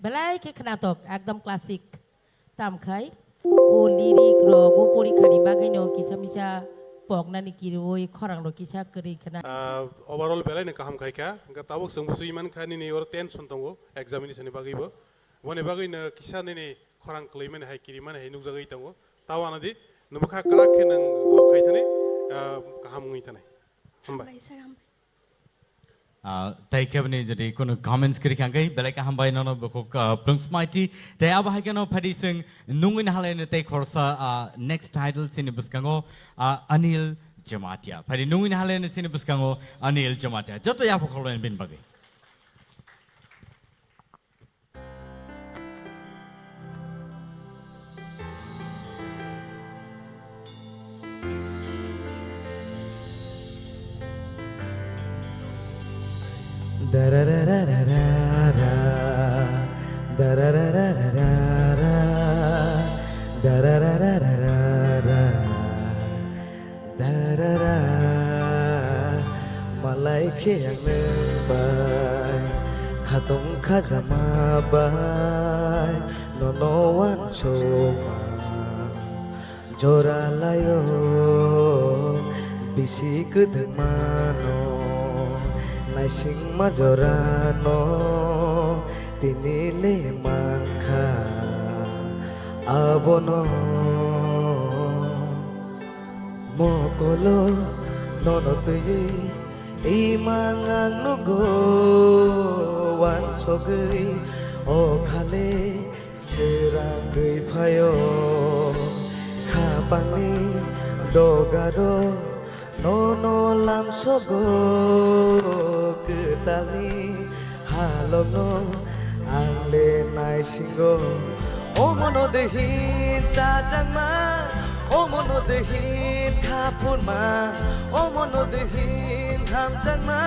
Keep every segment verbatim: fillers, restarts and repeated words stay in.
Belai khe khwnatok, ekdom classic. Tamkhai o lyric rok o porikha ni bagwi no kisa misa poknani kirwi khorang rok kisa kwrwi khwna. Ah, overall belai no kaham khaikha, hwnkhe tabuk chwng bwswi mankha nini oro tension tongo examination ni bagwi bo. Boni bagwi no kisa nini khorang kwlwi mani hai kiri mani hai nukjagwi tongo. Tabo ano di, nwbwkha kwrak khe nwng o khai thani, ah, kaham wngwi thani. Hambai. Hambai sir, hambai. Ah, tei keboni jodi kunu comments kwrwi kha hwnkhe belai kaham bai nono bukhuk, ah, Plungsmaiti. Tei abo hai kheno phadi chwng nungwi nahaleno tei khoroksa, ah, next title chini bwskango, ah, Anil Jamatia. Phadi nungwi nahaleno chini bwskango Anil Jamatia. Joto yapha khoroknwi bini bagwi. Darara, malai khe ang nwng bai, khatong khajama bai, nono wansukma jora laio, bisi kwdwkmano naisingma jorano tini le mankha abono. Mokolo nono twiwi imang ang nugo, wansogwi o khale swrangwi phaio. Khapangni dogaro nono lamsogo, kwtalni halokno ang le naisingo. Omono de hin chajakma, omono de hin khapurma, omono de hin hamjakma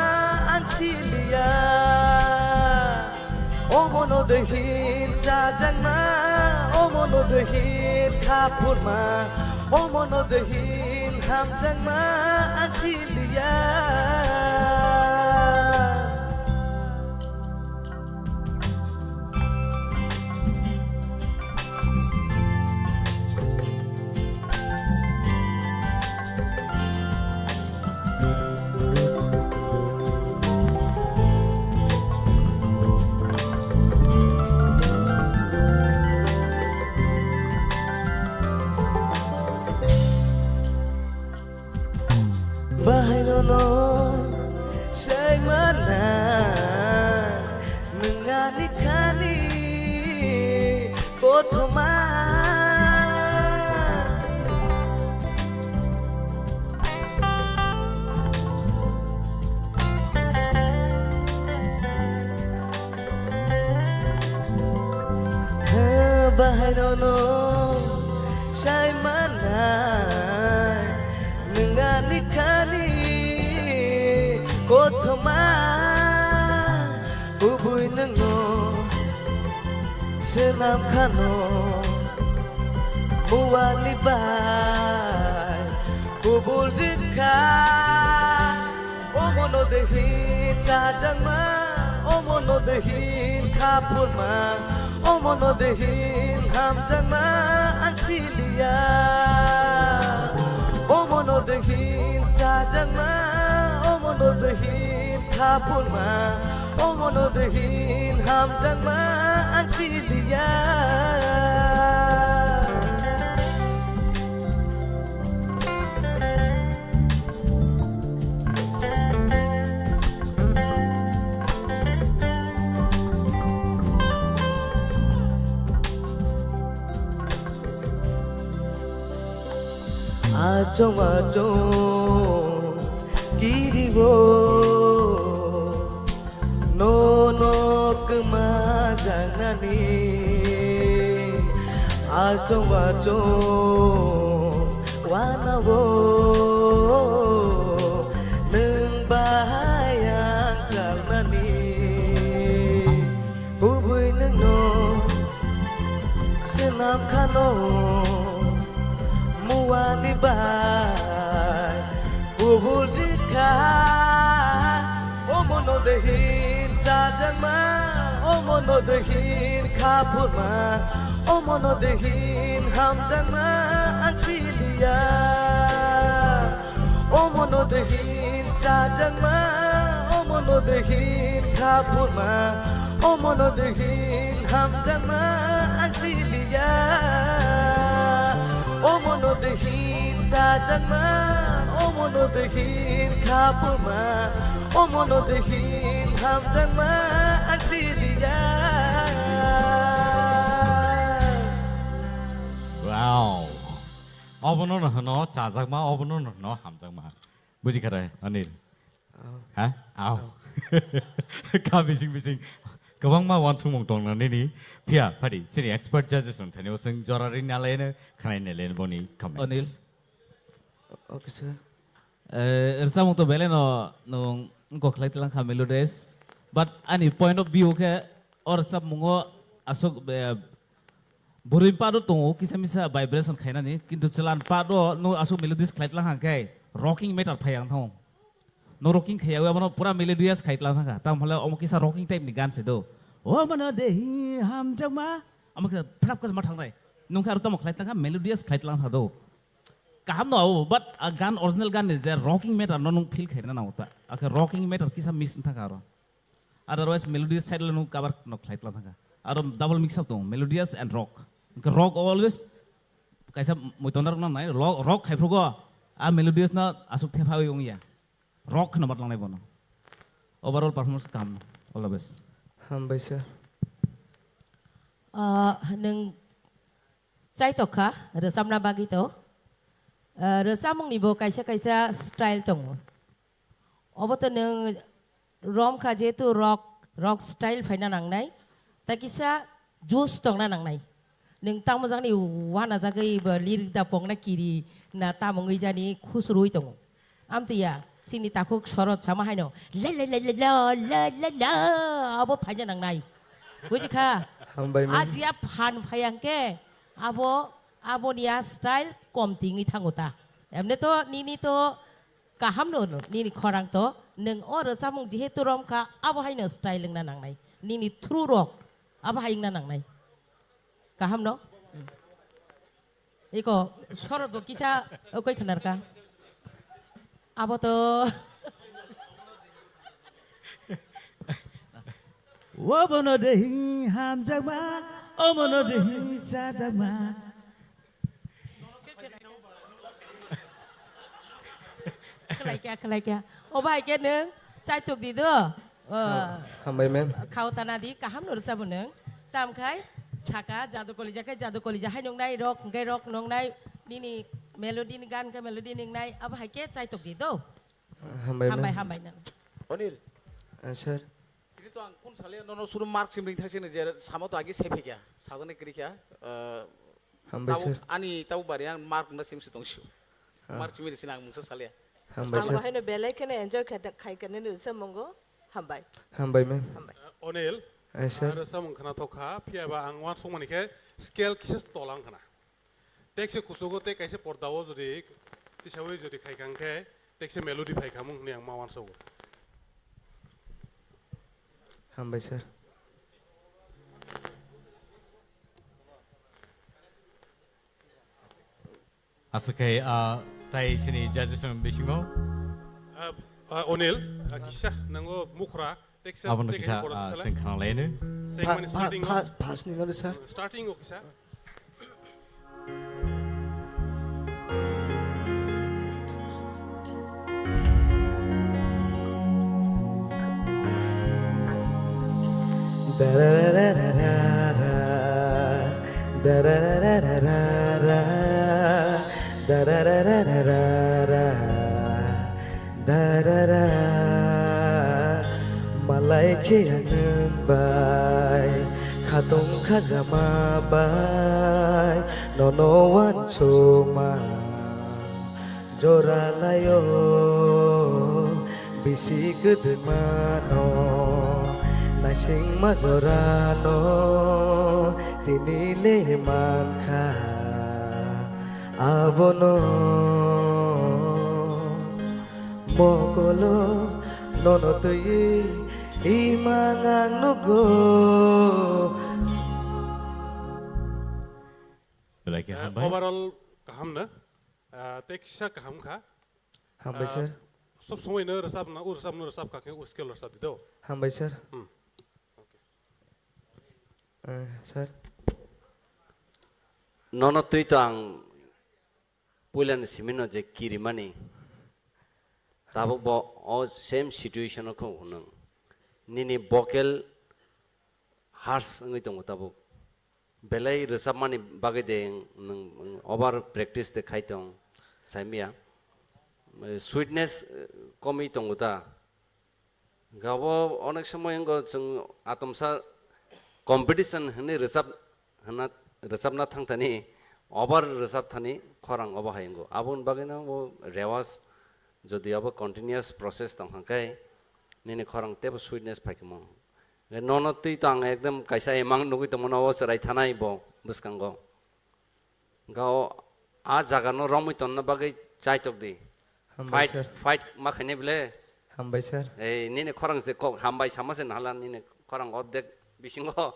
ang siliya. Omono de hin chajakma, omono de hin khapurma, omono de hin hamjakma ang siliya. Bahai nono sai mana, nwng ani thani kothoma. Bahai nono sai manai, nwng ani thani kothoma, kubui nwngno swnam khano, muani bai kubul rikha. Omono de hin chajakma, omono de hin khapurma, omono de hin hamjakma ang siliya. Omono de hin chajakma, omono de hin khapurma, omono de hin hamjakma ang siliya. Achong achong kiriwo. Nono kwma jangnani achong achong wanao nwng bahai ang kalnani kubui nwngno swnam khano muani bai. Kubul rikha, omono de hin chajakma, Omono dehin kha phurma, omono dehin hamjakma ang siliya. Omono dehin chajakma, omono dehin kha phurma, omono dehin hamjakma ang siliya. Omono dehin chajakma, omono dehin kha phurma, omono dehin hamjakma ang siliya. Wow. Obono no hwno chajakma, obono no hwno hamjakma. Buji kha de, Anil? Au. Ha? Au. Au. Kha bising bising. Kwbangma uansukmung tong na nini. Phiya, phadi, chini expert judges rok thani o chwng jora ri na lai no, khnai na lai no boni comments. Anil. Okay, sir. Eh, rwchapmung to belai no nwng wngkok khlai tlang kha melodies. But ani point of view khe o rwchapmungo aswk, eh, bwrwi part o tongo kisa misa vibration khainani, kintu chwla part o nwng aswk melodies khlai tlang kha khe rocking matter phai ang thango. No rocking khaiya, abono pura melodious khai tlang thangkha. Tamo hwnle omo kisa rocking type ni gan se do. O mano de hi hamjakma. Omo kisa phrap kisa ma thangnai. Nung khe aro tamo khlai tlang kha, melodious khlai tlang tha do. Kaham no abo, but a gan, original gan ni je rocking matter no nung feel khaina nango ta. Akhe rocking matter kisa miss thangkha aro. Otherwise melodious side le nung cover no khlai tlang thangkha. Aro double mix up tongo, melodious and rock. Hwnkhe rock always kaisa muitonda rok nang nai, rock, rock khai phrugo, a melodious no aswk thepha wi wngya. Rock kheno batlangnai bono. Overall performance kaham. All the best. Hambai sir. Ah, nwng chaitok kha, rwchapna bagwi to. Ah, rwchapmungni bo kaisa kaisa style tongo. Obo to nwng rom kha, jehetu rock, rock style phaina nangnai. Ta kisa juice tongna nangnai. Nwng tamo jakni uanajagwi ba lirik da pokna kiri na tamo wngwi jani khusrwi tongo. Amtwiya chini takhuk Sorot sama haino la la la la la la la la abo phaina nangnai. Buji kha? Hambai man. Ajiya phan phai ang khe abo, aboni a style kom tingwi thango ta. Emne to nini to kaham no, no, nini khorang to, nwng o rwchapmung jehetu rom kha, abo haino style wngna nangnai. Nini through rok, abo hai wngna nangnai. Kaham no? Hmm. Iko, Sorot bo kisa, okoi khnar kha. Abo to. Obono dehi hamjakma, omono dehi chajakma. Khlai kya, khlai kya. O bai khe nwng chaitok di do. O, hambai ma'am. Khao tana di, kaham no rwchabo nwng. Tam khai saka jadu kolija khe jadu kolija hai nungnai, rock hwnkhe rock nungnai, nini melody ni gan khe melody ni wngnai, abo hai khe chaitok di do. Hambai ma'am. Hambai, hambai nwng. Onil. Ah, sir. Tini to ang phone sale nono suru mark sim ring thang sini je samo to agi se phikya. Sajani kiri kya. Eh, hambai tabuk sir. Ani tabuk bari ang mark na sim si tong siu. Ah. Mark simi sini ang mungsa sale. Hambai sir. Ang bahai no belai kene enjoy khai khai kene ni se mongo. Hambai. Hambai ma'am. Hambai. Eh, Onil. Ai sir. Aro samung khana thokha phiya ba ang wan songmani khe scale kisa tolang khana. Tekse kuchugo tei kaisa pordao jodi tisawi jodi khaikha hwnkhe tekse melody phaikha mung hwnwi ang ma uansogo. Hambai sir. Aswk khe, ah, tai sini judges ni bisingo. Ah, ah, Onil, ah, kisa nango mukhra. Aboni kisa, ah, seng khna laino. Pha-, pha-, pha-, phas ni nori sa. Starting o kisa. Darara, malai khe ang nwng bai, khatung khajama bai, nono uansukma jora laio, bisi kwdwmano, naisingma jorano, tini le mankha abono. Mokolo nono twiwi Imang ang nugo. Belai khe Eh, hambai. Overall kaham na? Ah, tei kisa kaham kha. Hambai, ah, sir. Sob somoi no rwchap na, o rwchap no rwchap kha khe o scale rwchap di do. Hambai, sir. Hmm. Okay. Eh, sir. Nono twi to ang puilani simino je kirimani, tabuk bo o same situation o kho nwng. Nini vocal harsh wngwi tongo tabuk. Belai rwchapmani bagwi de nwng over practice de khai tong, saimya. Sweetness, eh, komwi tongo ta. Gabo onek somoi wngkha chwng atomsa competition hwnwi rwchap, hwnna, rwchapna thangthani, over rwchapthani khorang obo hai wngo. Aboni bagwino bo rewas jodi abo continuous process tong kha khe nini khorang teibo sweetness phai tongmo. Nono twi to ang ekdom kaisa imang nugwi tongmano obo chwrai thanai bo bwskango. Gao a jaga no romwi tonna bagwi chaitok di. Hambai, fight, sir. Fight ma khainai bwle. Hambai, sir. Ei, nini khorang se kok hambai sama se nahala nini khorang ordek bisingo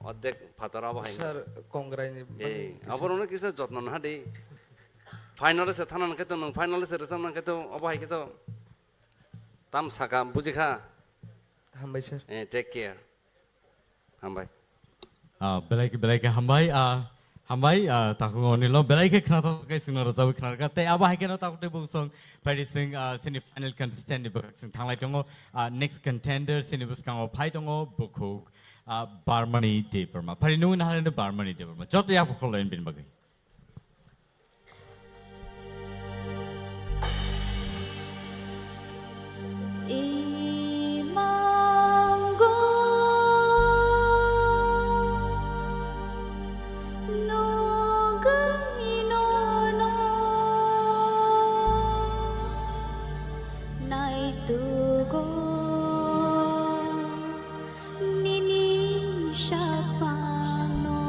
ordek phatar abo hai. Sir, kongrai ni bagwi ei, kisa. Abo rokno kisa jotno naha di. Final se thana nang khe to nwng final se rwchap nang khe to abo hai khe to tam saka buji kha. Hambai, sir. Eh, take care. Hambai. Ah, belai khe, belai khe hambai, ah, hambai, ah, takhuk Onilo, belai khe khnathok khe chwngno rwchapwi khnarwkha. Tei abo hai kheno takhuk tei bukhuk song phaidi chwng, ah, chini final contestant ni bwkhak chwng thanglai tongo. Ah, next contender chini bwskango phai tongo bukhuk, ah, Barmani Debbarma. Phaidi nungwi naharino Barmani Debbarma. Joto yapha khorlaini bini bagwi. Imango nugwi nono naitugo nini saphangno.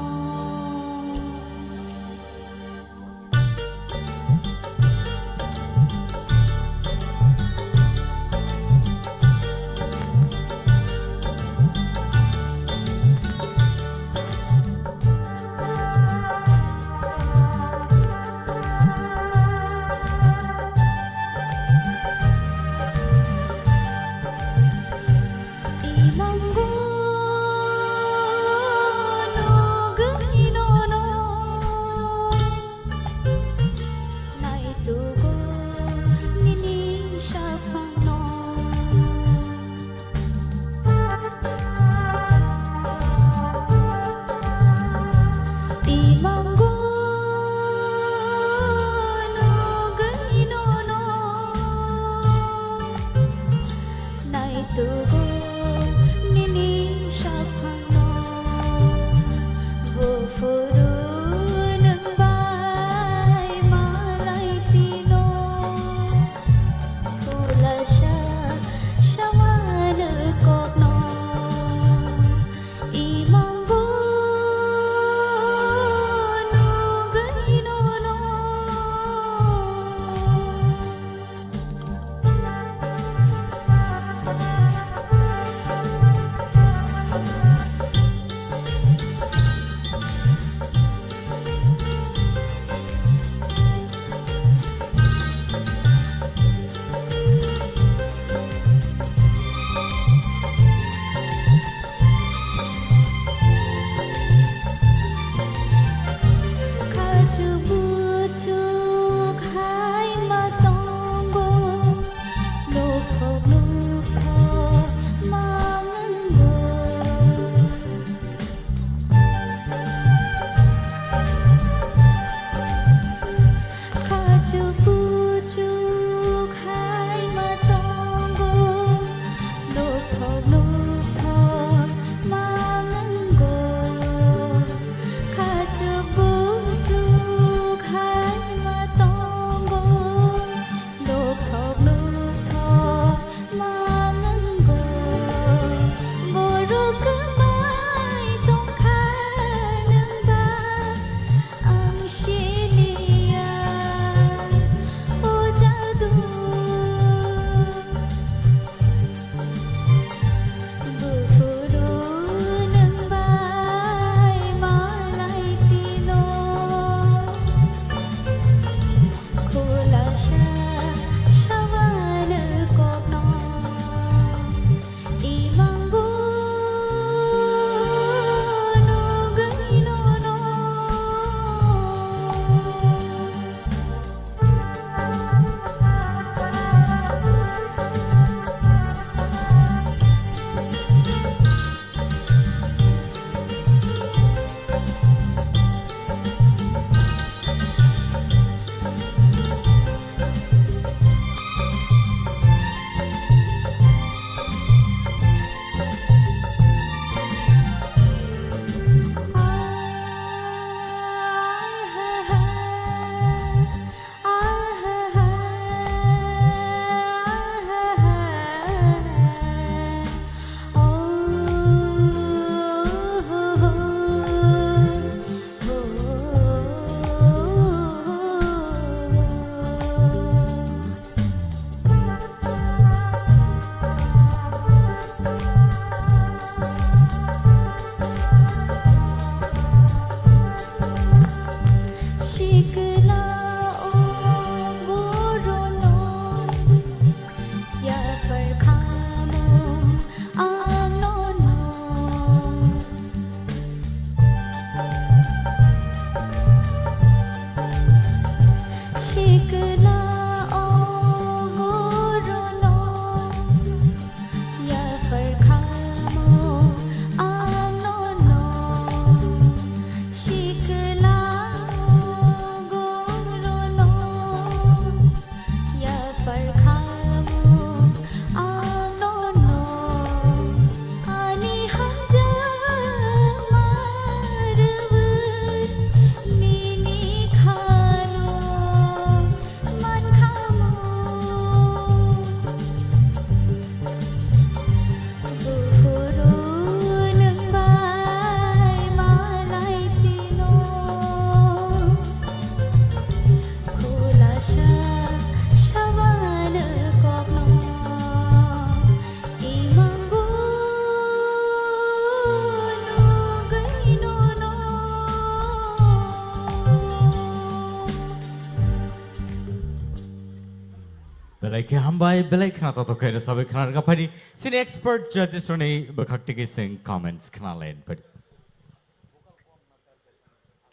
Khe hambai, belai khna totok khe rwchapwi khna rwkha phaidi. Chini expert judges rokni bwkhak twi khe chwng comments khna lai phaidi.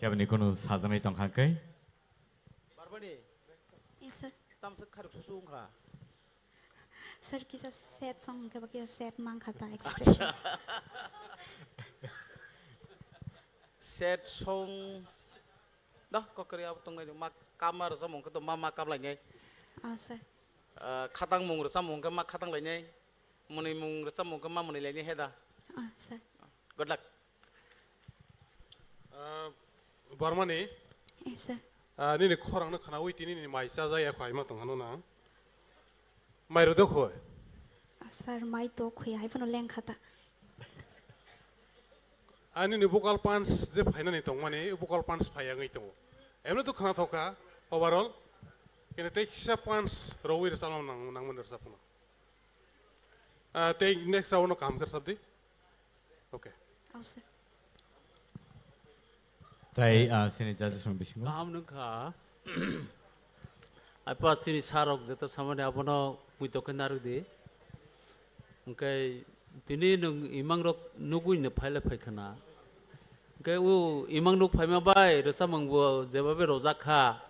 Keboni kunu sajaknai tongkha khe? Barbani. Yes, sir. Tamsa kharok susu wngkha. Sir, kisa sad song hwnkhe ba kisa sad mankha ta expression. Sad song. Dah, kok kari abo tongnai ma kama rwchapmung khe to ma ma kamlainai. Ah, sir. Ah, khatangmung rwchapmung khe ma khatanglainai. Mwnwimung rwchapmung khe ma mwnwilainai he da. Ah, sir. Good luck. Ah, Barmani. Yes, sir. Ah, nini khorangno khnaui tini nini mai chajak ya kho aima tong hano na. Mai rwdo khoi. Ah, sir, mai to khoi, hai phano lengkha ta. Ah, nini vocal punch je phainani tongmani, vocal punch phai wngwi tongo. Emno to khna thokha, overall. Kene tei kisa punch rwui rwchapna nang, nangmani rwchapna. Ah, tei next round no kaham khe rwchapdi. Okay. Au, sir. Tai, ah, sini judges rok bisingo. Kaham nung kha. Apa sini sarok jeta samani abono muitok khe narwk di. Hwnkhe tini nwng imang rok nugui no phaile phai khna. Hwnkhe o imang nuk phaima bai rwchapmung bo jebabe rojak kha.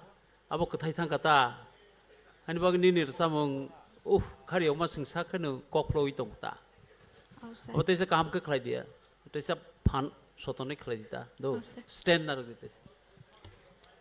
Abo kwthai thang kha ta. Ani bagwi nini rwchapmung, uh, khari okma swngsa kheno kok phlogwi tong kha ta. Oh, sir. Abo teisa kaham khe khlai diya. Teisa phan sotonwi khlai di ta. Do, oh, sir, stand narwk di teisa.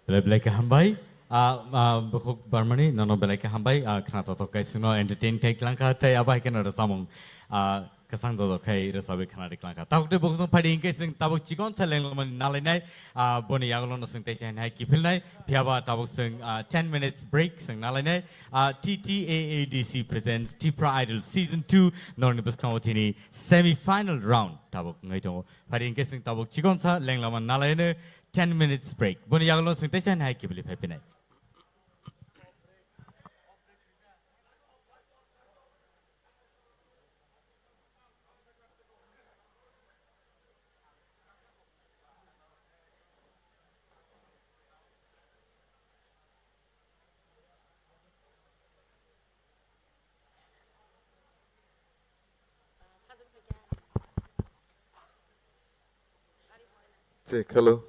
Belai belai khe hambai. Ah, ah, Bukhuk Barmani, nono belai khe hambai. Ah, khna totok kai sino entertain kai klang kha, tei abo hai kheno rwchapmung, ah, kwchang dodok khai rwchapwi khna ri klang kha. Tabuk tei bukhuk song phaidi hinkhe chwng tabuk chikon sa lenglamani nalainai, ah, boni yagulo no chwng teisa hai kiphilnai. Phiyaba tabuk chwng, ah, ten minutes break chwng nalainai. Ah, T T A A D C presents Tipra Idol Season two norni bwskango tini semi final round tabuk wngwi tongo. Phaidi hinkhe chwng tabuk chikon sa lenglamani nalaino ten minutes break. Boni yagulo chwng teisa hai kiphilwi phai phinai. Check, hello.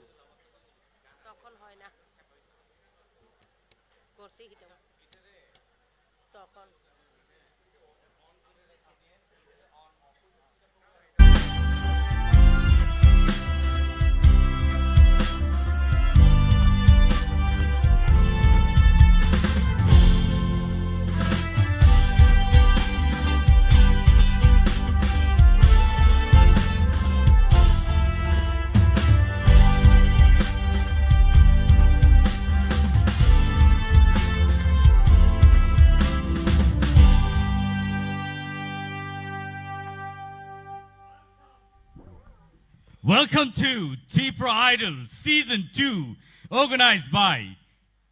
Welcome to Tipra Idol Season two, organized by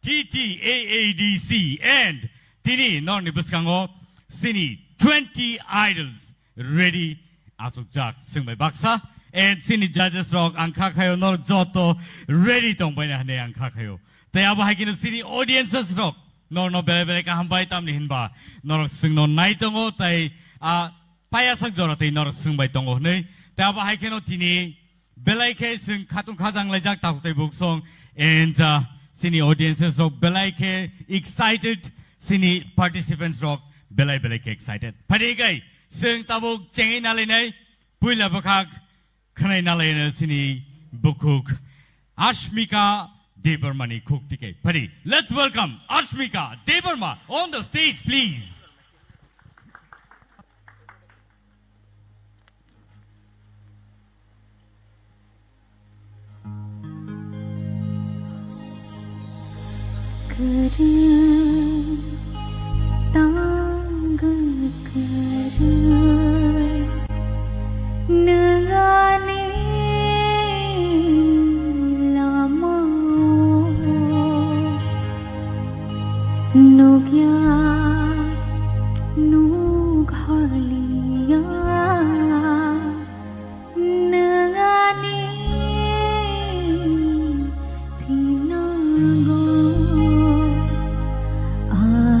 T T A A D C and tini norni bwskango sini twenty idols ready achukjak chwng bai baksa and sini judges rok ang kha khayo nor joto ready tong bai na hwnwi ang kha khayo. Tei abo hai kheno sini audiences rok norno belai belai kaham bai tamni hinba norok chwngno nai tongo tei a payasak jora tei norok chwng bai tongo hwnwi. Tei abo hai kheno tini belai khe chwng khatung khajang laijak takhuk tei buksong and, uh, sini audiences rok belai khe excited, sini participants rok belai belai khe excited. Phaidi kai chwng tabuk chengwi nalainai puila bwkhak khwnai nalaino sini bukhuk Ashmika Debbarmani khuk tike. Phaidi, let's welcome Ashmika Debbarma on the stage, please. Kwrwi tangwi kwrwi nwng ani lama nukya nukharliya. Nwng ani phinago, ang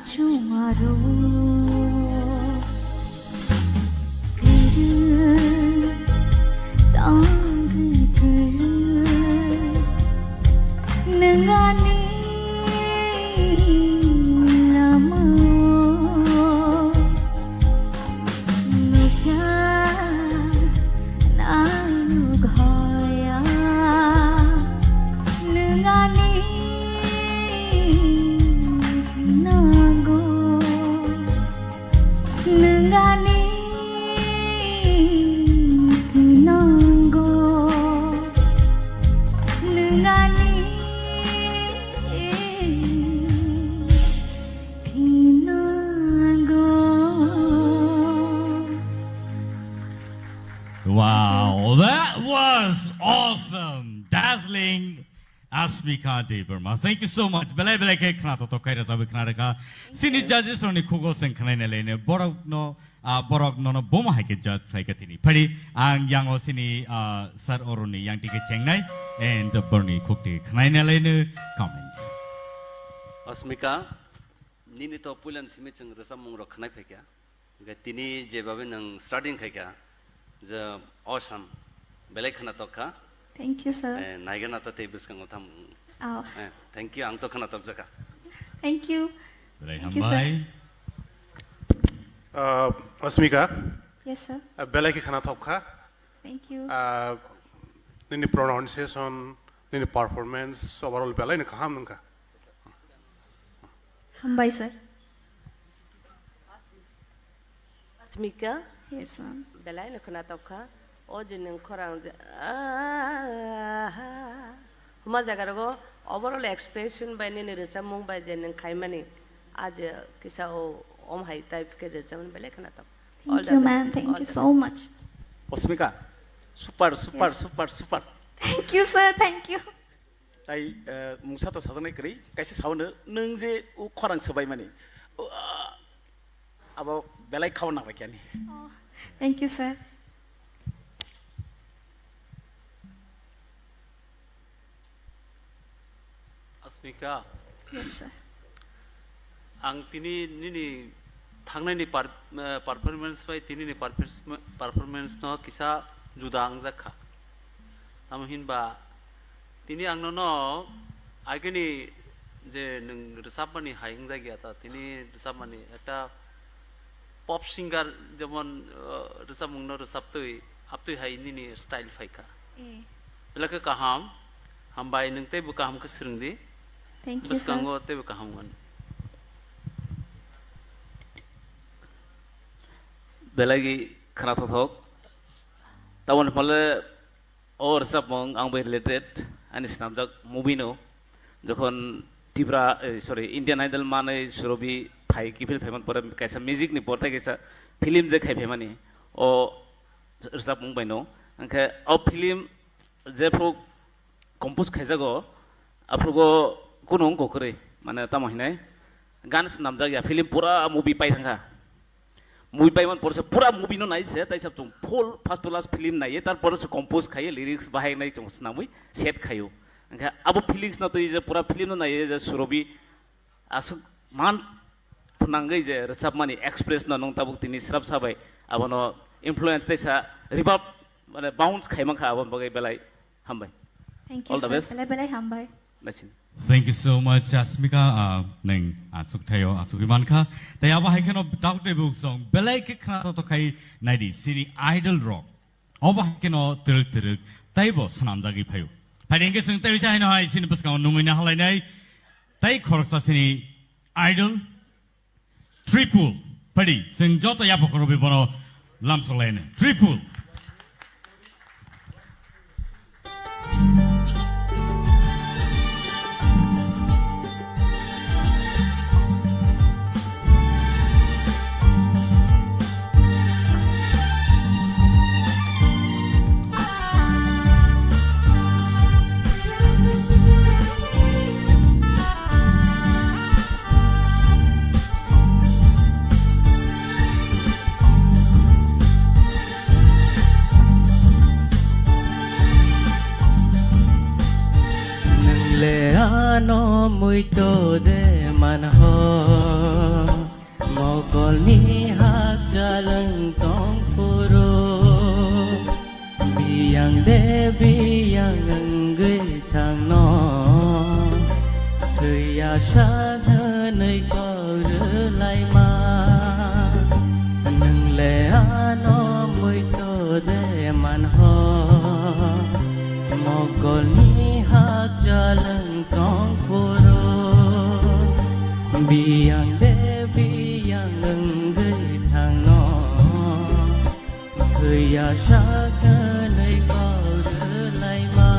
Chungaro kwrwi tongwi kwrwi nwng ani lamao nukya nai nukhoya nwng ani nango. Nwng ani nango, nwng ani nango. Wow, that was awesome, dazzling. Asmika Debbarma, thank you so much. Belai belai khe khna totok khai rajabwi khna rwkha. Sini judges rokni khugo chwng khnaina laino borok no, ah, borok nono bomo hai khe judge khlai kha tini. Phari ang yango sini, ah, sir oroni yang tike chengnai and borni khukti khnaina laino comments. Asmika, nini to puilan simi chwng rwchapmung rok khnai phaikha. Hingke tini jebabe nwng starting khaikha, je awesome, belai khwnatok kha. Thank you, sir. Eh, naigana to tei bwskango tham. Oh. Eh, thank you, ang to khwnatok jakha. Thank you. Belai Thank you, sir. hambai. Uh, Asmika, Yes, sir. uh, belai khe khwnatok kha. Thank you. Uh, nini pronunciation, nini performance, overall belai no kaham wngkha. Hambai, sir. Asmika? Yes, ma'am. Belai no khwnatok kha. O je nwng khorang je, ah, huma jaga rogo overall expression bai nini rwchapmung bai je nwng khaimani, a je kisa o om hai type khe rwchapmani belai khwnatok. All Thank the you, best. ma'am. Thank All you the so best. much. Asmika, super, super, Yes. super, super. Thank you, sir. Thank you. Tai, eh, mungsa to sajaknai kwrwi, kaisa saono, nwng je o khorang swbaimani, o, ah, abo belai khao nangbai khe ani. Oh, thank you, sir. Asmika. Yes, sir. Ang tini nini thangnaini par-, eh, performance bai tinini performance no kisa juda wngjak kha. Tamo hinba tini ang nono agini je nwng rwchapmani hai wngjak ya ta, tini rwchapmani ekta pop singer jemon, eh, rwchapmungno rwchaptwi, aptwi hai nini style phaikha. Eh. Belai khe kaham, hambai nwng teibo kaham khe swrwngdi. Thank you, sir. Bwskango teibo kaham wngmani. Belai khwnathok thok. Taboni hwnle o rwchapmung ang bai related, ani swnamjak movie no. Jokhon Tripura, eh, sorry, Indian Idol manwi Surobi phai, kiphil phaiman pore kaisa music ni portai kaisa film je khai phaimani, o rwchapmung bai no. Hwnkhe o film jephru compose khaijago, aphrugo kunu wngkha kwrwi, mane tamo hinai gan swnamjak ya, film pura movie pai thangkha. Movie pai man porse pura movie no nai se, tai sab chung full first to last film nai ye, tar porse compose khai ye, lyrics bahai nai chung swnamwi set khaio. Hwnkhe abo feelings no twi je pura film no nai ye je Surobi aswk man phnangwi je rwchapmani express no nwng tabuk tini srap sabai abono influence tei sa reverb mane bounce khai mankha aboni bagwi belai hambai. Thank you, All the sir. best. Belai belai hambai. Naising. Thank you so much, Asmika. Ah, nwng aswk thaio, aswk mankha. Tei abo hai kheno takhuk tei bukhuk song belai khe khna to khai naidi sini idol rok. Obo hai kheno twrwk twrwk teibo swnamjagwi phaio. Phaidi hwnkhe chwng tei uisa haino hai sini bwskango nungwi na halainai tei khoroksa sini idol Tripul. Phaidi chwng joto yapha khorokbi bono lamsok lainai. Tripul. Nwngle ano muito de Manho mokolni hakchal wng tong phuru, biyang de biyang wngwi thangno, thwiya sak hwnwi kok rwlaima. Nwngle ano muito de manho, mokolni hakchal wng tong phuru, biyang de biyang wngwi thangno, thwiya sak hwnwi kok rwlaima.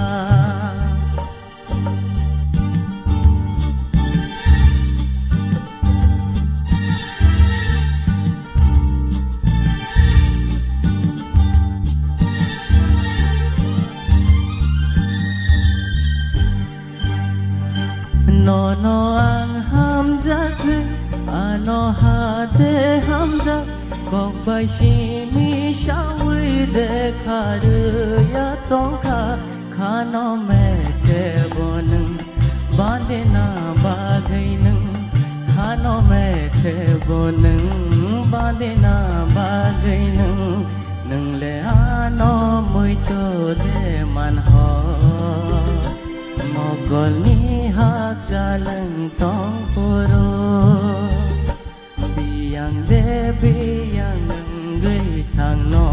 Nono ang hamjak, ano hate hamjak, kok bai simi sawi de kharwi ya tongkha. Khano mekhe bo nwng bandina bagwi nwng, khano mekhe bo nwng bandina bagwi nwng, nwngle ano muito de manho, mokolni hakchal wng tong phuru. Biyang de biyang wngwi thangno,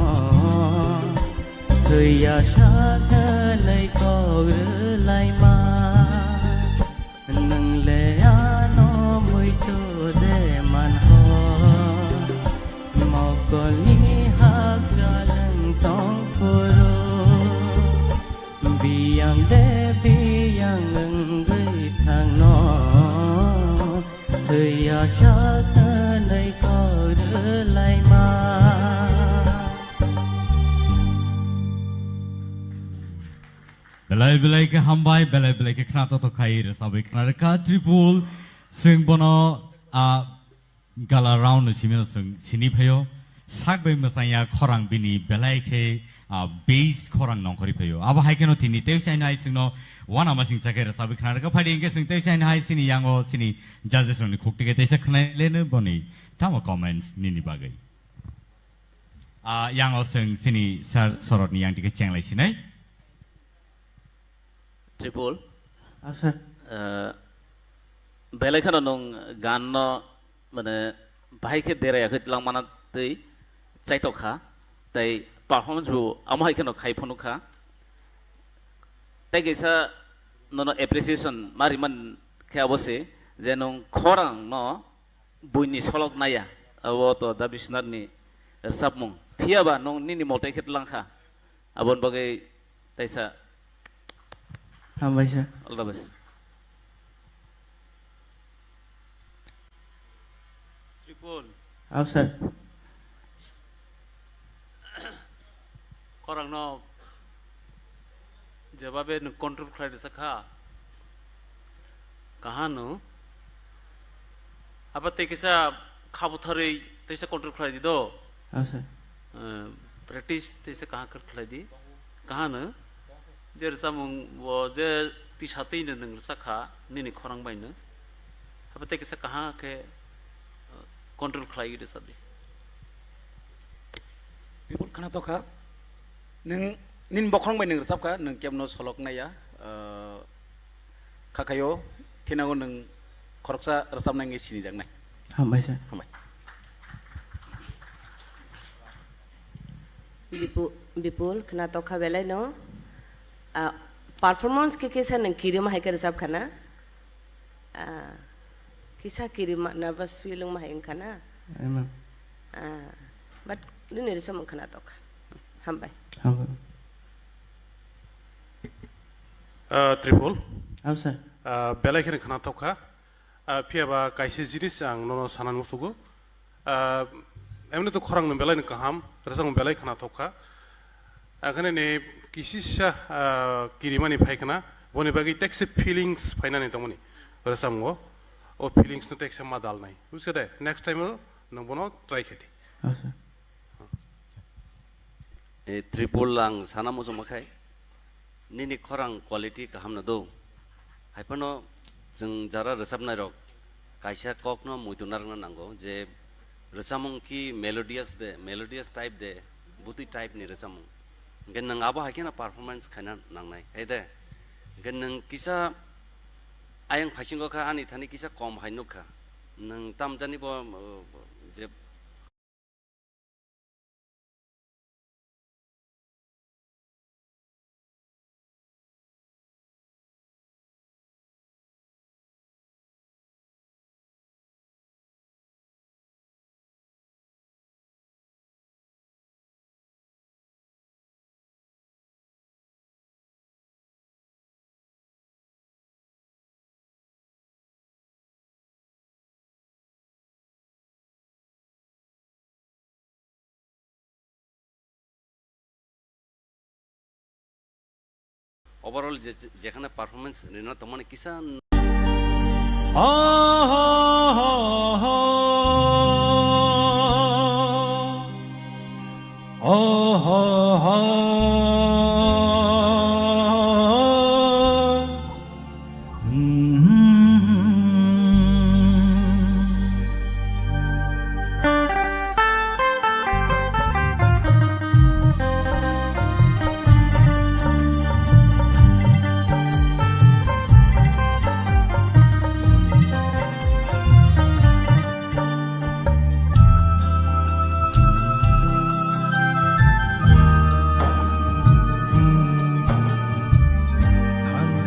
thwiya sak hwnwi kok rwlaima. Nwngle ano muito de manho, mokolni hakchal wng tong phuru. Biyang de biyang wngwi thangno, thwiya sak hwnwi kok rwlaima. Belai belai khe hambai, belai belai khe khna totok khai rwchabwi khna rwkha Tripul. Chwng bono a gala round no simi no chwng sini phaio. Sak bai mwchang ya khorang bini belai khe, ah, bass khorang nongkhorwi phaio. Abo hai kheno tini tei saino hai chwngno wana masing chakhe rwchabwi khna rwkha. Phaidi hinkhe chwng tei saino hai chini yango chini judges rokni khuk tike teisa khwnai leno boni tamo comments nini bagwi. Ah, yango chwng chini sir Sorotni yang tike chenglai sinai. Tripul. Ah, sir. Eh, belai kheno nwng gan no, mane, bahai khe deraya khe tlang mana twi chaitok kha, tei performance bo amo hai kheno khai phunuk kha. Tei kaisa nono appreciation ma riman khe abo se je nwng khorang no buini solok naya, abo to Da Biswanath ni rwchapmung. Phiya ba nwng nini motai khe tlang kha. Aboni bagwi taisa. Hambai sir. All the best. Tripul. Aw sir. Khorang no jebabe nwng control khlai rwsa kha. Kaham no. Abo tei kisa kha butharwi teisa control khlai di do. Aw sir. Eh, practice teisa kaham khe khlai di. Kaham no. Je rwchapmung bo je tisa twi no nwng rwsa kha nini khorang bai no. Abo tei kisa kaham khe, eh, control khlai di sa di. Report khna tokha. Nwng nini bokhorong bai nwng rwchap kha, nwng kebno solok naiya. Ah, kha khaio, thinango nwng khoroksa rwchapnai wngwi sinijaknai. Hambai sir. Hambai. Bipu-, Bipul, khna tokha belai no. Ah, performance khe kisa nwng kirima hai khe rwchap khana? Ah, kisa kirima, nervous feel wngma hai wngkha na? Amen. Ah, but nini rwchapmung khna tokha. Hambai. Hambai. Ah, Tripul. Aw sir. Ah, belai kheno khna tokha. Ah, phiya ba kaisa jinis ang nono sanani musugo. Ah, emni to khorang no belai no kaham, rwchapmung belai khna tokha. Akhane ni kisisa, ah, kirimani phai khna, boni bagwi tekse feelings phainani tongmani rwchapmung o. O feelings no tekse ma dalnai. Bujikhade, next time o nwng bono try khe di. Aw sir. E, Tripul ang sana muchungma khai, nini khorang quality kaham no do. Hai phano chwng jara rwchapnai rok, Kaisa kokno muitu narwkna nango je rwchapmung ki melodious de, melodious type de, bwtwi type ni rwchapmung. Hwnkhe nwng abo hai kheno performance khaina nangnai, hai de? Hwnkhe nwng kisa ayang phaisingo kha, ani thani kisa kom hai nukha. Nwng tamjani bo, uh, je Overall je, je, jekhane performance rina tongmani kisa.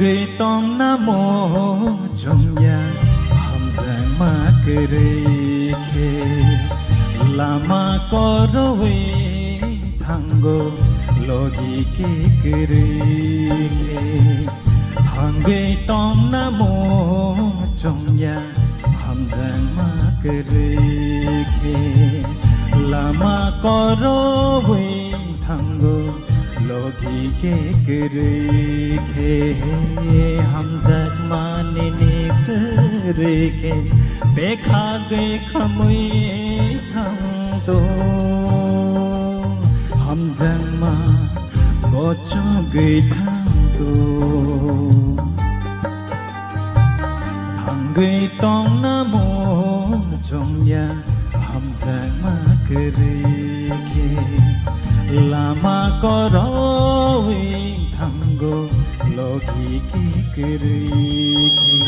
Thangwi tongna mo chongya, hamjakma kwrwi khe lama korowi thango logi khe kwrwi khe. Thangwi tongna mo chongya, hamjakma kwrwi khe lama korowi thango logi khe kwrwi khe. Hamjakma nini kwrwi khe bekha gwi khamwi thangto, hamjakma kochogwi thangto. Thangwi tongna mo chongya, hamjakma kwrwi khe lama korowi thango logi khe kwrwi khe.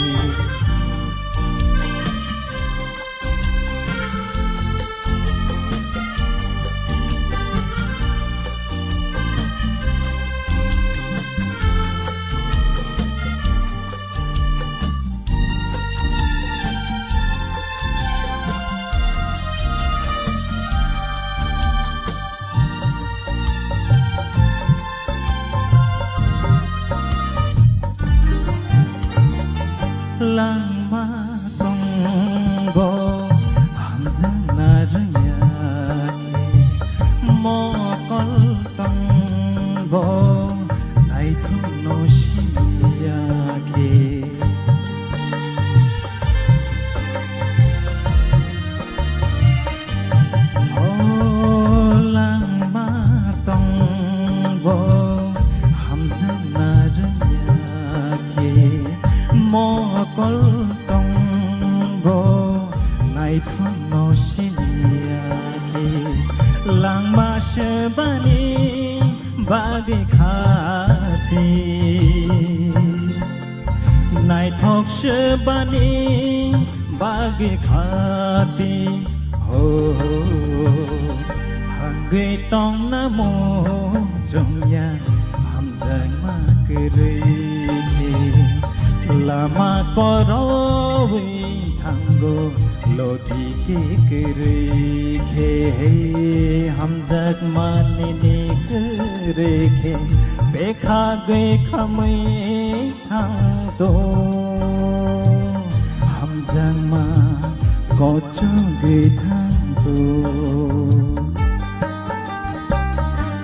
Langma tongo hamjakna rwngya khe, mokol tongo naithokno simiya khe. O langma tongo hamjakna rwngya khe, mokol tongo naithokno siniya khe, langma sebani bagwi khati. Naithok sebani bagwi khati, ho, ho, ho. Hangwi tongna mo chongya, hamjakma kwrwi khe. Lama korowi thango, logi khe kwrwi khe, hamjakma nini kwrwi khe, bekha gwi khamwi thangto, hamjakma kochogwi thangto.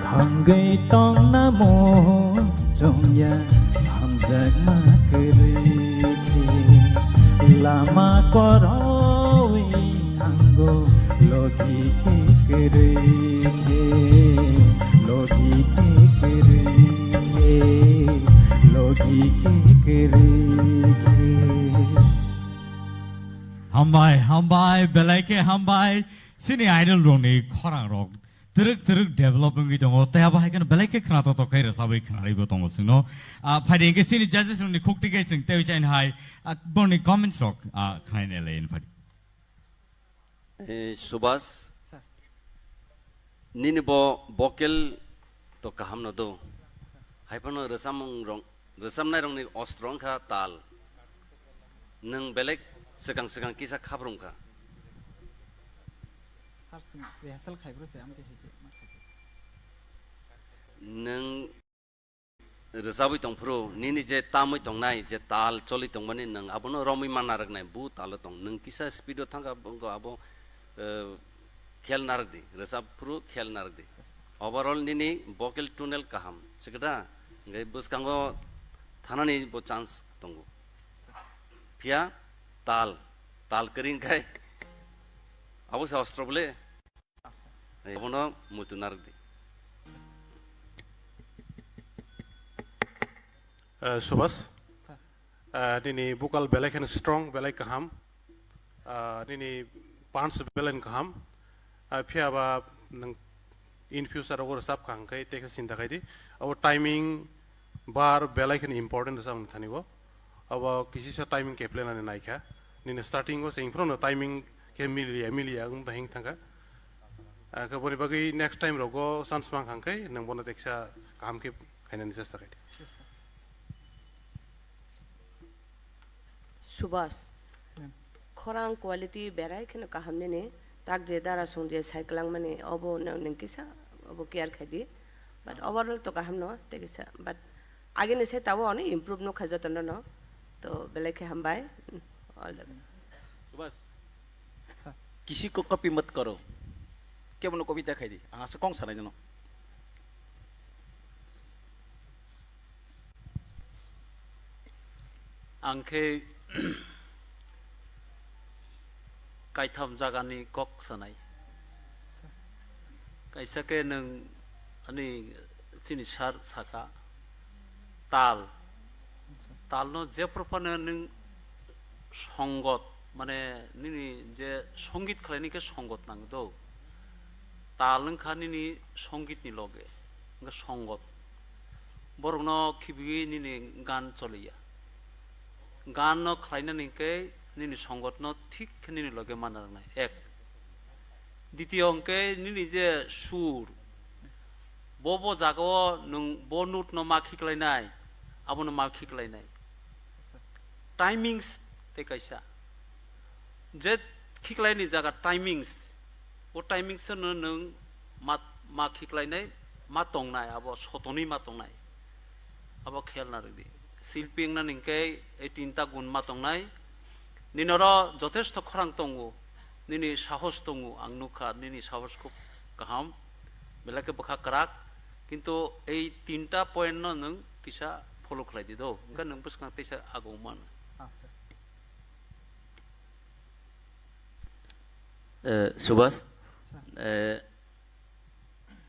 Hangwi tongna mo chongya, hamjakma kwrwi khe. Lama korowi thango, logi khe kwrwi khe, logi khe kwrwi khe, logi khe kwrwi khe. Hambai, hambai, belai khe hambai. Chini idol rokni khorang rok twrwk twrwk develop wngwi tongo. Tei abo hai kheno belai khe khna tok tok khe rwchabwi khnarwibo tongo chwngno. Ah, phaidi hwnkhe chini judges rokni khukti khe chwng tei chaini hai, ah, borni comments rok, ah, khnai nai lai phadi. Eh, Subhas, sir. Nini bo vocal to kaham no do. Hai phano rwchapmung rok, rwchapnai rokni ostro wngkha tal. Nwng belek swkang swkang kisa khaprung kha. Sir, swng rehearsal khai bro se, amtwi hai se, ma khai bro. Nwng rwchabwi tongphuru, nini je tamwi tongnai, je tal choli tongmani, nwng abono romwi ma narwknai, bu talo tong. Nwng kisa speed o thangkha, bo abo, eh, khel narwkdi, rwchapphuru khel narwkdi. Overall nini vocal tonal kaham, chikda? Hwnkhe bwskango thanani bo chance tongo. Phiya tal, tal kwrwi hwnkhe abo se ostro bole. Abono muitu narwkdi. Eh, Subhas. Sir. Eh, nini vocal belai kheno strong, belai kaham. Eh, nini punch belai kaham. Eh, phiya ba nwng in future o rwchap kha hwnkhe tei khe sinta khai di. Abo timing, bar belai kheno important rwchapmung thani bo. Abo kisisa timing keplenani naikha. Nini starting o se phano timing khe miliya, miliya wng bahing thangkha. Ah, khe boni bagwi next time rogo chance mang kha hwnkhe nwng bono teksa kaham khe khainani chesta khai di. Yes, sir. Subhas. Ma'am. Khorang quality berai kheno kaham nini, tak je dara song je sai kwlangmani, obo nwng, nwng kisa obo care khai di. But overall to kaham no, tei kisa. But agini se tabo ani improve nukha jotono no. To belai khe hambai. All the best. Subhas. Sir. किसी को कॉपी मत करो। Kebono kobita khai di. Ang asa kong sanai nono. Ang khe kaitham jagani kok sanai. Kaisa khe nwng ani chini sir saka tal. Talno jephru phano nwng songot, mane nini je songit khlaini khe songot nang do. Tal wngkha nini songitni loge, wngkha songot. Borokno khibiwi nini gan choliya. Gan no khlainani hwnkhe nini songotno thik khe nini loge mana rwnai. Ek. Ditio hwnkhe nini je sur, bo bo jagao nwng bo note no ma khiklainai, abono ma khiklainai. Timings tei kaisa. Je khiklaini jaga timings, o timings no nwng ma, ma khiklainai, ma tongnai, abo sotonwi ma tongnai. Abo khel narwkdi. Silpi wngna ningkhe ei tinta gun ma tongnai. Nini oro jothesto khorang tongo, nini sahos tongo, ang nukha nini sahos khub kaham, belai khe bwkha kwrak, kintu ei tinta point no nwng kisa follow khlai di do, hwnkhe nwng bwskang teisa agong mano. Ah, sir. Eh, Subhas, sir. Eh,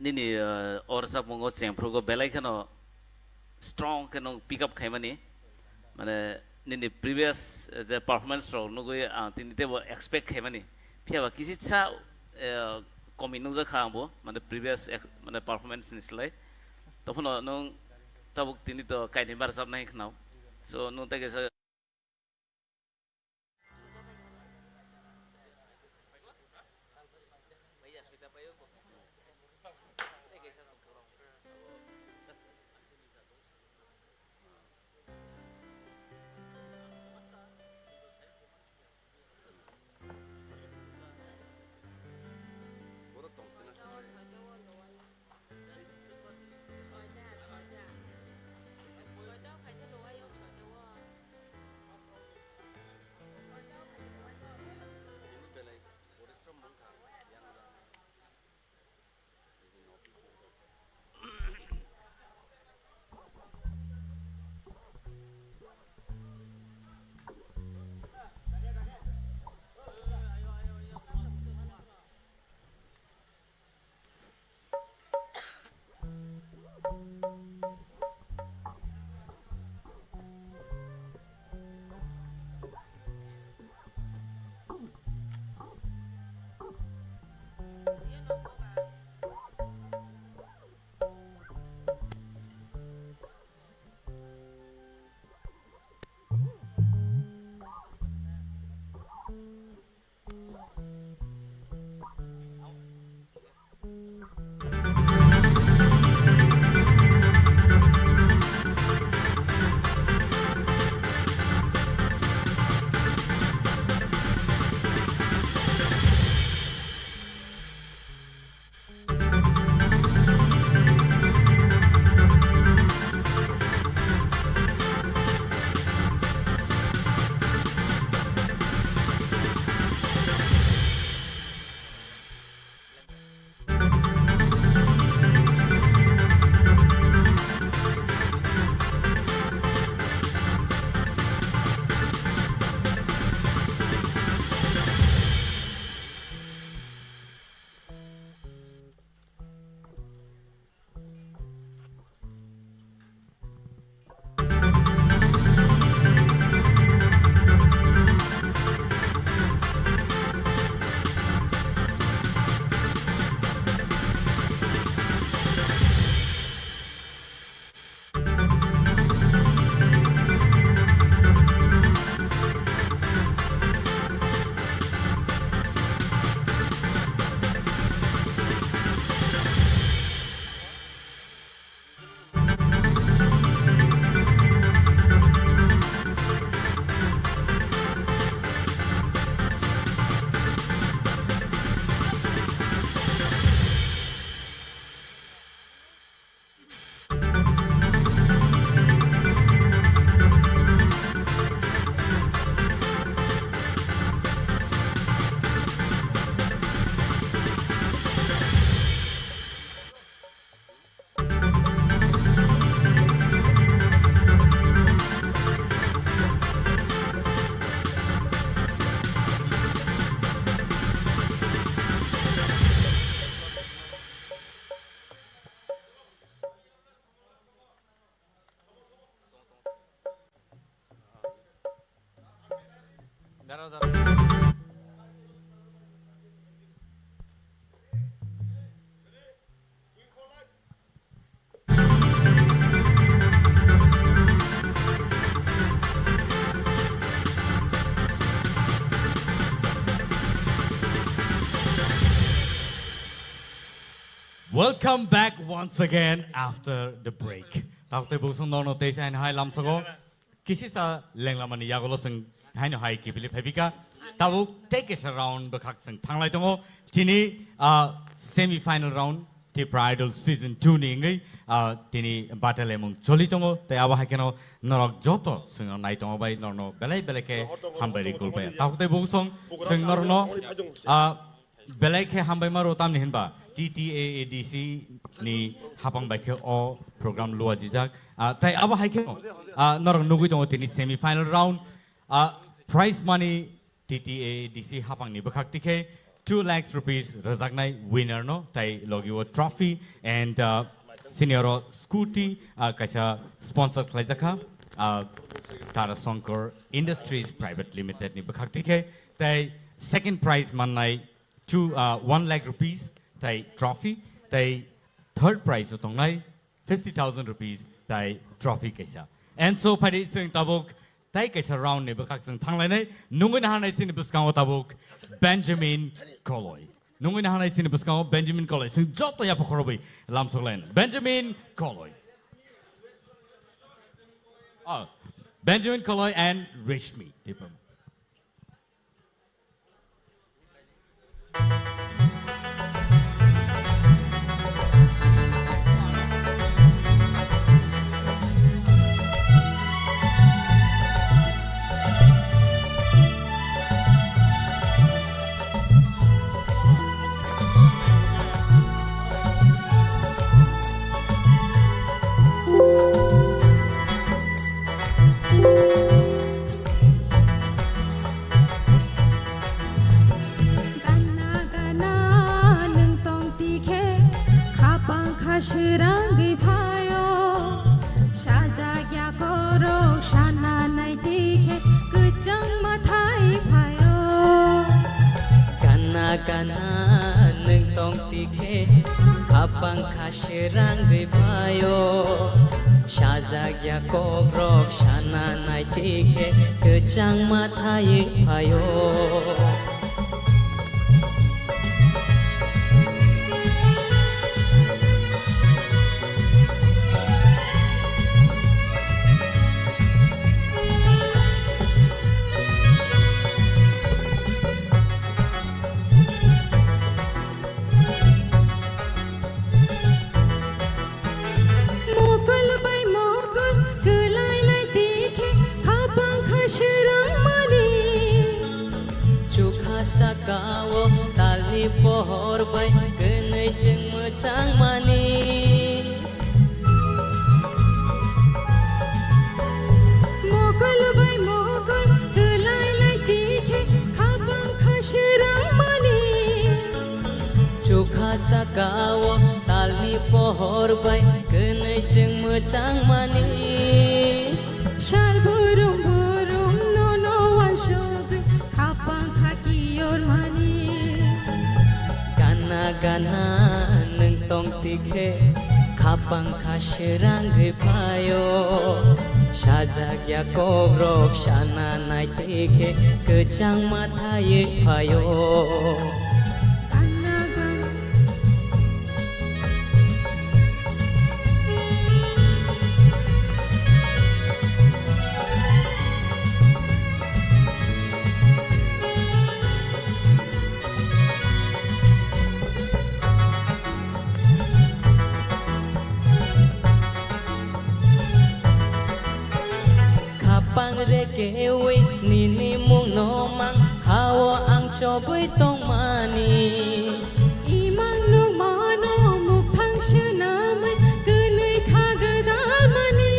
nini, eh, o rwchapmungo chengphrugo belai kheno strong khe nwng pick up khaimani. Mane nini previous, eh, je performance rok nugwi ang tini teibo expect khaimani. Phiya ba kisisa, eh, komi nukjak kha angbo, mane previous ex-, mane performance ni slai. Tobwno nwng tabuk tini to kainwi barjak nai khnao. So nwng tei kaisa Welcome back once again after the break. Takhuk tei bukhuk song norno tei sain hai lamsogo. Kisisa lenglamani yagulo sing haino hai kibili phaibika. Tabuk tei kisa round bwkhak sing thanglai tongo. Tini, ah, semi final round Tipra Idol season two ni wngwi, ah, tini battle emung choli tongo. Tei abo hai kheno norok joto sing nai tongo bai norno belai belai khe hambai ri kulpai. Takhuk tei bukhuk song sing norno, ah, belai khe hambai maro tamni hinba T T A A D C ni hapang bai khe o program luajijak. Ah, tai abo hai khe, ah, norok nugwi tongo tini semi final round. Ah, prize money T T A A D C hapang ni bwkhak tikhe two lakhs rupees rwjaknai winner no tai logi o trophy and, ah, senior o scooty, ah, kaisa sponsor khlaijakha, ah, Tara Shankar Industries Private Limited ni bwkhak tikhe tai second prize mannai two, uh, one lakh rupees tai trophy, tai third prize o tongnai fifty thousand rupees tai trophy kaisa. And so phari sing tabuk tai kaisa round ni bwkhak sing thanglainai nungwi nahanai sini bwskango tabuk Benjamin Koloi. Nungwi nahanai sini bwskango Benjamin Koloi. Sing joto yapha khorobwi lamsok lain. Benjamin Koloi. Oh, Benjamin Koloi and Rishmi Tipam. Gana gana nwng tong tikhe, khapang kha srangwi phaio. Sajak ya korok sana nai tikhe, kwchang mathai phaio. Gana gana nwng tong tikhe, khapang kha srangwi phaio. Sajak ya kokrok sana nai tikhe kwchang mathai phaio. Mokol bai mokol kwlai lai tikhe khapang kha srangmani. Chukha sakao talni pohor bai kwnwi chwng mwchangmani. Mokol bai mokol kwlai lai tikhe khapang kha srangmani. Chukha sakao talni pohor bai kwnwi chwng mwchangmani. Sal burum burum nono wansugwi khapang kha kiyormani. Gana gana nwng tong tikhe khapang kha srangwi phaio. Sajak ya kokrok sana nai tikhe kwchang mathai phaio. Khapang re kewi nini mungno mang hao ang chobwi tongmani. Imang nukmano mukthang swnamwi kwnwi kha gwdalmani.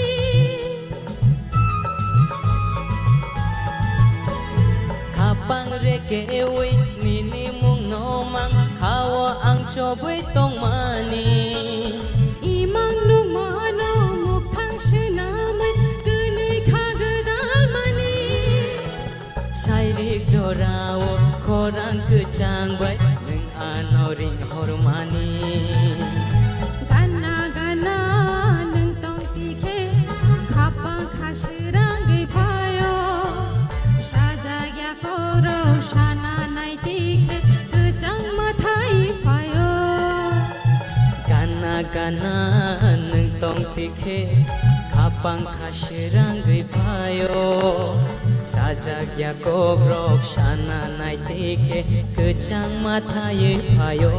Khapang re kewi nini mungno mang hao ang chobwi tongmani. Imang nukmano mukthang swnamwi kwnwi kha gwdalmani. Sairik Rao khorang kwchang bai nwng ano ring hormani. Gana gana nwng tong tikhe, khapang khasirang gwi phaio. Sajak ya korok sana nai tikhe, kwchang mathai phaio. Gana gana nwng tong tikhe, khapang khasirang gwi phaio. Sajak ya kokrok sana nai tikhe, kwchang mathai phaio.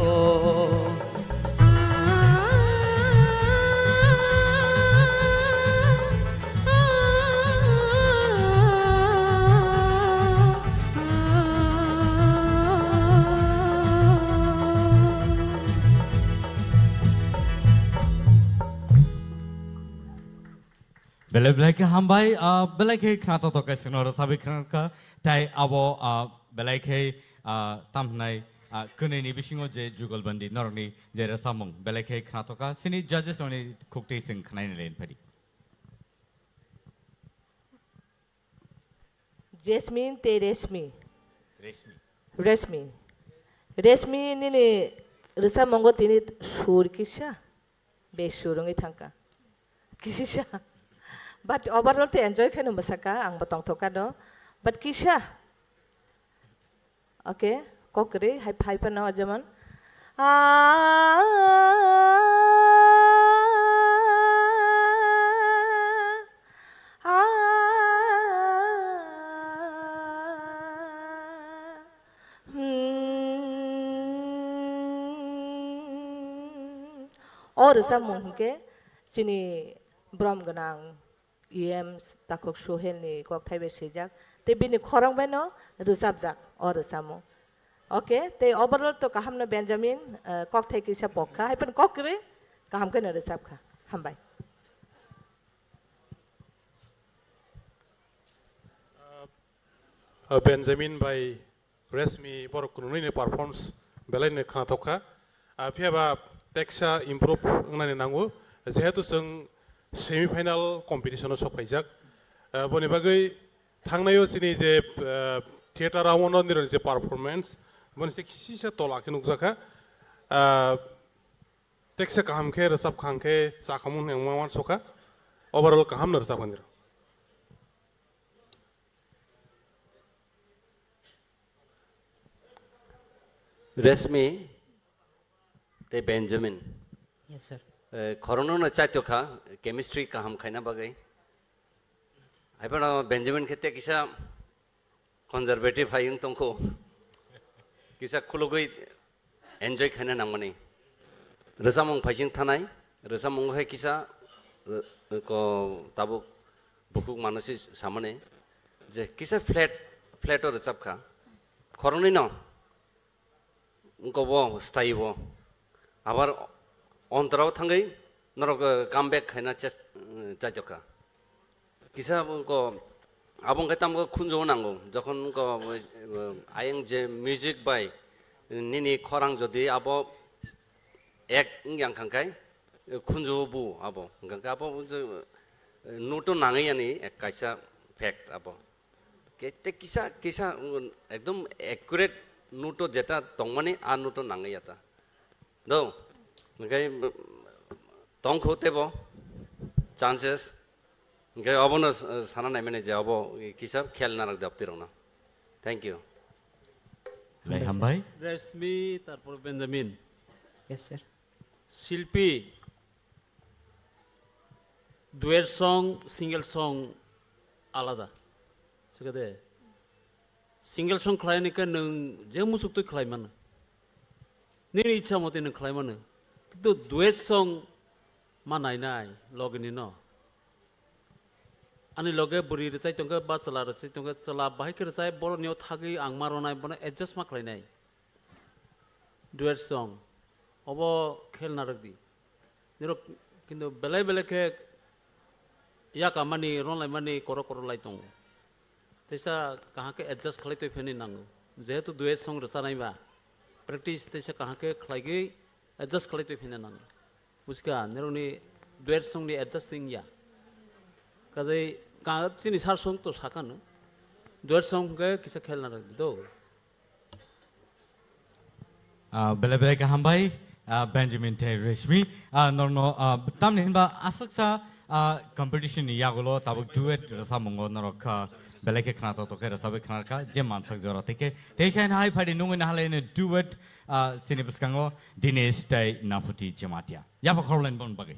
Belai belai khe hambai, ah, belai khe khnatok tok kaisingno rwchabwi khna kha, tai abo, ah, belai khe, ah, tam hwnai, ah, kwnwini bisingo je jugalbandi norokni je rwchapmung belai khe khnatok kha, chini judges rokni khuktwi chwng khnaina len phadi. Jasmine tei Reshmi. Reshmi. Reshmi. Reshmi nini rwchapmungo tini sur kisa, be sur wngwi thangkha. Kisa. But overall te enjoy kheno mwsakha, angbo tongthokha do. But kisa. Okay, kok kwrwi hai phai phano jemon. Ah, ah, hmm. O rwchapmung hwnkhe chini borom gwnang E M Takhuk Sohelni kokthai bai swijak, tei bini khorang baino rwchapjak o rwchapmung. Okay, tei overall to kahamno Benjamin, eh, kokthai kisa pok kha, hai phano kok kwrwi kaham kheno rwchap kha. Hambai. Uh, Benjamin bai Reshmi borok kunungnini performance belaino khnathok kha. Ah, phiya ba teksa improve wngnani nango, jehetu chwng semi final competition-o sok phaijak. Ah, boni bagwi thangnaio chini je, ah, theater round-o nirokni je performance, boni se kisisa tola khe nukjakha. Ah, teksa kaham khe rwchap kha hwnkhe chakhamung hwnwi ang ma uansukha. Overall kaham no rwchap kha nirok. Reshmi tei Benjamin. Yes, sir. Eh, khorokno no chaito kha, chemistry kaham khaina bagwi. Hai phano Benjamin khe tei kisa conservative hai wng tongkho. Kisa khulugwi enjoy khaina nangmani. Rwchapmung phaising thanai, rwchapmungo hai kisa, eh, ko tabuk bukhuk mano si samani je kisa flat, flat-o rwchap kha. Khoroknwi no wngkha bo style bo. Abar ontorao thangwi norok, eh, come back khaina chest-, eh, chaijak kha. Kisa wngkha abo wngkha tamo khunju nango. Jokhon wngkha, eh, ayang je music bai nini khorang jodi abo ek wngya wngkha khe, eh, khunju bu abo. Wngkha khe abo je, eh, note-o nangwi yani ek kaisa fact abo. Ke-, te kisa, kisa, mm, ekdom accurate note-o jeta tongmani, a note-o nangwi ya ta. Do, hingke, mm, tongkho tebo chances. Hingke obono, eh, sana naimani je obo kisa khel narak de aptirokno. Thank you. Belai hambai. Reshmi, tarpor Benjamin. Yes, sir. Shilpi, duet song, single song alada. Sikade, single song khlaini khe nwng je muchuk twi khlai mano. Nini ichha motoi nwng khlai mano. Kintu duet song ma nainai logini no. Ani loge bwrwi rwchai tongkhe ba chwla rwchai tongkhe, chwla bahai khe rwchai, borokni o thagwi ang ma rwnai, bono adjust ma khlainai. Duet song. Obo khel narwk di. Nirok kintu belai belai khe yakamani, ronlaimani korok korok lai tongo. Teisa kaham khe adjust khlai twi pheni nango. Jehetu duet song rwchanai ba, practice teisa kaham khe khlaigwi adjust khlai twi pheni nango. Buskha, nirokni duet song ni adjust wngya. Kajai ka-, chini sar song to sakano. Duet song ke kisa khel na rwdi do. Ah, belai belai kaham bai, ah, Benjamin tei Reshmi. Ah, norno, ah, tamni hinba aswksa, ah, competition ni yagulo tabuk duet rwchapmungo norok, ah, belai khe khna toktok khe rwchapwi khna rwkha je mansak jora tei khe tei sain hai phaidi nungwi nahalai ni duet, ah, chini bwskango Dinesh tei Naphuti Jamatia. Yapha khoroknwi boni bagwi.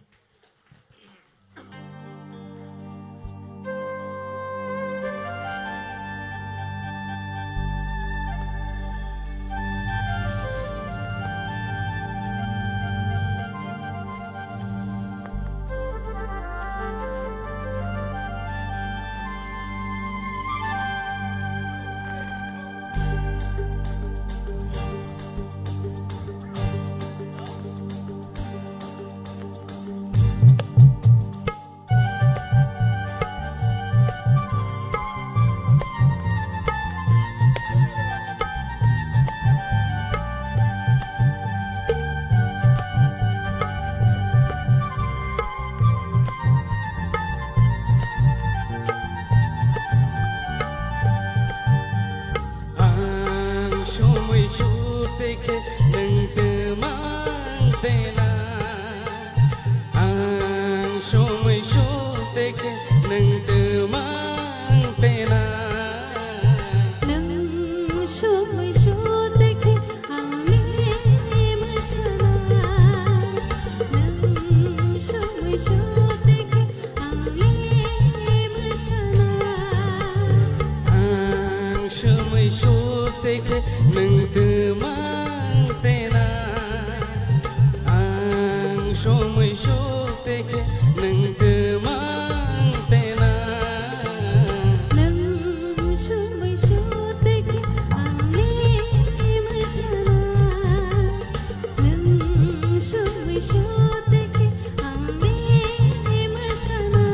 Ang sumui sute khe nwng twmang tena. Ang sumui sute khe nwng twmang tena. Nwng sumui sute khe ang le mwsana. Nwng sumui sute khe ang le mwsana. Ang sumui sute khe nwng twmang tena. Ang sumui sute khe nwng twmang tena. Nwng sumui sute khe ang le mwsana. Nwng sumui sute khe ang le mwsana.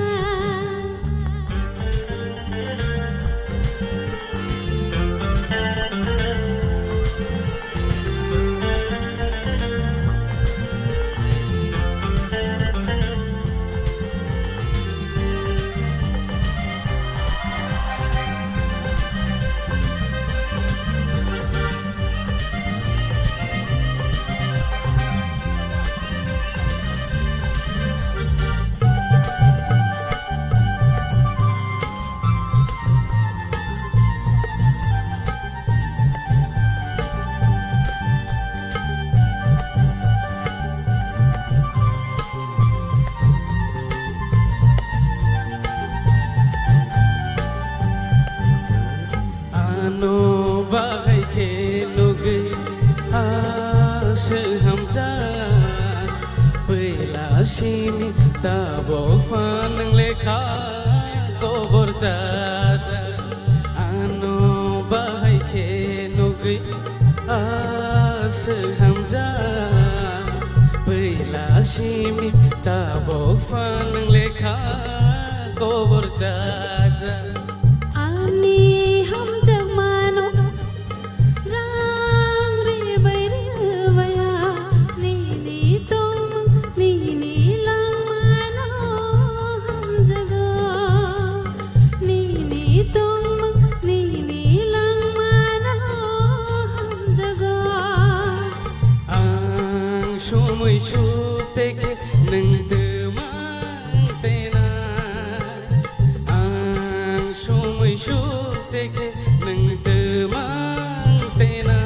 Ano bahai khe nugwi aswk hamjak, puila simi tabok phan nwng lekha kobor jajak. Ano bahai khe nugwi aswk hamjak, puila simi tabok phan nwng lekha kobor jajak. Ani hamjakmano rang rwbai rwbaiya, nini tongmung nini langmano hamjago. Nini tongmung nini langmano hamjago. Ang sumui sute khe nwng twmang tena. Ang sumui sute khe nwng twmang tena.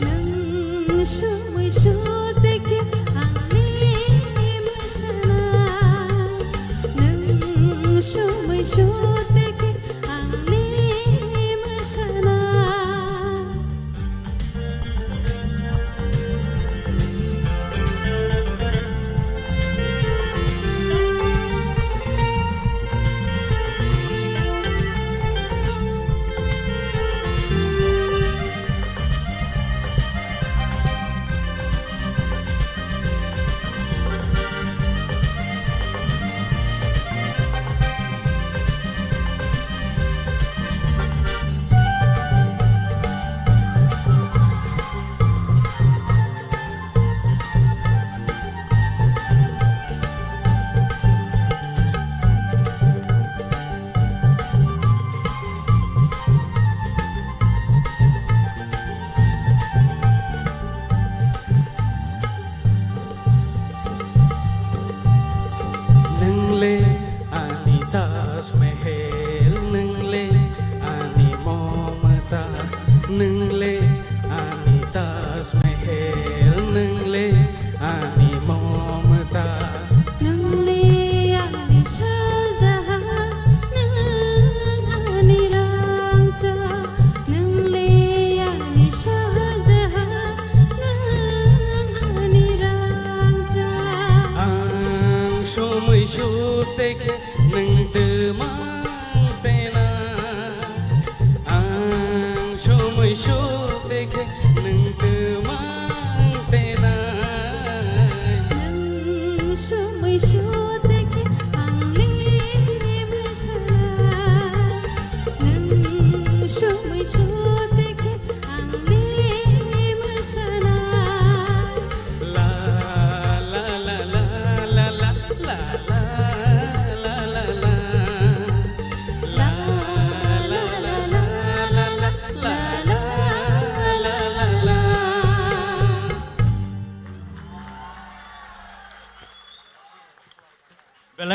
Nwng sumui sute khe ang le mwsana. Nwng sumui sute khe ang le mwsana.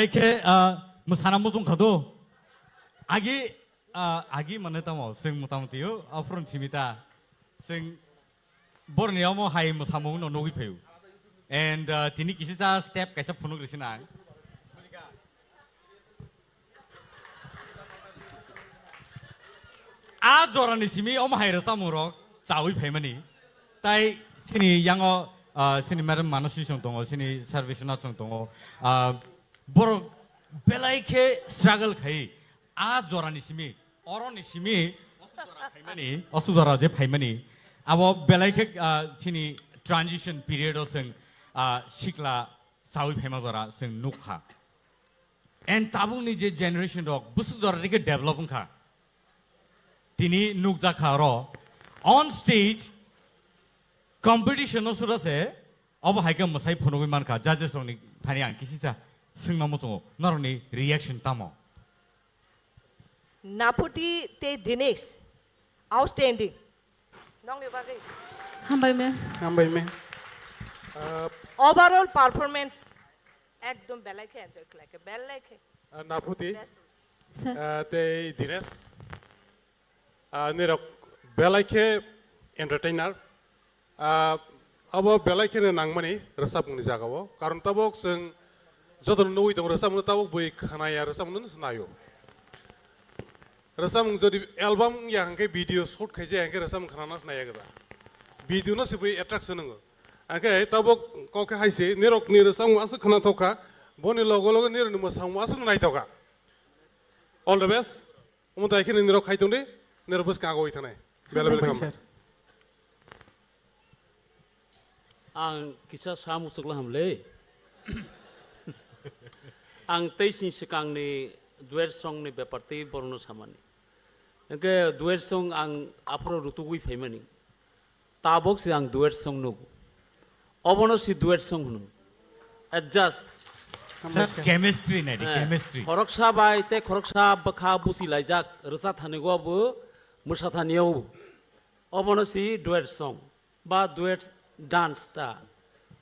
Khe, ah, mwsana muchung kha do. Agi, ah, agi mane tamo, chwng motamoti o, aphuru simi ta. Chwng borni omo hai mwsamung no nugwi phaio. And, ah, tini kisi cha step kaisa phunuk risi nang. A jorani simi omo hai rwchapmung rok chawi phaimani. Tai sini yango, ah, sini madam Manasi chwng tongo, sini Sarveshna chwng tongo. Ah, borok belai khe struggle khai. A jorani simi, oroni simi, osu jora phaimani, osu jora je phaimani. Abo belai khe, ah, sini transition period o chwng, ah, sikla chawi phaima jora chwng nukha. And tabukni je generation rok bwswk jora rikhe develop wngkha. Tini nukjakha oro on stage competition no sura se obo hai khe mwsai phunugwi mankha judges rokni thani ang kisisa swngna muchungo norokni reaction tamo? Naputi tei Dinesh, outstanding. Nongni bagwi. Hambai me. Hambai me. Ah, overall performance ekdom belai khe enjoy khlai khe, belai khe. Ah, Naputi. Best. Sir. Ah, tei Dinesh. Ah, nirok belai khe entertainer. Ah, abo belai kheno nangmani rwchapmungni jagao. Karon tabuk chwng jotono nugwi tongo, rwchapmungno tabuk bui khwnaya, rwchapmungno se naio. Rwchapmung jodi album wngya hwnkhe video shoot khaijaya hwnkhe rwchapmung khwnana se naiya gada. Video no se bui attraction wngo. Hwnkhe tabuk kok khe hai se nirokni rwchapmung aswk khwnathok kha, boni logo logo nirokni mwsamung aswk naithok kha. All the best. Omo tai khe nini rok khai tong di, nini rok bwskang agoi thanai. Bela bela Hambai, khambai. Sir. Ang kisa sa muchuk la hamle. Ang tei sini swkang ni duet song ni bepar tei borok no samani. Hwnkhe duet song ang aphuru rutugwi phaimani. Tabok se ang duet song nugo. Obono se duet song hwno. Adjust. Sir, chemistry nai di, eh, chemistry. Khoroksa bai tei khoroksa bwkha busi laijak rwcha thani go bo, mwsa thani o bo. Obono se duet song ba duet dance ta.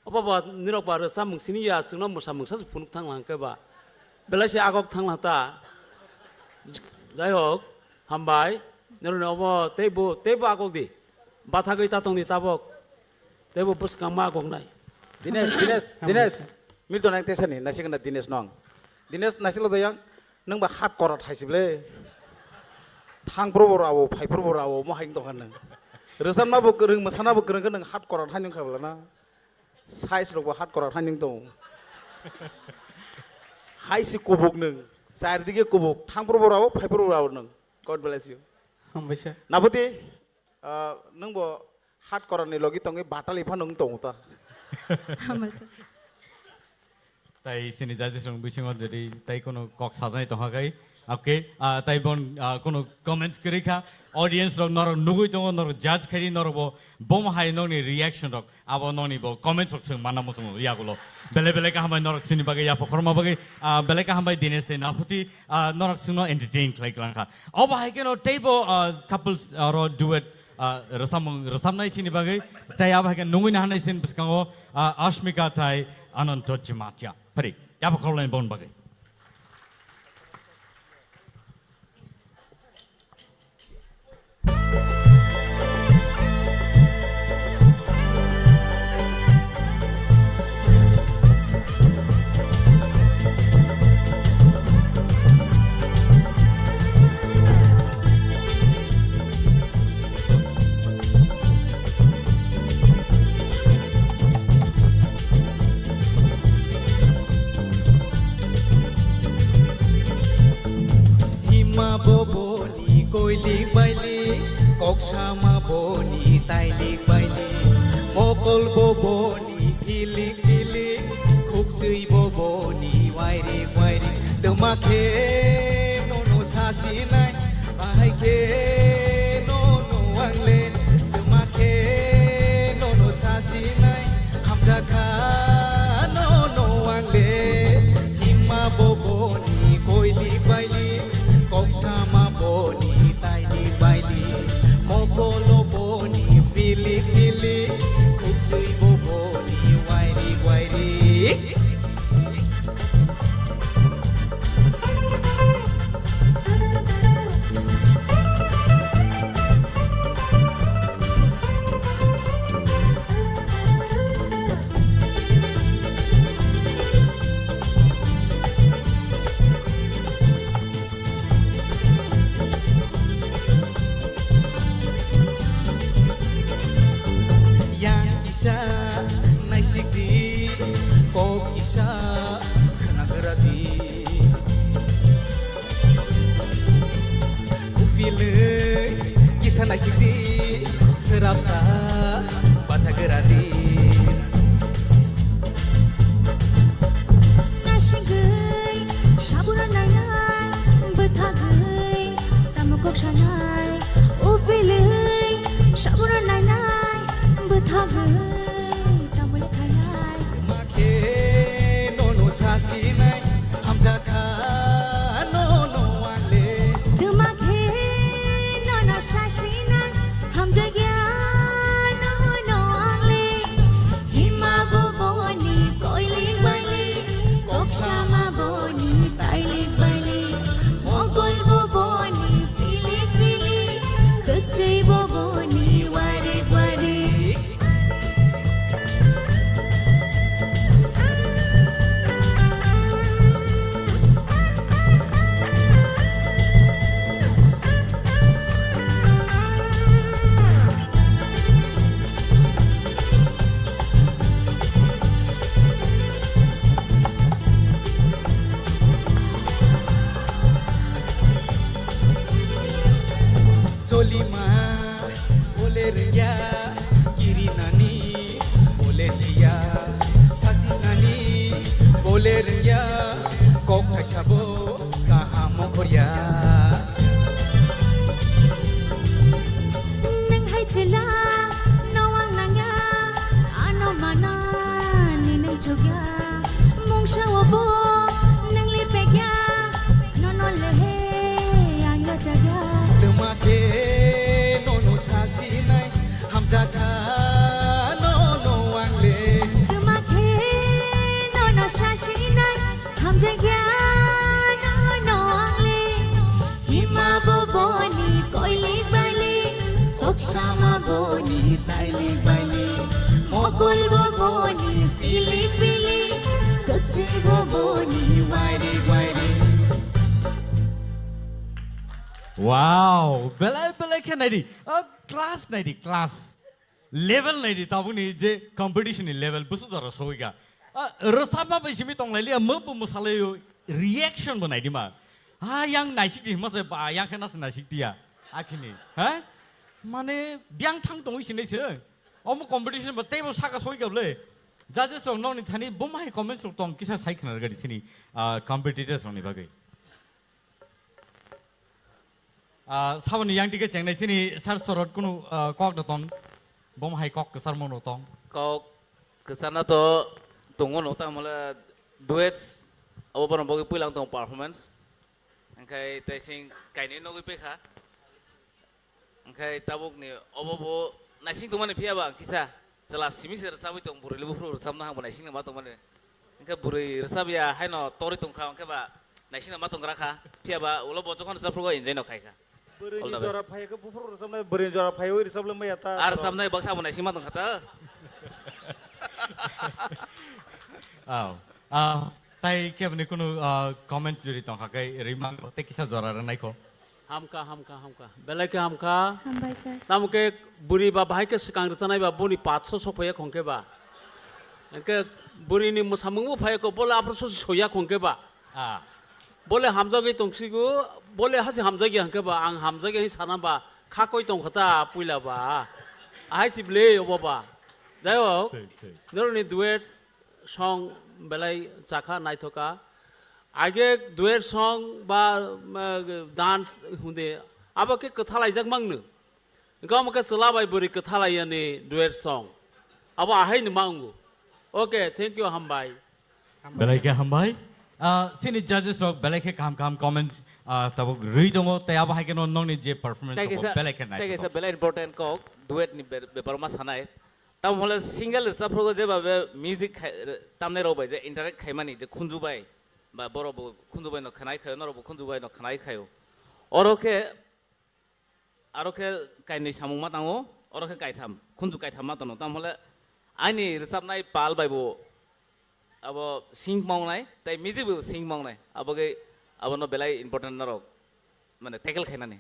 Obo ba nirok ba rwcha mung sini ya chwngno mwsa mungsa se phunuk thang lang khe ba. Belai se agok thang lang ta. Jai hok, hambai. Nirok ni obo tei bo, tei bo agok di. Bathagwi ta tong di tabok. Tei bo bwskang ma goknai. Dinesh, Dinesh, Dinesh. Milton ang tesani, naisik na Dinesh nong. Dinesh, naisik lo doyang, nung ba hat korot hai sible. Thang pro boro abo, phai pro boro abo, mo hai tong khan nung. Rwchapna bo kwrwng, mwsana bo kwrwng khe nung hat korot hai nung khabla na. Size rok bo hat korot hai nung tong. Hai si kubuk nung, char dige kubuk, thang pro boro abo, phai pro boro abo nung. God bless you. Hambai sir. Nabuti, Ah, nwng bo hat korani logi tongwi batali phano wng tongo ta. Hambai sir. Tai sini judges rok bisingo jodi tai kono kok sajani tongkha kai. Okay, ah, tai bon, ah, kono comments kwrwi kha. Audience rok norok nugwi tongo, norok judge khaidi, norok bo bomo hai nokni reaction rok. Abo nokni bo comments rok chwng manna muchungo yagulo. Belai belai kaham bai norok sini bagwi yapha khorma bagwi, ah, belai kaham bai Dinesh tei Naphuti, ah, norok chwngno entertain khlai klang kha. Obo hai kheno teibo, ah, couples aro duet, ah, rwchapmung rwchapnai sini bagwi tei abo hai khe nungwi nahanai sini bwskango, ah, Ashmika tei Ananto Jamatia. Phari, yapha khorlaini bon bagwi. Hima bo boni koilik bailik, kok sama boni tailik bailik, mokol bo boni philik philik, khukchwi bo boni wairik wairik. Twma khe nono sasinai, bahai khe nono ang le. Twma khe nono sasinai, hamjakha nono ang le. Hima bo boni koilik bailik, kok sama boni tailik bailik, mokolo boni philik philik, khukchwi bo boni wairik wairik. Naisingdi, srapsa, bathagra di. Naisingwi, sabura nainai, bwthagwi, tamo kok sanai, upilwi, sabura nainai, bwthagwi, tamo le khainai. Makhe nono sasinai, hamjakha nono angle. Twma khe nono sasinai, hamjakya nono angle. Hima bo boni koilik bailik, koksama boni tailik bailik, mokol bo boni pilik pilik, kwchwi bo boni warik warik. Cholima, bole rengya, kiri nani, bole siya, sati nani, bole rengya, kok kaisa bo, kaham mokor ya. Nwng hai chwla, no ang nangya, ano mana ni nwng chukya. Mungsa obo nwng lipekya, nono lehe ang yachakya. Twma khe nono sasinai, hamjakha nono ang le. Twma khe nono sasinai, hamjakya nono ang le. Hima bo boni koilik bailik, koksama boni tailik bailik, mokol bo boni pilik pilik, kwchwi bo boni wairik wairik. Wow, belai belai khe naidi. Oh, class naidi, class. Level naidi, tabukni je competition ni level, busu jora soika. Ah, rwchapma bai simi tonglailiya, mo bo mwsalaio, reaction bo naidi ma. Ha, yang naisik di hima se ba, yang khe nasa naisik diya. Akhini, ha? Mane, biang thang tongwi sinai se. Omo competition bo teibo saka soika ble. Judges rok nokni thani bo mai comments rok tong kisa sai khna rwgadi sini, ah, competitors rokni bagwi. Ah, saboni yang tike chengnai sini sar sorot kunu, ah, kok da tong. Bom hai kok kesar mono tong. Kok kesana to tongo no ta mole duets abo bono bogi puilang tong performance. Engkai taising kaini nogwi pekha. Engkai tabuk ni obo bo naising tongmani phiya ba kisa. Chwla simi se rwchabwi tong, bwrwi le buphuru rwchabna hangbo naisingno ma tongmani. Hwnkhe bwrwi rwchabya haino torwi tongkha, hwnkhe ba naisingno ma tonggra kha. Phiya ba ulo bo jokhon rwchaphurugo enjoy no khai kha. All the best. Bwrwini jora phai khe buphuru rwchabnai, bwrwini jora phaiwi rwchabla maya ta. Ar rwchabnai baksa bo naising ma tongkha ta. Oh. Ah, tai kebni kunu, ah, comments juri tongkha khe rwimang tei kisa jora rwnai kho. Hamka, hamka, hamka. Belai khe hamka. Hambai sir. Tamo khe bwrwi ba bahai khe swkang rwchanai ba boni patso sok phaiya khong khe ba. Hwnkhe bwrwini mwsamung bo phaiya kho, bole aphuru sosi soya khong khe ba. Ah. Bole hamjagwi tongsigo, bole hasi hamjagya hwnkhe ba, ang hamjagya hwnwi sana ba, kha koi tongkha ta puila ba. Ahai si bwlwi obo ba. Jai hok, thik, thik. Norokni duet song belai chakha, naithoka. Age duet song ba, um, dance hunde, abo khe kwthalaijak mangno. Gom khe chwla bai bwrwi kwthalaiyani duet song. Abo ahaino ma wngo. Okay, thank you, hambai. Belai khe hambai. Ah, chini judges rok belai khe kaham kaham comment, ah, tabuk rwi tongo, tei abo hai kheno nokni je performance tei tongo, kaisa, belai khe tei kaisa naithothok. Belai important kok, duet ni be-, bepar ma sanai. Tamo hole single rwchaphurugo jeba be music khai, tamnai rok bai je interact khaimani je khunju bai, ba borok bo khunju bai no khnai khayo, norok bo khunju bai no khnai khayo. Oro khe, aro khe kainwi samung ma tango, oro khe kaitham, khunju kaitham ma tano. Tamo hole ani rwchapnai pal bai bo abo sing mawnai, tei music bo sing mawnai. Abo khe abono belai important norok, mane, tackle khainani.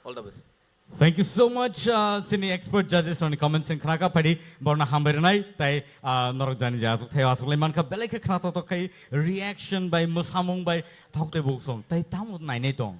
All the best. Thank you so much, uh, chini expert judges rokni comments wng khnakha phaidi borna hambai rwnai, tei, uh, norok jani je aswk thaio aswk lai mankha, belai khe khna toktok khai reaction bai, mwsamung bai, thok tei buksong, tei tamo nainai tong.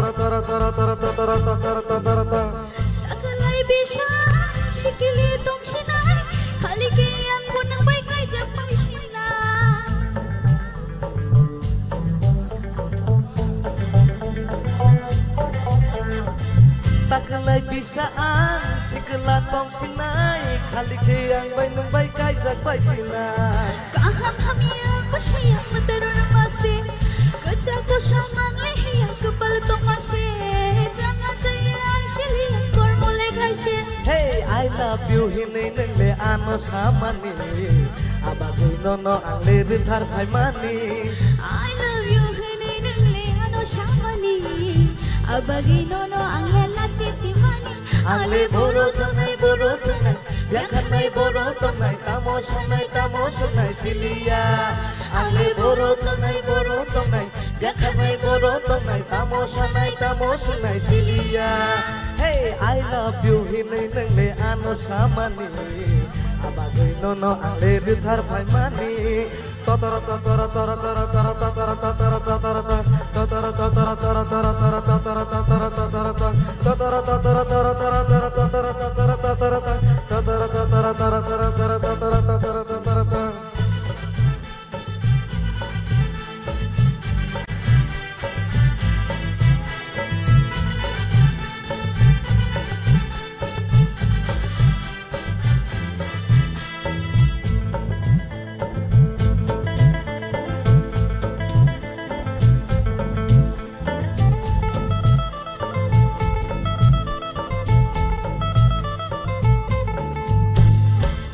Takalai bisa sikili tongsinai, khali ke ang bo nang bai kaijak paisina. Takalai bisa ang sikila tongsinai, khali ke ang bai nang bai kaijak paisina. Kaham hamya kusiya matarul mase, kacha kosa mangle hiya kapal tongmase, janga jaya ang siliya kormo lekhaise. Hey, I love you hinwi nwngle ano samani, abagwi nono angle rwthar phaimani. I love you hinwi nwngle ano samani, abagwi nono angle lachi timani. Angle boro tongnai boro tongnai, yakhanai boro tongnai, tamo sanai tamo sanai siliya. Angle boro tongnai boro tongnai, yakhanai boro tongnai, tamo sanai tamo sanai siliya. Hey, I love you hinwi nwngle ano samani, abagwi nono angle rwthar phaimani.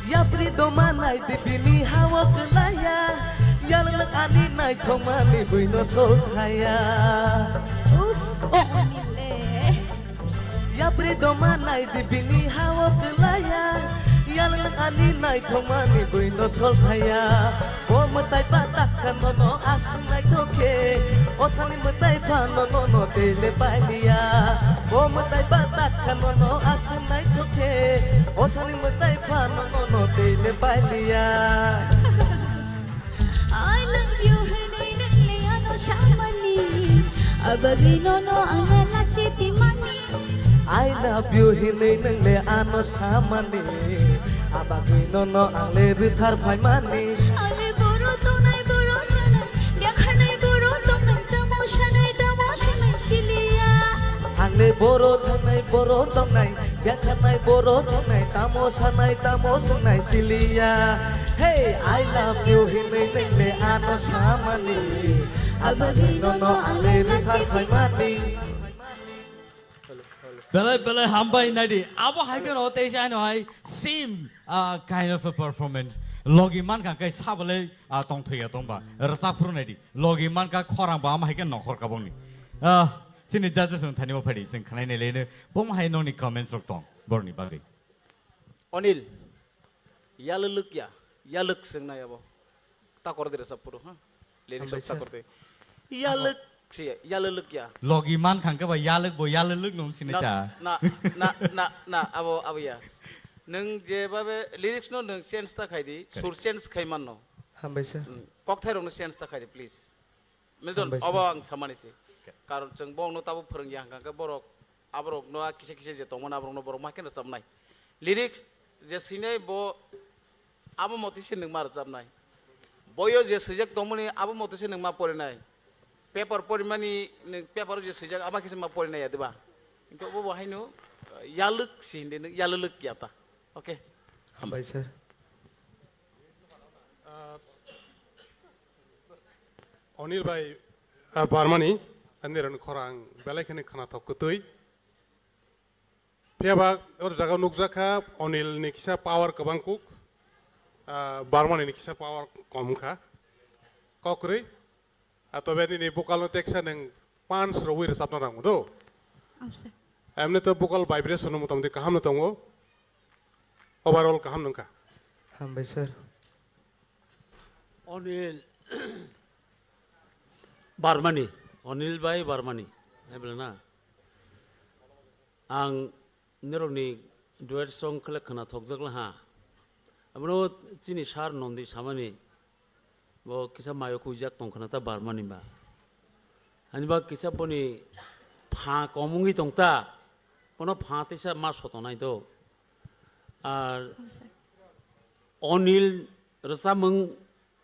Yapri doma nai di bini hawa kenaya, yalwk ani nai thongmani buino sol khaya. Uff, oh, Anil le. Yapri doma nai di bini hao kelaya, yalwk ani naithokmani buino sol khaya. Bo mwtai ba takha nono aswk naithok khe, osani mwtai phano nono tei le pailiya. Bo mwtai ba takha nono aswk naithok khe, osani mwtai phano nono tei le pailiya. I love you hinwi nwngle ano samani, abagwi nono ang lachi timani. I love you hinwi nwngle ano samani, abagwi nono angle rwthar phaimani. Angle boro tongnai boro thangnai, byakhanai boro tongnai, tamo sanai tamo sanai siliya. Angle boro thangnai boro tongnai, byakhanai boro tongnai, tamo sanai tamo sanai siliya. Hey, I love you hinwi nwngle ano samani, abagwi nono angle rwthar phaimani. Belai belai hambai naidi. Abo hai kheno tei se ano hai same, ah, kind of a performance. Logi mankha khe sabalai, ah, tongthwi ya tongba. Rwchap phuru naidi. Logi mankha khorang ba ama hai khe nokhor kabongni. Ah, chini judges rok thani bo phaidi. Chwng khnai nai leno. Bo ma hai nokni comments rok tong. Borni bagwi. Onil, yalwlwk ya, yalwk swngnai abo. Takor de rwchap phuru, ha? Lyrics Hambai rok sir. Takor de. Yalwk, Si yalwlwk ya. Logi man khang khe ba yalwk bo yalwlwk nung sinai ta. Na, na, na, na, abo, abo ya. Nwng je babe lyrics no nwng change ta khai di, sur change khai man no. Hambai sir. Hmm, kokthai rok no change ta khai di, please. Milton, hambai sir. Obo ang samani se. Karon chwng bong no tabo phwrwng ya hwnkha khe borok, aborok no a kisa kisa je tongmani aborok no borok ma khe rwchapnai. Lyrics je swinai bo abo motwi se nwng ma rwchapnai. Boyo je swijak tongmani abo motwi se nwng ma porinai. Paper porimani nwng paper o je swijak abo khe se ma porinai ya diba? Hwnkhe obo bo haino, uh, yalwk si hindi nwng yalwlwk ya ta. Okay. Hambai sir. Ah, Onil bai, ah, Barmani, ani rani khorang belai kheno khwnathok kwtwi. Phiya ba o jaga nukjak kha Onil ni kisa power kwbang kuk, ah, Barmani ni kisa power kom kha. Kokrwi, ah, tobe nini vocal no teksa nwng punch rwui rwchapna nang do. Emni to vocal vibration no motamoti kaham no tongo. Overall kaham nungkha. Hambai sir. Onil Barmani, Onil bai Barmani, hai bwle na? Ang norokni duet song khlai khwnathokjak laha. Abono chini sir Nondi samani, bo kisa mayo khuijak tong khwna ta Barmani ba. Ani ba kisa boni pha kom wngwi tong ta, bono pha teisa ma sotonai do. Ar Onil rwchapmung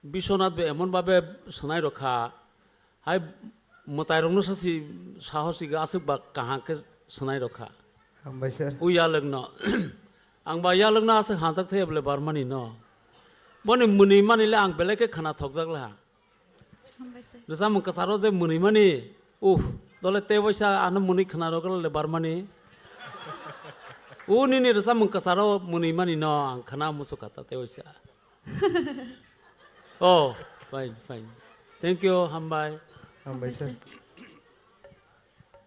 Biswanath bo emon babe swnai rokha, hai mwtai rokno sasi sahosi ga aswk ba kaham khe swnai rokha. Hambai sir. U yalwkno. Ang ba yalwkno aswk hanjak thaya bole Barmani no. Boni mwnwi mani le ang belai khe khwnathokjak laha. Hambai sir. Rwchapmung kwcharo je mwnwi mani, uh, dole tei waisa ano mwnwi khwna rwgwla le Barmani. U nini rwchapmung kwcharo mwnwi mani no ang khwna muchukha ta tei waisa. Oh, fine, fine. Thank you, hambai. Hambai sir.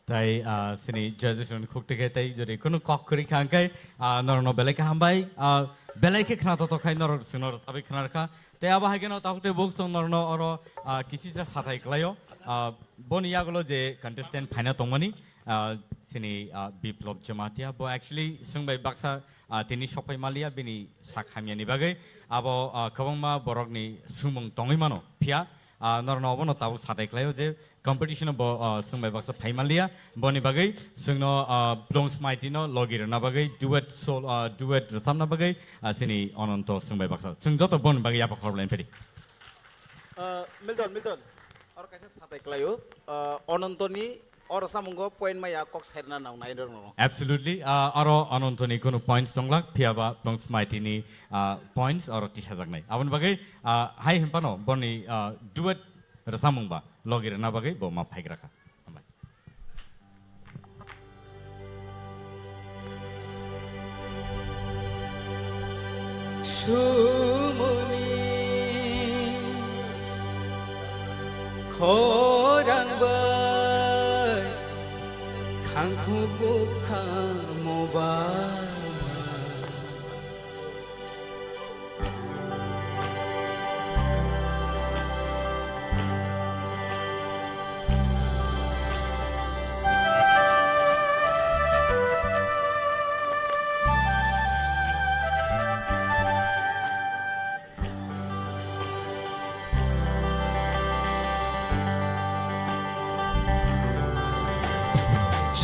Tai, ah, sini judges rok khuk tike tai jodi kunu kok kwrwi kha hwnkhe, ah, norokno belai khe hambai, ah, belai khe khwnathok thok khai norok chwngno rwchapwi khwna rwkha. Tai abo hai kheno takhuk tei buk chwng norokno oro, ah, kisisa sathai kwlaio. Ah, boni yagulo je contestant phaina tongmani, ah, sini, ah, Biplop Jamatia, bo actually swng bai baksa, ah, tini sokphai maliya bini sak hamyani bagwi. Abo, ah, kwbangma borokni swngmung tongwi mano. Phiya, ah, norokno obono tabuk sathai khlaio je competition-o bo, ah, swng bai baksa phai maliya. Boni bagwi swngno, ah, Blong Smaiti no logi rwna bagwi duet sol-, ah, duet rwchapna bagwi, ah, sini Ononto swng bai baksa. Swng joto boni bagwi yapha khorok laini phedi. Ah, Milton, Milton. Oro kaisa satai klaio, ah, Onontoni oro samungo point maya kok sairna nang nai rok no. Absolutely, ah, oro Onontoni kunu points tonglak, phiya ba Blong Smaiti ni, ah, points oro tisajaknai. Aboni bagwi, ah, hai hinphano boni, ah, duet rwchapmung ba logi rwna bagwi bo ma phaigra kha. Hambai. Sumuni khorang bai khangkhu kukha moba.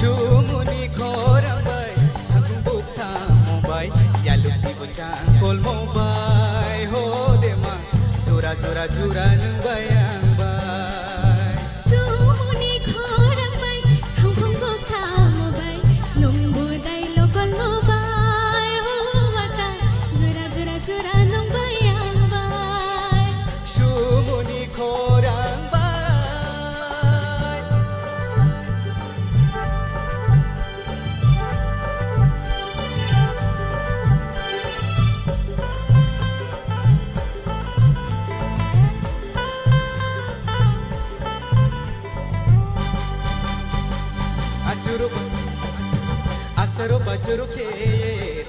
Sumuni khorang bai, hakung bukthamo bai, yaluk dibo changkolmo bai, ho dema, jora jora jora nwng bai ang bai. Sumuni khorang bai, hakung bukthamo bai, nwng budai lokolmo bai, ho wata, jora jora jora nwng bai ang bai. Sumuni khorang bai. Achuru, achuru bachuru khe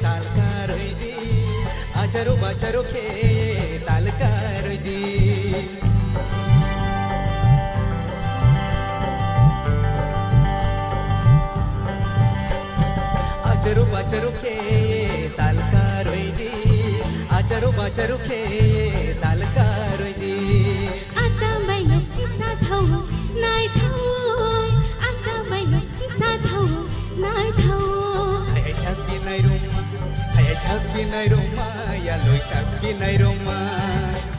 tal karwi di. Achuru bachuru khe tal karwi di. Khe tal karwi di, acharu bacharu khe tal karwi di. Atam bai nuk kisa thau, nai thau, atam bai nuk kisa thau, nai thau. Hai hai sak binai ruma, hai hai sak binai ruma, ya loi sak binai ruma.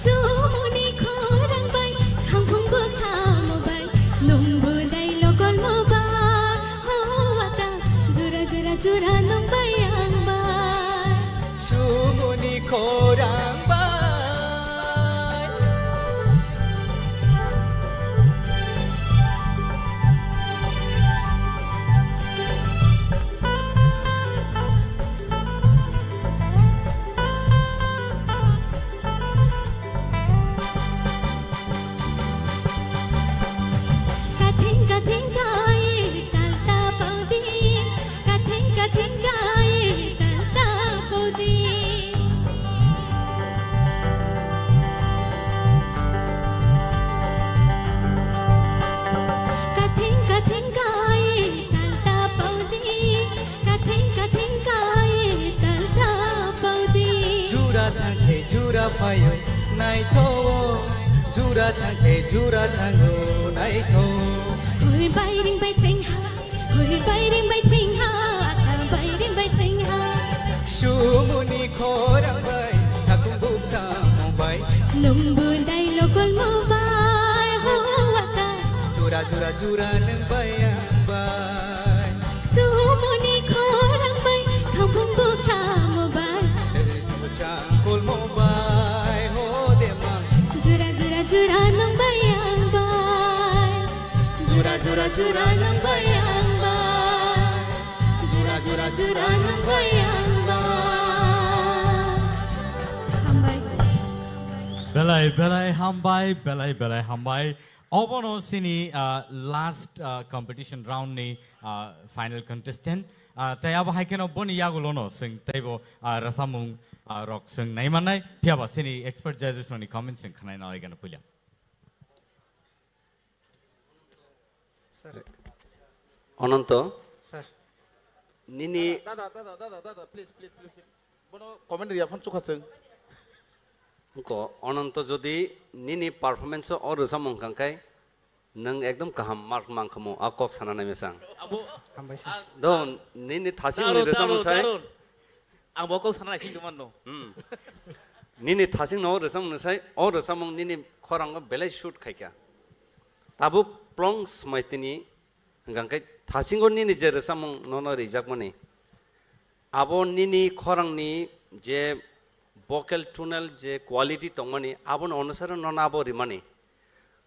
Sumuni khorang bai, khangkhung bo khamo bai, nungbo dai lokol mo bai. Ho wata, jura jura jura nung bai ang bai. Sumuni khorang bai. Kathing kathing kai tal ta pau di, kathing kathing kai tal ta pau di. Kathing kathing kai tal ta pau di, kathing kathing kai tal ta pau di. Jura thangkhe jura phaio naitho, jura thangkhe jura thango naitho. Hoi bai ring bai teng ha, hoi bai ring bai teng ha, ata bai ring bai teng ha. Sumuni khorang bai, thakung bukta mo bai. Nungbo dai lokol mo bai, ho wata. Jura jura jura nung bai ang bai. Sumuni khorang bai, thangphung bukha mo bai. Changkol mo bai, ho de mang. Jura jura jura nung bai ang bai. Jura jura jura nung bai ang bai. Jura jura jura nung bai ang bai. Hambai. Belai belai hambai, belai belai hambai. Obono sini, ah, last, ah, competition round ni, ah, final contestant. Ah, tei abo hai kheno boni yagulono chwng teibo, ah, rwchapmung, ah, rok chwng nai mannai. Phiyaba sini expert judges rokni comment chwng khwnai nalai gana puila. Sir. Ononto. Sir. Nini. Dada, dada, dada, dada, please, please, please, please. Bono comment ya phone chukha chwng. Ko Ononto jodi nini performance o rwchapmung kangkai nwng ekdom kaham mark mankhamu a kok sana nai mesang. Abo Hambai sir. Ang Do nini thasing Darun, ni rwchapmung darun, sai. Darun. Ang bo kok sana naising tongmano. Hmm. Nini thasing no rwchapmung sai, o rwchapmung nini khorango belai shoot khaikha. Tabuk Plong Smaitini hwnkha khe thasingo nini je rwchapmung nono rijakmani. Abo nini khorangni je vocal tonal je quality tongmani, abono onusare nono abo rimani.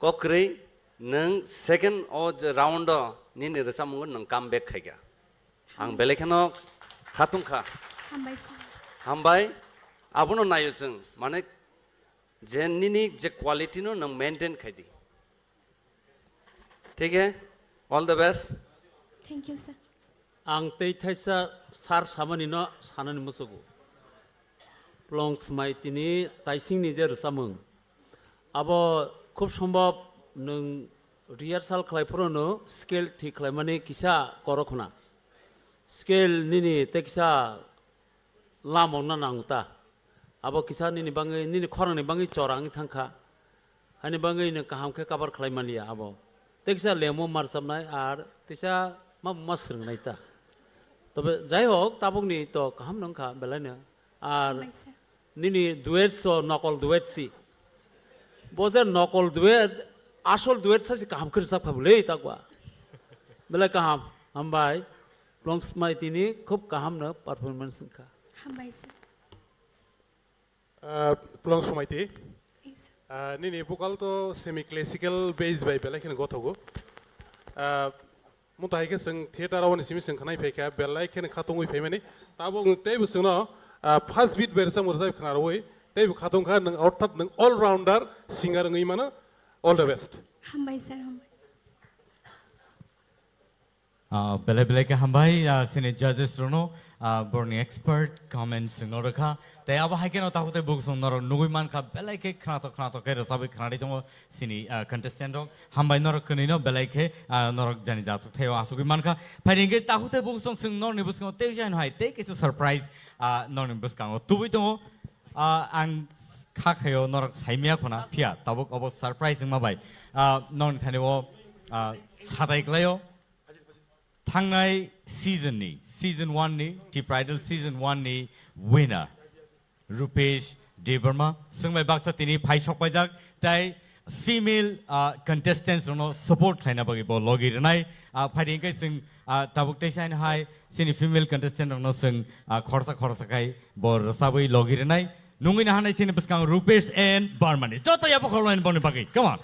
Kokrwi nwng second o je round o nini rwchapmungo nwng come back khaikha. Ang belai kheno khatungkha. Hambai sir. Hambai, abono naio chwng, mane je nini je quality no nwng maintain khai di. Thik hai? All the best. Thank you, sir. Ang tei thaisa sir samani no sanani musugo. Plong Smaitini taisingni je rwchapmung. Abo khub sombhob nwng rehearsal khlai phuru no scale thik khlaimani kisa koro khna. Scale nini tei kisa lama wngna nango ta. Abo kisa nini bangwi, nini khorangni bangwi chora wngwi thangkha. Haini bangwi nwng kaham khe cover khlai manliya abo. Tei kisa lemo ma rwchapnai ar teisa ma, ma swrwngnai ta. Tobe jai hok, tabukni to kaham no wngkha belaino. Ar Hambai sir. Nini duet so nokol duet si. Bo je nokol duet, asol duet sa si kaham khe rwchap kha bwle takwa. Belai kaham, hambai. Plong Smaitini khub kaham no performance wngkha. Hambai sir. Ah, Plong Smaiti. Yes, sir. Ah, nini vocal to semi classical base bai belai kheno gothogo. Ah, Mutai khe chwng theater o ni simi chwng khnai phaikha, belai kheno khatungwi phaimani. Tabuk teibo chwngno, ah, first beat bai rwchapmung rwchap khnarwi, teibo khatungkha nwng, orthat nwng all rounder singer wngwi mano. All the best. Hambai sir, hambai. Ah, belai belai khe hambai, ah, chini judges rokno, ah, borni expert comments no rwkha. Tei abo hai kheno takhuk tei bukhuk song norok nugui mankha, belai khe khnatok khnatok khe rwchabwi khnarwi tongo chini, ah, contestant rok. Hambai norok kwnwi no belai khe, ah, norok jani jatok thaio asugwi mankha. Phaini hwnkhe takhuk tei bukhuk song chwng norni bwskango tei jani hai tei kisa surprise, ah, norni bwskango tubui tongo. Ah, ang kha khaio norok saimya khuna phiya tabuk obo surprise wngma bai. Ah, norni thani o, ah, satai klaio. Thangnai season ni, season one ni, Tipra Idol season one ni winner, Rupesh Debbarma, swngbai baksa tini phai sokpaijak, tei female, ah, contestants rokno support khlaina bagwi bo logi rwnai. Ah, phaidi hwnkhe chwng, ah, tabuk teisa haino hai chini female contestant rokno chwng, ah, khorsa khorsa khai bo rwchabwi logi rwnai. Nungwi nahanai chini bwskang Rupesh and Barmani. Joto yabo khorlaini boni bagwi. Come on.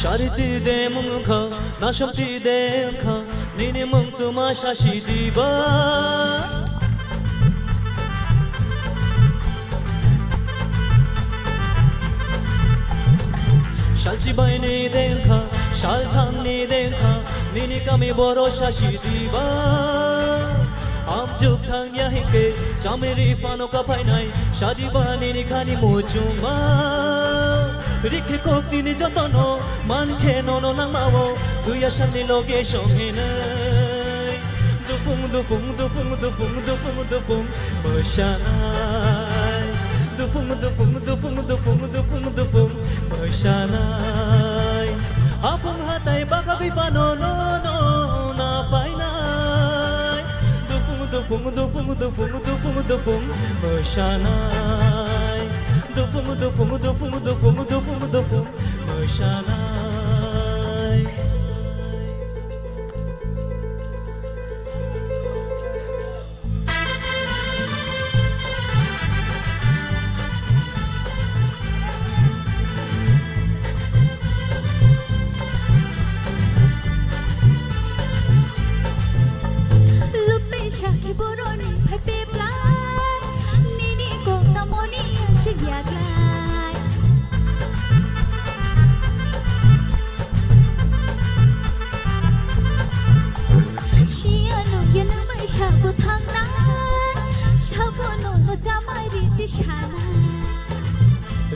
Sari twi de mung kha, nasom twi de wng kha, nini mung tuma sasi diba. Salsi bai ni de wng kha, sal thang ni de wng kha, nini kami boro sasi diba. Amchuk thang ya hike, chamiri pano ka phainai, sadi ba nini khani muchungma. Rikhe kok tini jotono, man khe nono langmao, tuya sani loge songhinai. Dupung, dupung, dupung, dupung, dupung, dupung, mwsanai. Dupung, dupung, dupung, dupung, dupung, dupung, mwsanai. Hapung hatai bagagwi pano nono na painai. Dupung, dupung, dupung, dupung, dupung, dupung, mwsanai. Dupung, dupung, dupung, dupung, dupung, dupung, mwsanai. Lupe sakhi boroni phai peplai, nini kok tamoni asik yaklai. Siya nung ya nung mai sabo thangnai, sabo nung no chamai riti sanai.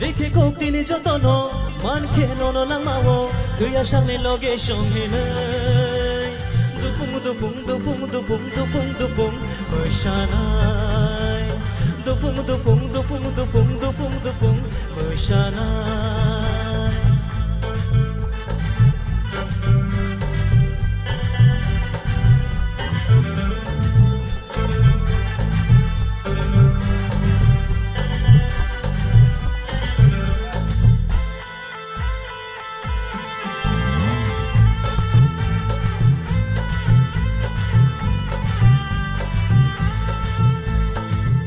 Rikhe kok tini jotono, man khe nono langmao, tuya sangni loge songhinai. Dupung, dupung, dupung, dupung, dupung, dupung, mwsanai. Dupung, dupung, dupung, dupung, dupung, dupung, mwsanai.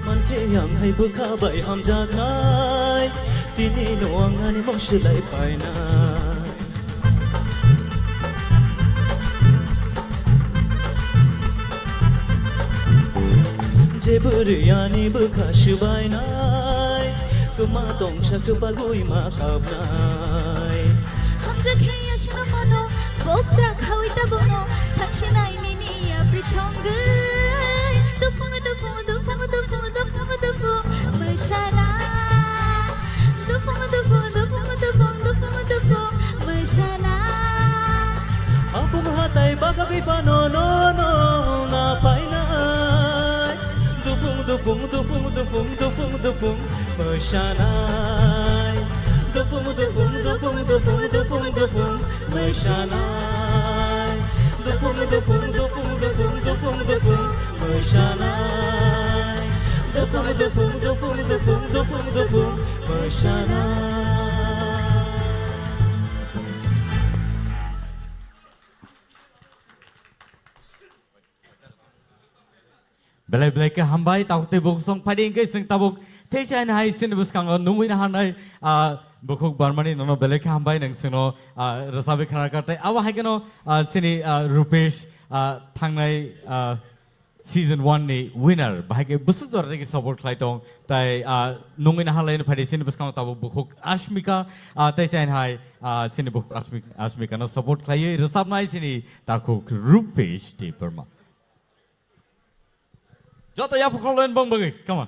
Mankhe yang hai bwkha bai hamjaknai, tini no ang ani mung swlai painai. Je bwrwi ani bwkha swbainai, kwma tongsa kwpagwi ma kapnai. Hamjakhe yasno mano, boktra khawi ta bono, thangsinai nini yapri songwi. Dupung, dupung, dupung, dupung, dupung, dupung, mwsanai. Dupung, dupung, dupung, dupung, dupung, dupung, mwsanai. Hapung hatai bagagwi pano nono na painai. Dupung, dupung, dupung, dupung, dupung, dupung, mwsanai. Dupung, dupung, dupung, dupung, dupung, dupung, mwsanai. Dupung, dupung, dupung, dupung, dupung, dupung, mwsanai. Dupung, dupung, dupung, dupung, dupung, dupung, mwsanai. Belai belai khe hambai, tabuk tei bukhuk song phaidi hwnkhe chwng tabuk theisa hai chini bwskango nungwi naharnai, ah, bukhuk Barmani nono belai khe hambai, nwng chwngno, ah, rwchabwi khna rwkha tei abo hai kheno, ah, chini, ah, Rupesh, ah, thangnai, ah, season one ni winner, bahai khe bwswk jora tei support khlai tong, tai, ah, nungwi naharlaino phaidi chini bwskango tabuk bukhuk Ashmika, ah, tei chain hai, ah, chini bukhuk Ashmik-, Ashmika no support khlaiwi rwchabnai chini takhuk Rupesh Debbarma. Joto yapha khorloin bong bagwi, come on.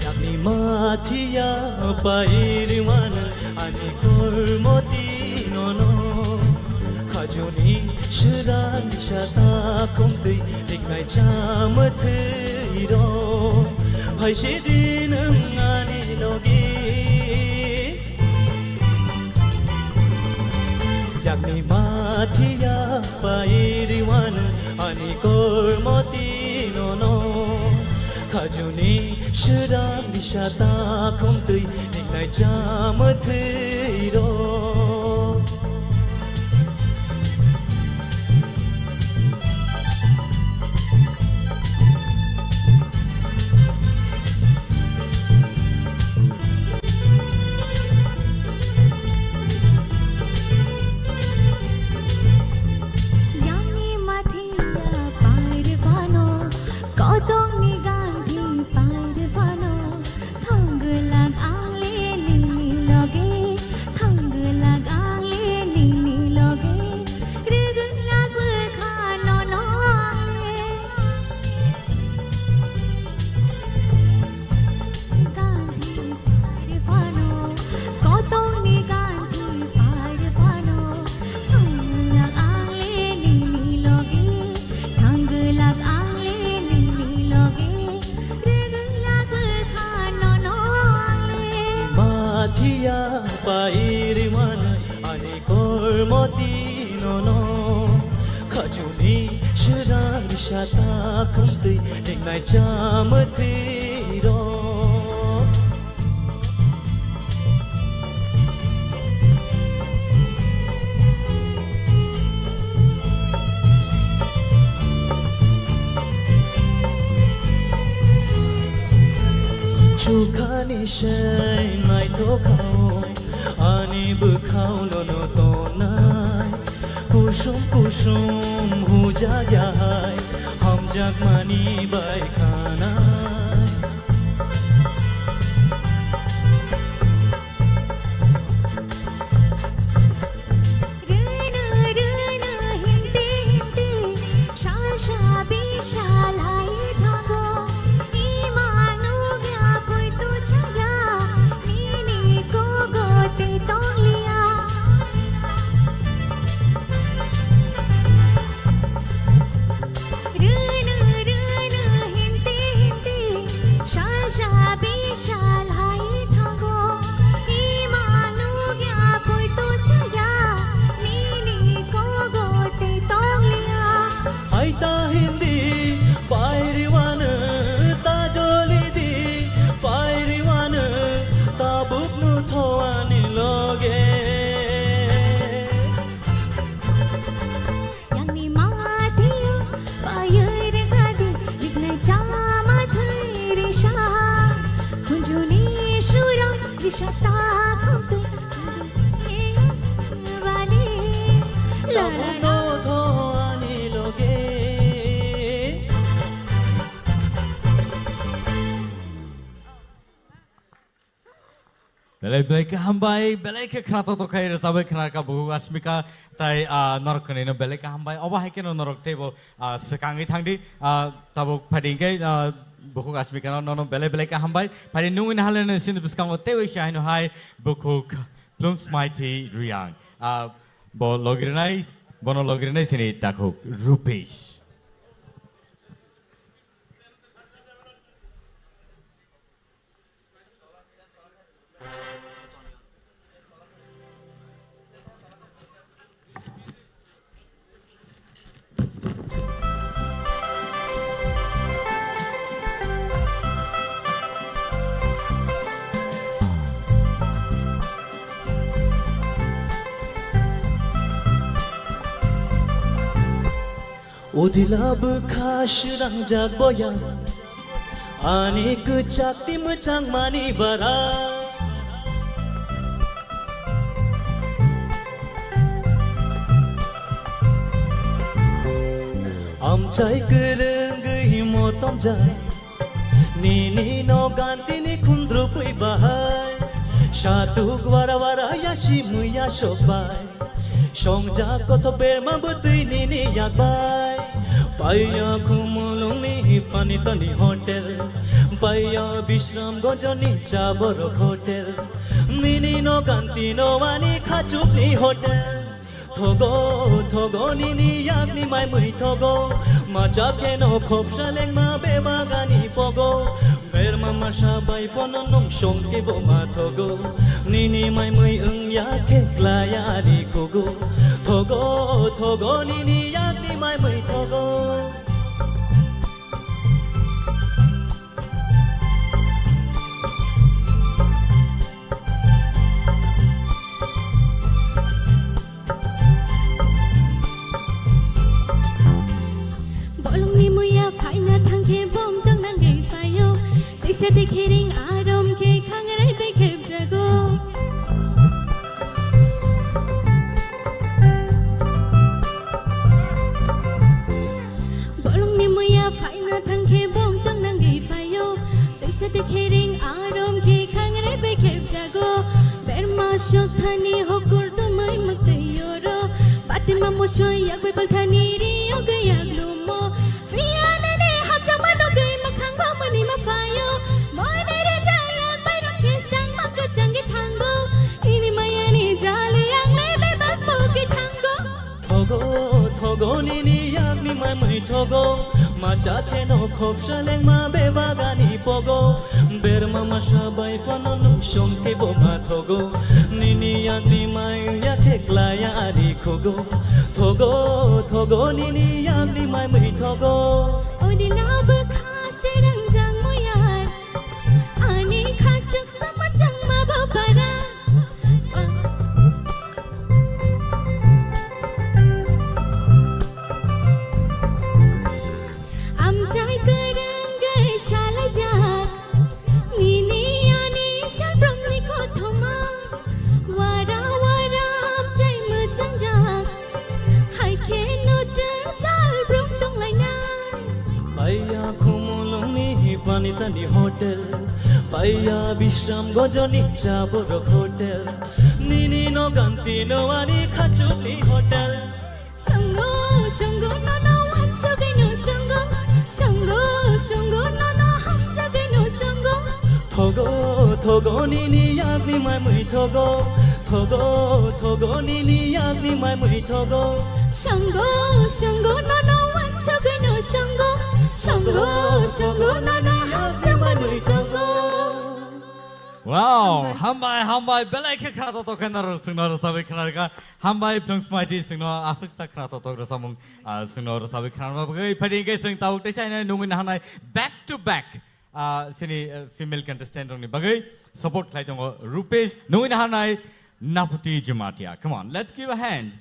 Yakni mathiya pairiwan ani kormoti nono. Khajuni srang sata khumtwi niknai chamwthwi ro. Phaise din wng ani logi. Yakni mathiya pairiwan ani kormoti nono. Khajuni srang sata khumtwi niknai chamwthwi ro. Yangni mathiya pair phano, kotongni ganthi pair phano, thangwlak ang le nini loge, thangwlak ang le nini loge, rwgwlak bwkha nono ang le. Ganthi pair phano, kotongni ganthi pair phano, thangwlak ang le nini loge, thangwlak ang le nini loge, rwgwlak bwkha nono ang le. Mathiya pairiwan ani kormoti nono. Khajuni srang sata khumtwi niknai chamwthwi ro. Chukhani sai naithokhao ani bwkhao nono tongnai. Kusum kusum hujagyahai hamjakmani bai khanai. Rwno, rwno, himti, himti, sal sa, bi sal hai thango. Ima nugya poito chaya, nini kogo tei tongliya. Rwno, rwno, himti, himti, sal sa, bi sal hai thango. Ima nugya poito chaya, nini kogo tei tongliya. Hai ta hindi, pairiwan ta joli di, pairiwan tabuk no tho ani loge. Yangni mathiya pair gadi, riknai chama thwi risa. Khunjuni sura risa ta khumtwi bali. La, la, la. Tho ani loge. Belai belai khe hambai, belai khe khnatok tok khai rwchabwi khna rwkha bukhuk Ashmika, tai, ah, norok kwnwi no belai khe hambai. Obo hai kheno norok teibo, ah, swkangwi thangdi, ah, tabuk phaidi hwnkhe, ah, Bukhuk Asmika no nono belai belai khe hambai. Phari nungwi nahaleno sini bwskango teiwi se haino hai bukhuk Plungsmaiti Riang. Ah, bo logrinai, bono logrinai sini takhuk Rupesh. Udila bwkha srangjak boya, ani kwchak twi mwchangmani bara. Amchai kwrwngwi motomjak, nini no gantini khundrupwi bahai. Satuk wara wara yasi muya sokbai. Songjak kothok berma bwtwi nini yakbai. Paiya Khumulungni Panitani hotel, paiya Bishramganjni Chaborok hotel, nini no gantino ani khachukni hotel. Thogo, thogo nini yakni mai mui thogo, machap kheno khopsa lengma bebagani pogo. Berma masa bai phano nung songke bo ma thogo. Nini mai mui wng ya khe klaya ani khugo. Thogo, thogo nini yakni mai mui thogo. Bolongni muya phaina thangkhe bom tong nangwi phaio. Teisa tekhering arom khe khangrai bai khepjago. Bolongni muya phaina thangkhe bom tong nangwi phaio. Teisa tekhering arom khe khangrai bai khepjago. Berma sokthani hokur tumui mwtwi oro. Batima mosoi yakbai palthani ri yogwi yaklumo. Phiya nini hapchakma nugwi mwkhango mwnwi ma phaio. Moini rwjak yakbai rok khe changma kwchangwi thango. Nini mayani jali ang le bebak pogwi thango. Thogo, thogo nini yakni mai mui thogo. Macha kheno khopsa lengma bebagani pogo. Berma masa bai phano nung songke bo ma thogo. Nini yakni mai yakhe klaya ani khugo. Thogo, thogo nini yakni mai mui thogo. Odi labo khasi rangjak muyar. Ani khachuk sama changma bo para. Amchai kwrwngwi salaijak, nini ani salbrumni kothoma. Wara wara amchai mwchangjak, hai khe no chwng salbrum tonglainai. Paiya Khumulungni Panitani hotel, paiya Bishramganjni Chaborok hotel, nini no gantino ani khachukni hotel. Songo, songo, nono wansugwi no songo. Songo, songo, nono hamjagwi no songo. Thogo, thogo, nini yakni mai mui thogo. Thogo, thogo, nini yakni mai mui thogo. Songo, songo, nono wansugwi no songo. Songo, songo, nono hamjagwi mui songo. Wow, hambai, hambai, belai khe khna to to khe naro sungno rwchabwi khna rwkha. Hambai Plungsmaiti sungno aswksa khna to to rwchabmung, ah, sungno rwchabwi khna rwma bagwi. Phadi hwnkhe sung tabuk teisa hwnwi nungwi nahanai back to back, ah, sini, ah, female contestant rokni bagwi support khlai tongo Rupesh. Nungwi nahanai Naphuti Jamatia. Come on, let's give a hand.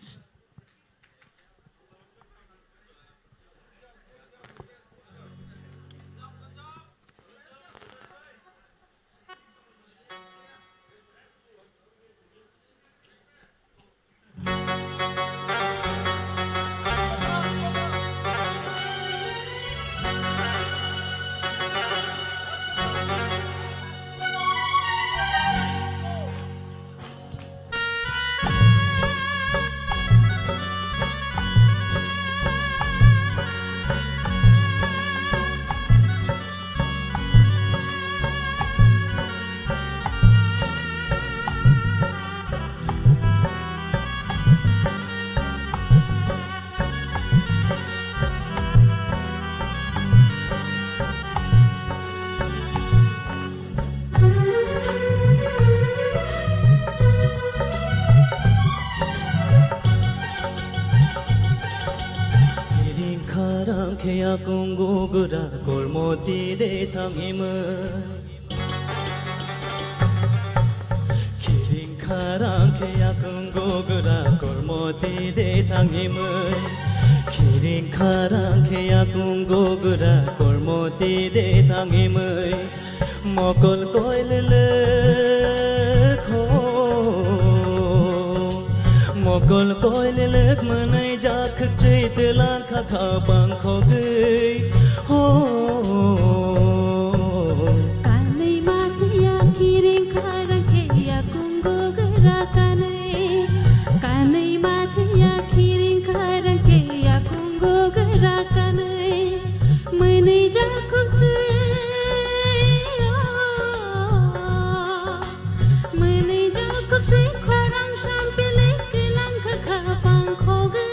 Khe yakung gugra kormo tide thangimwi. Khiring kharang khe yakung gugra kormo tide thangimwi. Khiring kharang khe yakung gugra kormo tide thangimwi. Mokol koilelek ho, mokol koilelek mwnai jak khwchwi twlang kha kha bangkhogwi ho. Kanwi mathiya khiring kharang khe yakung gugra kanwi. Kanwi mathiya khiring kharang khe yakung gugra kanwi. Mwnwi jak khwchwi, mwnwi jak khwchwi khorang sampili kwlang kha kha bangkhogwi.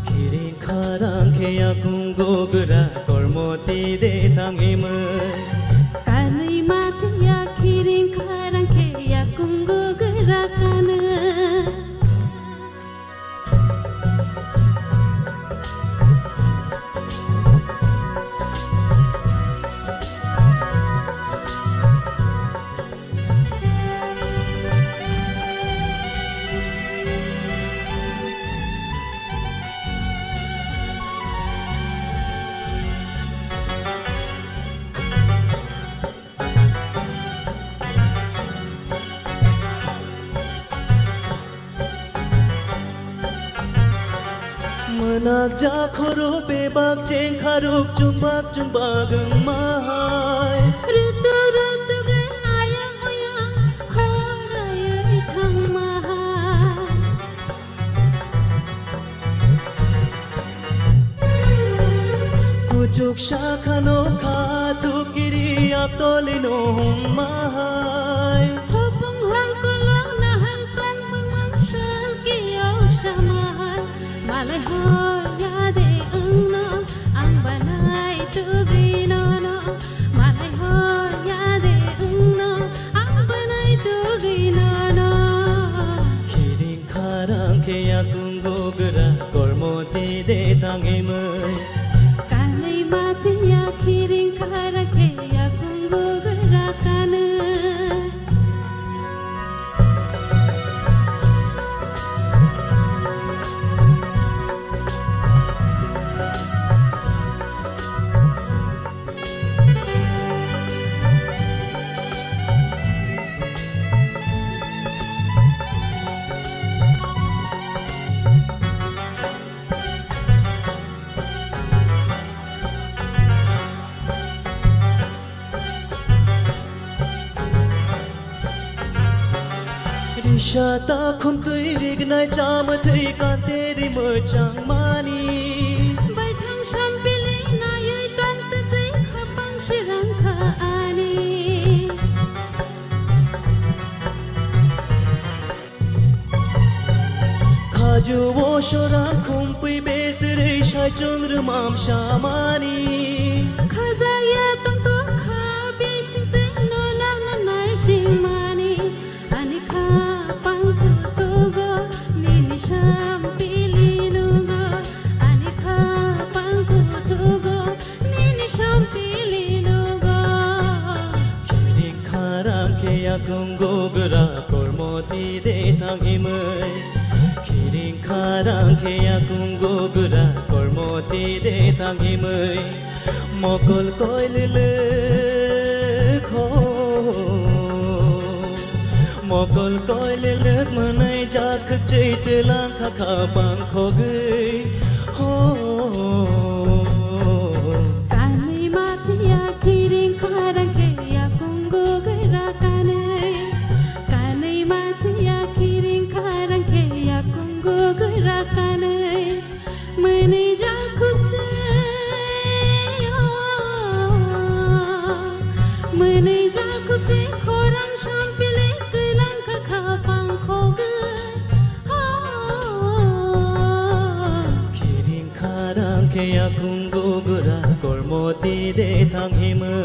Khiring kharang khe yakung gugra kormo tide thangimwi. Kanwi mathiya khiring kharang khe yakung gugra kanwi. Mwnakjak khoro bebak chengkharuk chungbak chungbak wngma hai. Rutuk rutuk ayang oyang khoraiwi thangma hai. Kuchuk sakhano khathuk kiri aktolino hwnma hai. Hopung hor kolok nahang tongmung mang sal kiyok sama hai. Malai hor yade wngno ang banai tugwi nono. Malai hor yade wngno ang banai tugwi nono. Khiring kharang khe yakung gugra kormo tide thangimwi. Kanwi mathiya khiring kharang khe yakung gugra kanwi. Risa ta khumtwi rignai chamwthwi kante ri mwchangmani. Baithang sampili naiwi kante twi khapang sirang kha ani. Khaju o soram khumpui betrei saichung rwmam samani. Khajaya tongtong kha bising twi no lamna naisingmani. Ani khapang kutugo nini sampili nugo. Ani khapang kutugo nini sampili nugo. Khiring kharang khe yakung gugra kormo tide thangimwi. Khiring kharang khe yakung gugra kormo tide thangimwi. Mokol koilelek ho, mokol koilelek mwnai jak khwchwi twlang kha kha bangkhogwi ho. Kanwi mathiya khiring kharang khe yakung gugra kanwi. Kanwi mathiya khiring kharang khe yakung gugra kanwi. Mwnwi jak khwchwi, mwnwi jak khwchwi khorang sampili kwlang kha kha bangkhogwi. Khiring kharang khe yakung gugra kormo tide thangimwi.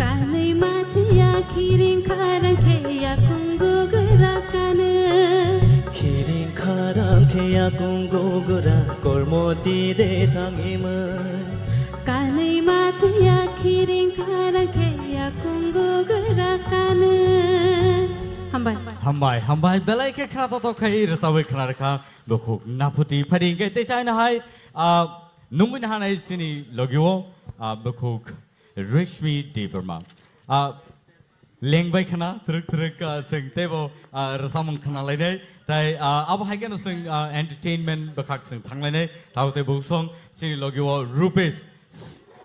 Kanwi mathiya khiring kharang khe yakung gugra kanwi. Khiring kharang Yakung gugra kormo tide thangimai. Kanwi matwi ya khiring kharang khe yakung gugra kanwi. Hambai. Hambai, hambai, belai khe khna totok khai rwchabwi khna rwkha, bukhuk naphuti phari hwnkhe teisa haino hai, ah, nungwi nahanai chini logio, ah, bukhuk Reshmi Debbarma. Ah, lengbai khna, twrwk twrwk, ah, chwng teibo, ah, rwchapmung khna lainai. Tai, ah, abo hai kheno chwng, ah, entertainment bwkhak chwng thanglainai. Tabo tei buksong chini logio Rupesh,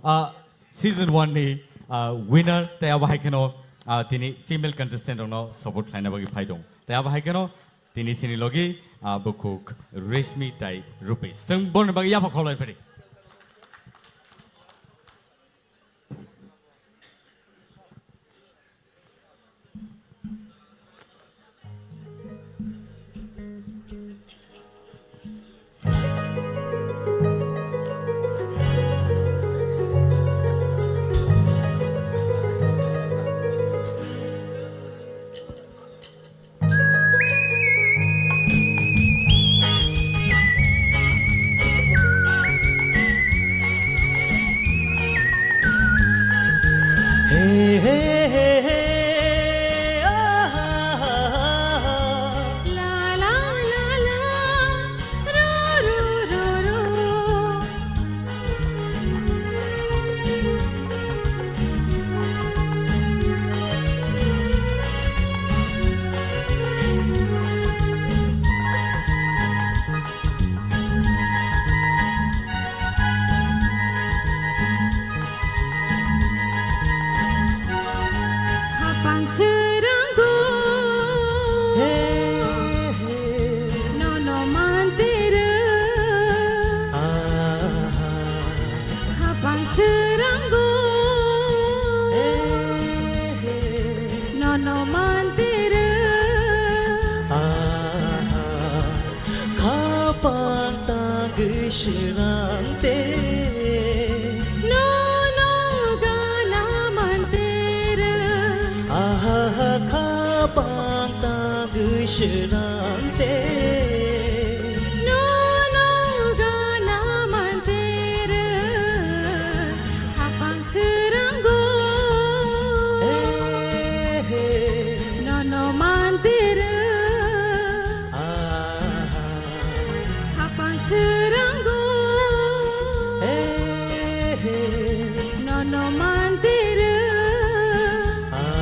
ah, season one ni, ah, winner. Tai abo hai kheno, ah, tini female contestant rokno support khlaina bagwi phai tong. Tai abo hai kheno tini chini logi, ah, bukhuk Reshmi tai Rupesh. Chwng boni bagwi yapha kholai phari. Khapang srwngo. He, he. Nono mantere. Aha. Khapang srwngo. He, he. Nono mantere. Aha. Khapang tangwi srwngte. Nono gana mantere. Aha, khapang tangwi srwngte. Nono gana mantere. Khapang srwngo. He, he. Nono mantere. Aha. Khapang srwngo. He, he. Nono mantere. Aha.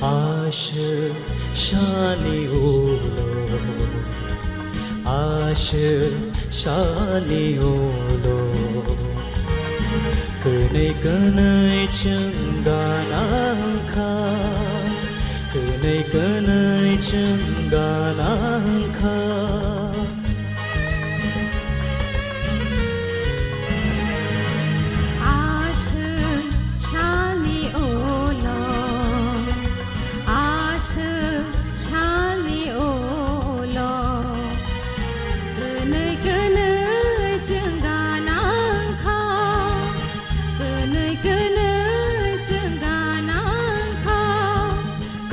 Aswk sani ulo, aswk sani ulo, kwnwi kwnwi chwng gana wngkha, kwnwi kwnwi chwng gana wngkha. Aswk salni ulo, aswk salni ulo, kwnwi kwnwi chwng gana wngkha, kwnwi kwnwi chwng gana wngkha.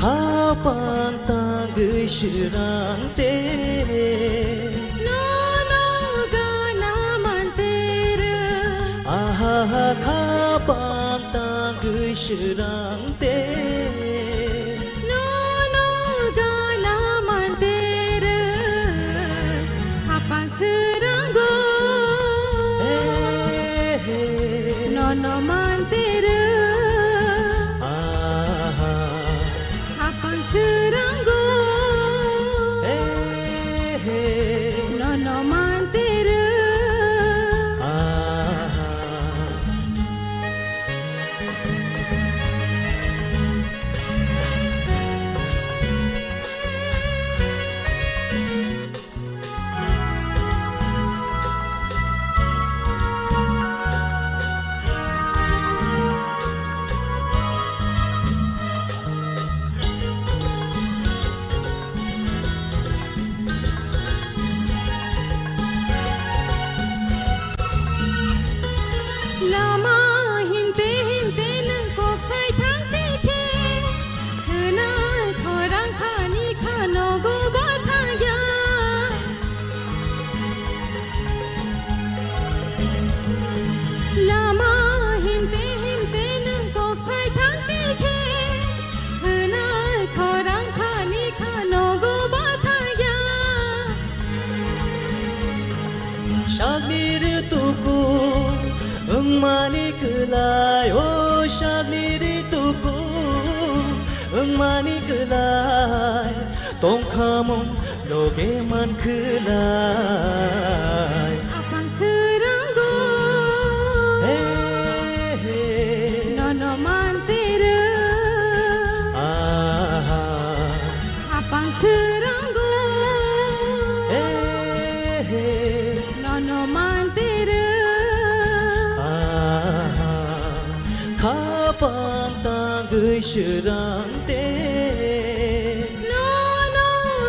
Khapang tangwi srwngte. Nono gana mantere. Aha, khapang tangwi srwngte. Nono gana mantere. Khapang srwngo. He, he. Nono mantere. Aha. Khapang srwngo. He, he. Nono mantere. Aha. Tongkhamung loge mankhwlai. Aphang swrwngo. He, he. Nono mantero. Aha. Aphang swrwngo. He, he. Nono mantero. Aha. Khapang tangwi swrwng te. Nono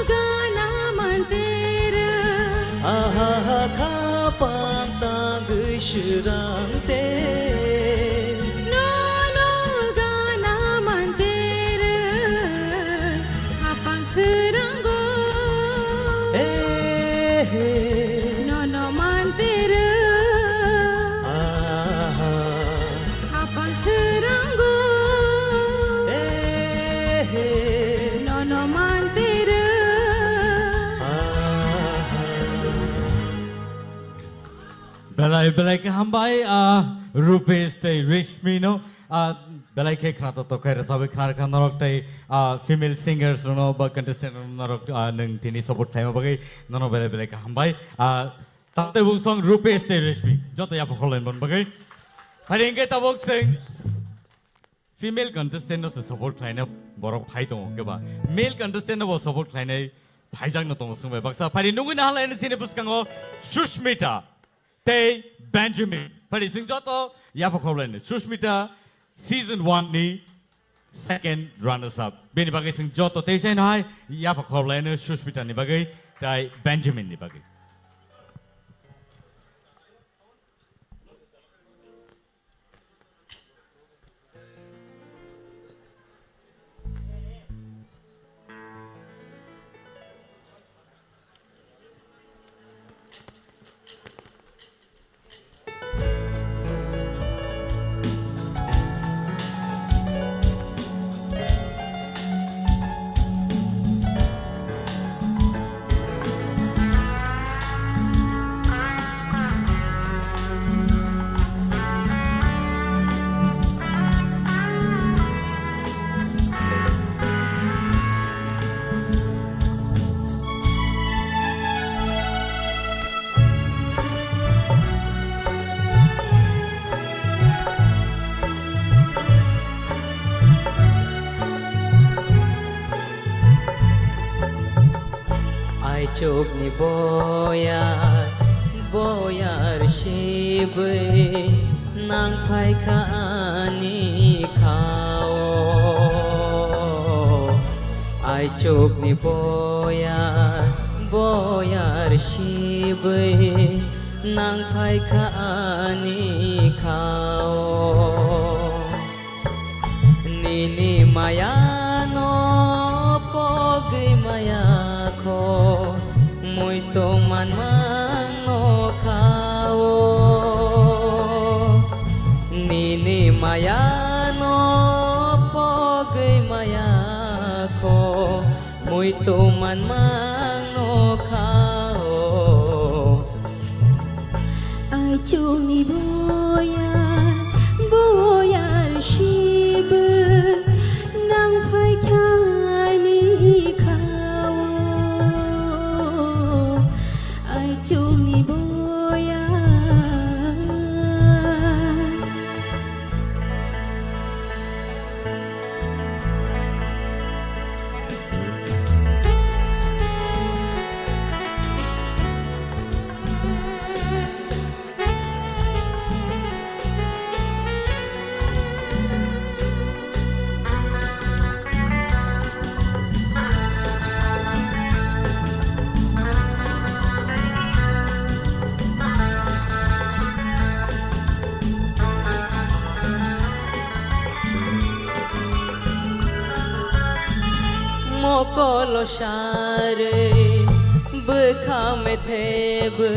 gana mantero. Aha, khapang tangwi swrwng te. Nono gana mantero. Khapang swrwngo. Eh, eh. Nono mantero. Aha. Khapang swrwngo. Eh, eh. Nono mantero. Aha. Belai, belai khe hambai, ah, Rupesh tei Rishmi no, ah, belai khe khna to tokhai rwchabwi khna rwkha norok tei, ah, female singers rokno ba contestant rokno norok, ah, nwng tini support khlaima bagwi nono belai, belai khe hambai. Ah, tamtei buk song Rupesh tei Rishmi joto yapha khorlaini bagwi. Phai hwnkhe tabuk chwng female contestant no se support khlaina borok phai tongo keba. Male contestant no bo support khlainai phaijak no tongo swngbai baksa. Phai nugwi naha laini sini bwskango Sushmita tei Benjamin. Phai chwng joto yapha khorlaini. Sushmita season one ni second runners up. Bini bagwi chwng joto tei sai no hai yapha khorlaini Sushmita ni bagwi tei Benjamin ni bagwi. Aichukni boyar, boyar sibwi nang phaikha ani khao. Aichukni boyar, boyar sibwi nang phaikha ani khao. Nini maya no pogwi maya kho, muitu manmang no khao. Nini maya no pogwi maya kho, muitu manmang no khao. Aichukni boyar, boyar sibwi nang phaikha ani khao. Aichukni boyar. Mokolo sarwi bwkha methebwi,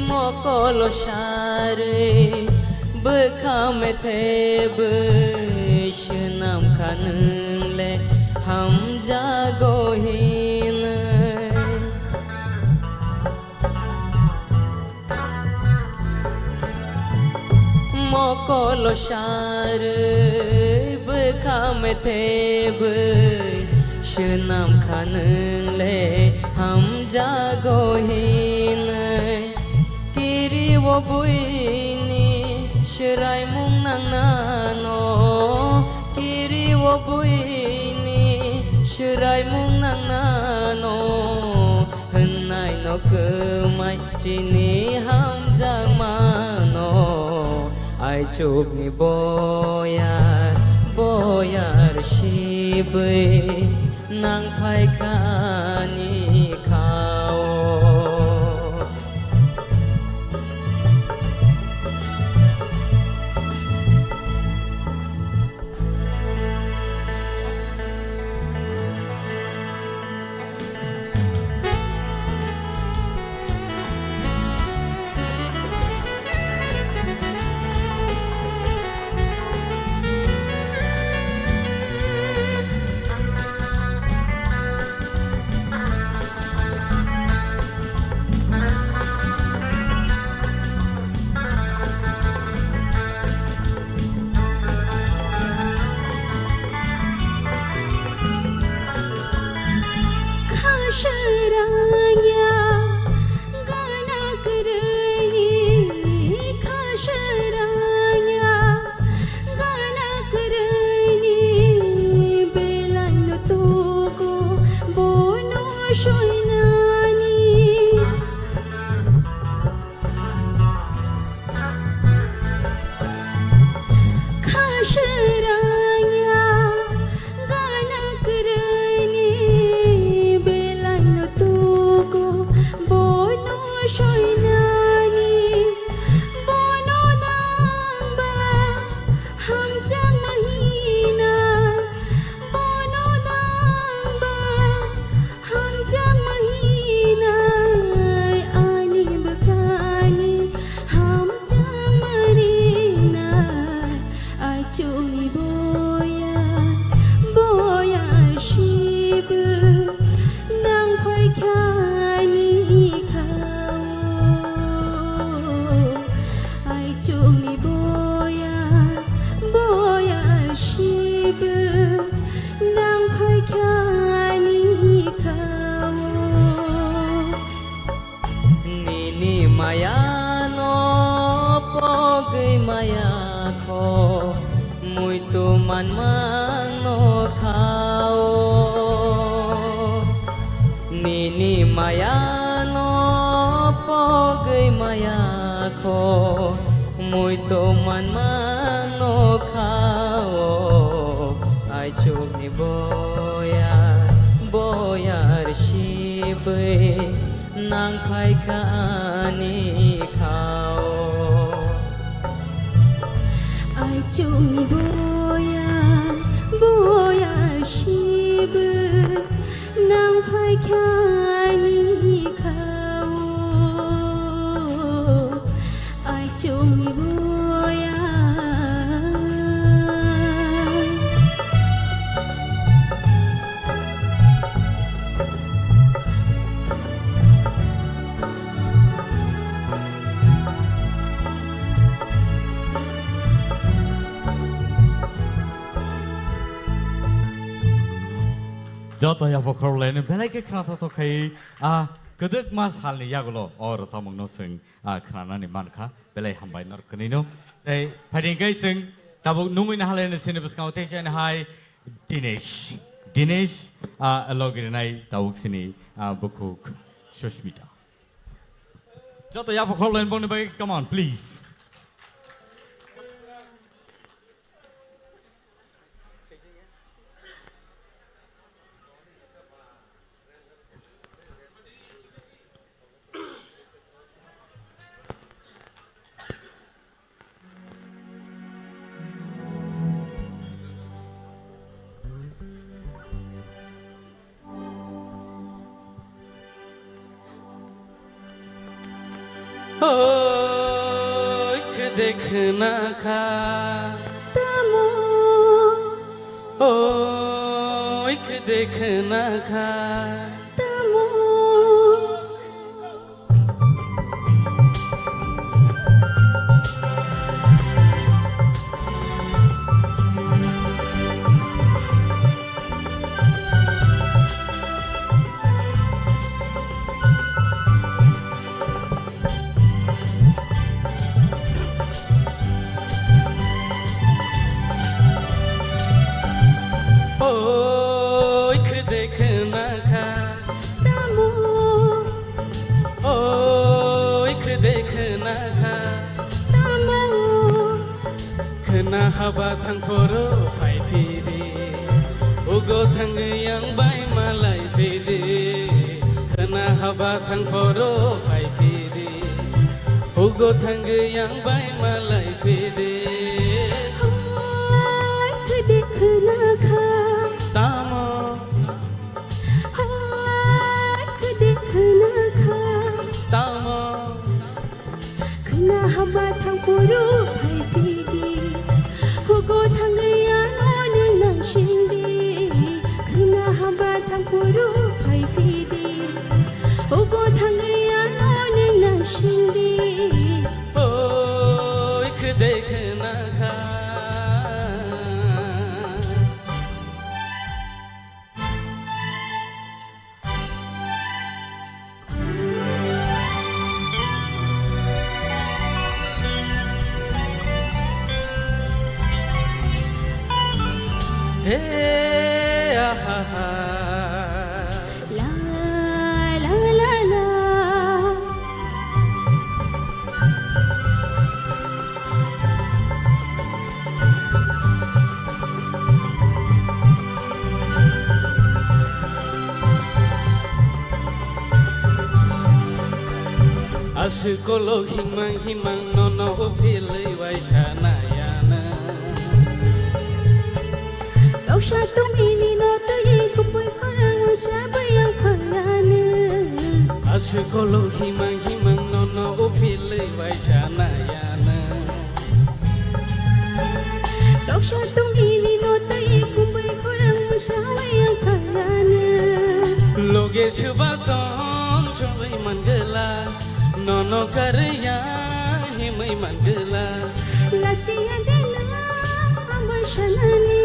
mokolo sarwi bwkha methebwi, swnam kha nwng le hamjago hinwi. Mokolo sarwi bwkha methebwi, Swnam kha nwng le hamjago hinwi, kiri o buini swraimung nangnano, kiri o buini swraimung nangnano, hwnnaino kwmai chini hamjakmano. Aichukni boyar, boyar sibwi nang phaikha ani khao. Khaswrangya gana kwrwini, khaswrangya gana kwrwini, belaino tugo bono soinani. Khaswrangya gana kwrwini, belaino tugo bono soinani. Bono nangba hamjakma hinai, bono nangba hamjakma hinai, ani bwkhani hamjakma rinai. Aichukni boya, boya sibwi nang phaikha ani khao. Aichukni boya, boya sibwi nang phaikha ani khao. Nini mayano pogwi maya kho, muitu manmano khao. Nini mayano pogwi maya kho, muitu manmano khao. Aichukni boya, boyar sibwi nang phaikha ani khao. Aichukni boya, boya sibwi nang phaikha ani khao. Aichukni boya. Joto yapha khoroknwi belai khe khwnathok khai, a kwdwkma salni yagulo o rwchapmungno chwng, a, khwnanani mankha. Belai hambai norok kwnwino. Tei phaidi hwnkhe chwng tabuk nungwi nahalai chini bwskango tei chini hai Dinesh. Dinesh, ah, logi rinai tabuk chini, ah, bukhuk Sushmita. Joto yapha khoroknwi bongni bagwi, come on, please. Oi, khede khna kha. Tamo. Oi, khede khna kha. Tamo. Bathang phoro phai phidi, ugo thangwi ang bai malai phidi. Khwna haba thang phoro phai phidi, ugo thangwi ang bai malai phidi. Hai khede khwna kha. Tamo. Hai khede khwna kha. Tamo. Khwna haba thang phuru phai phidi, hugo thangwi ano nwng naisingdi. Khwna haba thang phuru phai phidi, hugo thangwi ano nwng naisingdi. Oi khede khwna kha. He, ah, ah, ah. La, la, la, la. Aswk kolok himang himang nono uphilwi waisa nayana. Toksa tongmili no twi kupui khorang usa bayang phangani. Aswk kolok himang himang nono uphilwi waisa nayana. Toksa tongmili no twi kupui khorang usa bayang phangani. Loge swba tong chongwi mangala. Nono karya himwi mangala. Lachiya dena amai sanani.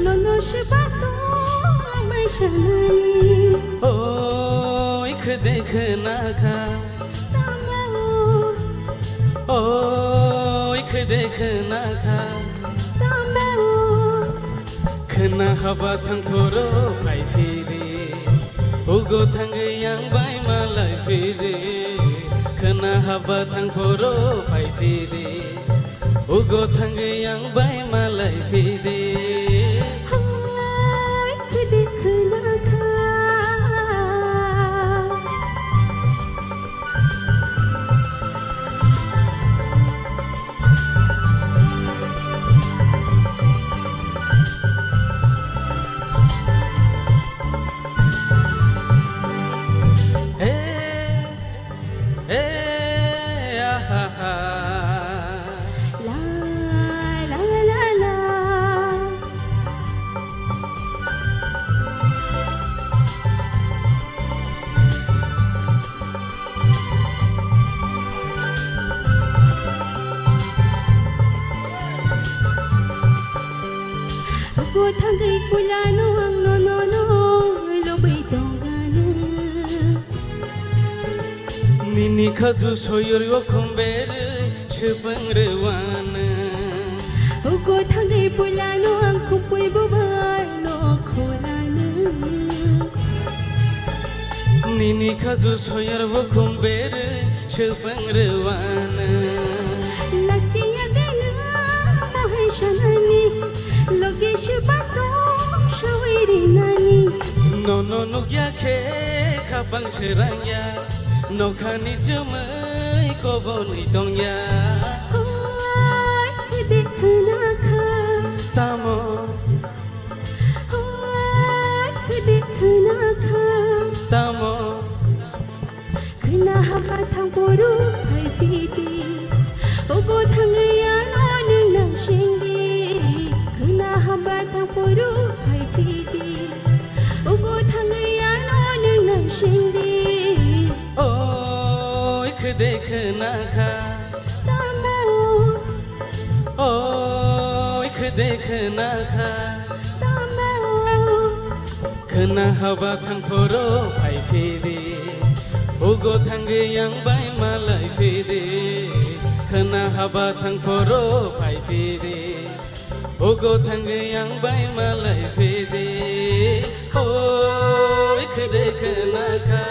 Nono sibato amai sanani. Oi khede khwna kha. Tamo. Oi khede khwna kha. Tamo. Khwna haba thang phoro phai phidi, ugo thangwi ang bai malai phidi. Khwna haba thang phoro phai phidi, ugo thangwi ang bai malai phidi. Hai khede khwna kha. Eh, eh, ah, ah, ah. La, la, la, la. Ugo thangwi puilano ang no, no, no, lobwi tongano. Nini khaju soyori o khumber. Chwpwng rwano. Hugo thangwi puilano ang khupui bubaino khulano. Nini khaju soyar bukhum bere chwpwng rwano. Lachiya dena mohai sanani, loge se bato sawi rinani. Nono nukya khe khapang se rangya. Nokhani chumui koboni tongya. Hoi khede khna kha. Tamo. Hoi khede khna kha. Tamo. Khna haba thang poru phai piti. Ogo thangwi ano nwng naisingdi. Khna haba thang poru phai piti. Ogo thangwi ano nwng naisingdi. Oi khede khna kha. Tamo. Oi khede khna kha. Tamo. Khna haba thang phoro phai phidi. Ogo thangwi ang bai malai phidi. Khna haba thang phoro phai phidi. Ogo thangwi ang bai malai phidi. Hoi khede khna kha.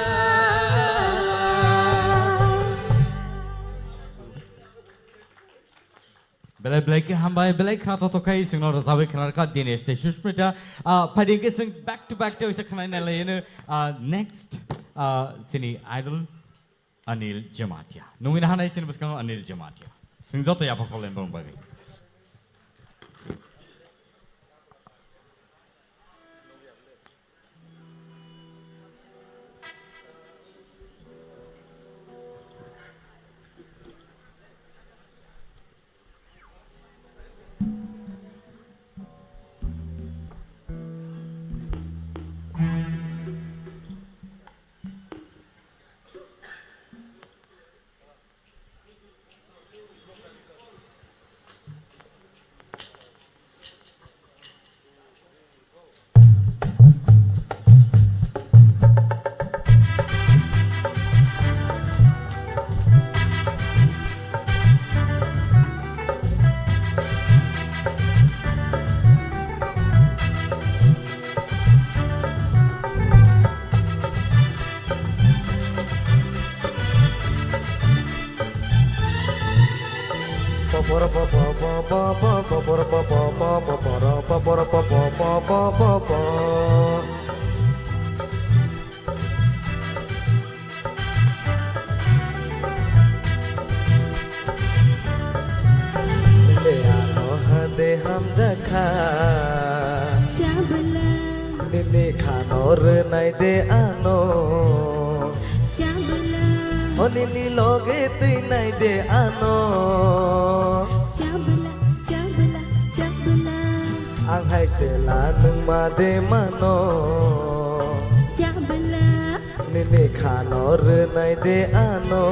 Belai Belai khe hambai, belai khna to tokhai, singno rwchapwi khna rwkha Dinesh tei Sushmita. Ah, phaidi hwnkhe sing back to back tei uisa khna nai lai eno, ah, next, ah, sini idol Anil Jamatia. Nungwi nahanai sini bwskango Anil Jamatia. Sing joto yapha follow embong bagwi. Nini ano hande hamjakha. Chabla. Nini khano rwnai de ano. Chabla. O nini loge twinai de ano. Chabla, chabla, chabla. Ang hai sela nwng ma de mano. Chabla. Nini khano rwnai de ano.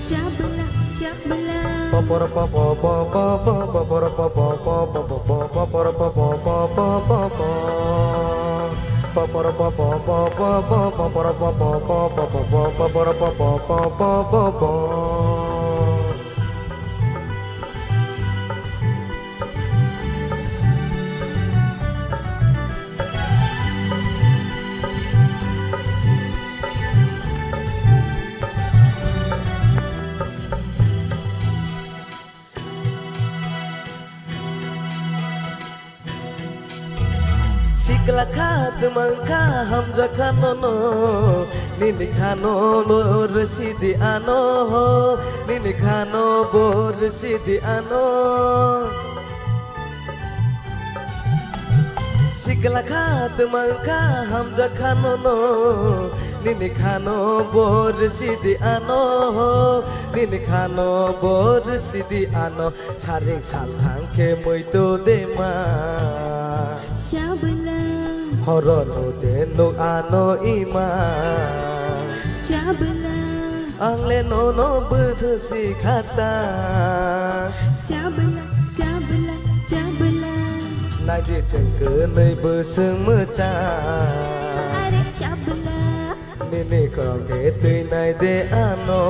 Chabla, chabla. Papar papa papa papa papar papa papa papa papar papa papa papa. Papar papa papa papa papar papa papa papa papar papa papa papa. Sikla kha, twmang kha, hamjakha nono, nini khano bo rwsidi ano ho, nini khano bo rwsidi ano. Sikla kha, twmang kha, hamjakha nono, nini khano bo rwsidi ano ho, nini khano bo rwsidi ano. Saring salthang khe muitu dema. Chabla. Horo nude nuk ano ima. Chabla. Ang le nono bwswk si khata. Chabla, chabla, chabla. Naidi chwng kwnwi bwswk mwchang. Are chabla. Nini khorok de twi nai de ano.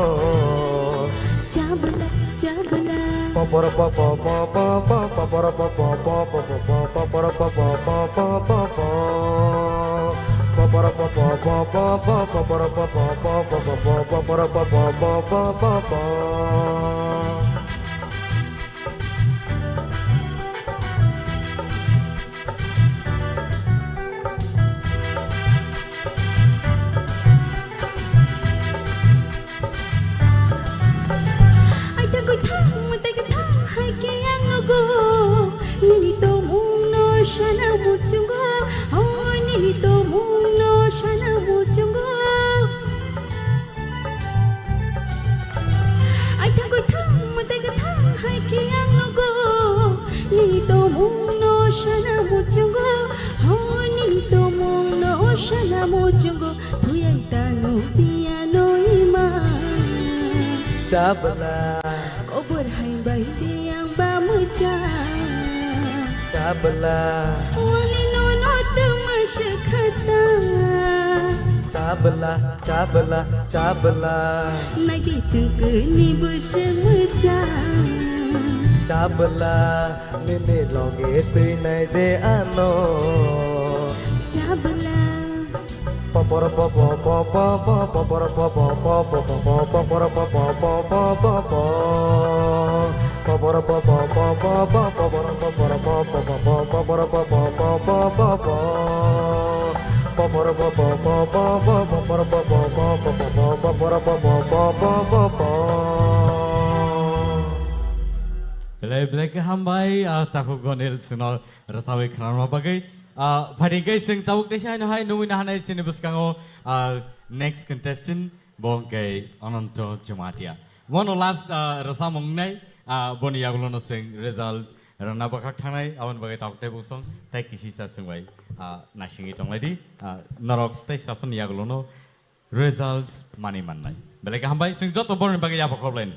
Chabla, chabla. Popor popo popo po, popor popo popo po, popor popo popo po. Popor popo popo po, popor popo popo po, popor popo popo po. Ai ta koi thang, tai ka thang, hai ke ang nogo. Nini tomung no sana muchungo, oh, nini tomung no sana muchungo. Ai thang koi thang, tai ka thang, hai ke ang nogo. Nini tomung no sana muchungo, ho, nini tomung no sana muchungo. Thuyai tanu tiya no ima. Chabla. Kobor hai bai tiyang ba mucha. Chabla. Wali no no tuma shakata. Chabla, chabla, chabla. Nagi sungkuni bushe mucha. Chabla, nini loge twi nai de ano. Chabla. Popor popo popo po, popor popo popo po, popor popo popo po. Belai belai khe hambai, ah, takhuk Gonil chwngno rwchapwi khwnarma bagwi. Ah, phaidi khe chwng tabuk teisa haino hai nungwi nahanai chini bwskango, ah, next contestant. Bo hwnkhe Ananto Jamatia. Bono last, ah, rwchapmung wngnai, ah, boni yagulono chwng result rwna bwkhak thangnai, aboni bagwi tabuk tei bwswng tei kisisa chwng bai, ah, naisingwi tonglaidi. Ah, norok tei srapani yagulono results manwi mannai. Belai khe hambai, chwng joto borokni bagwi yapha khorlaini.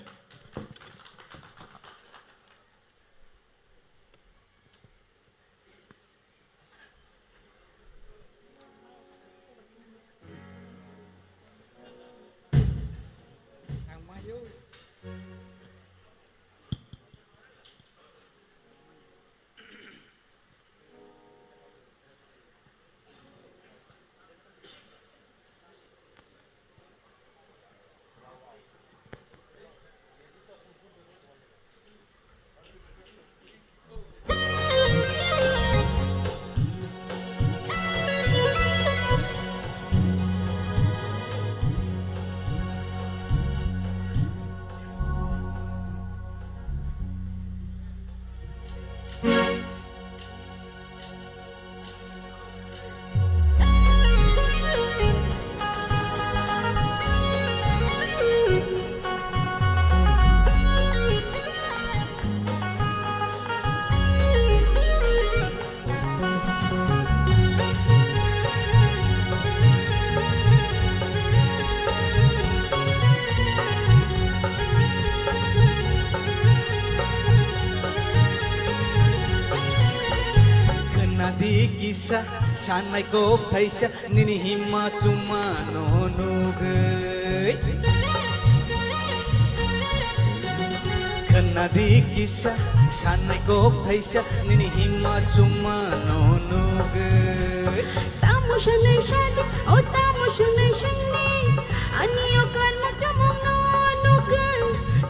Khwnadi kisa sanai kok thaisa nini himma chumano nugwi. Khwnadi kisa sanai kok thaisa nini himma chumano nugwi. Tamo sanai sadi, o tamo sanai sani, ani o kanma chumano nugwi.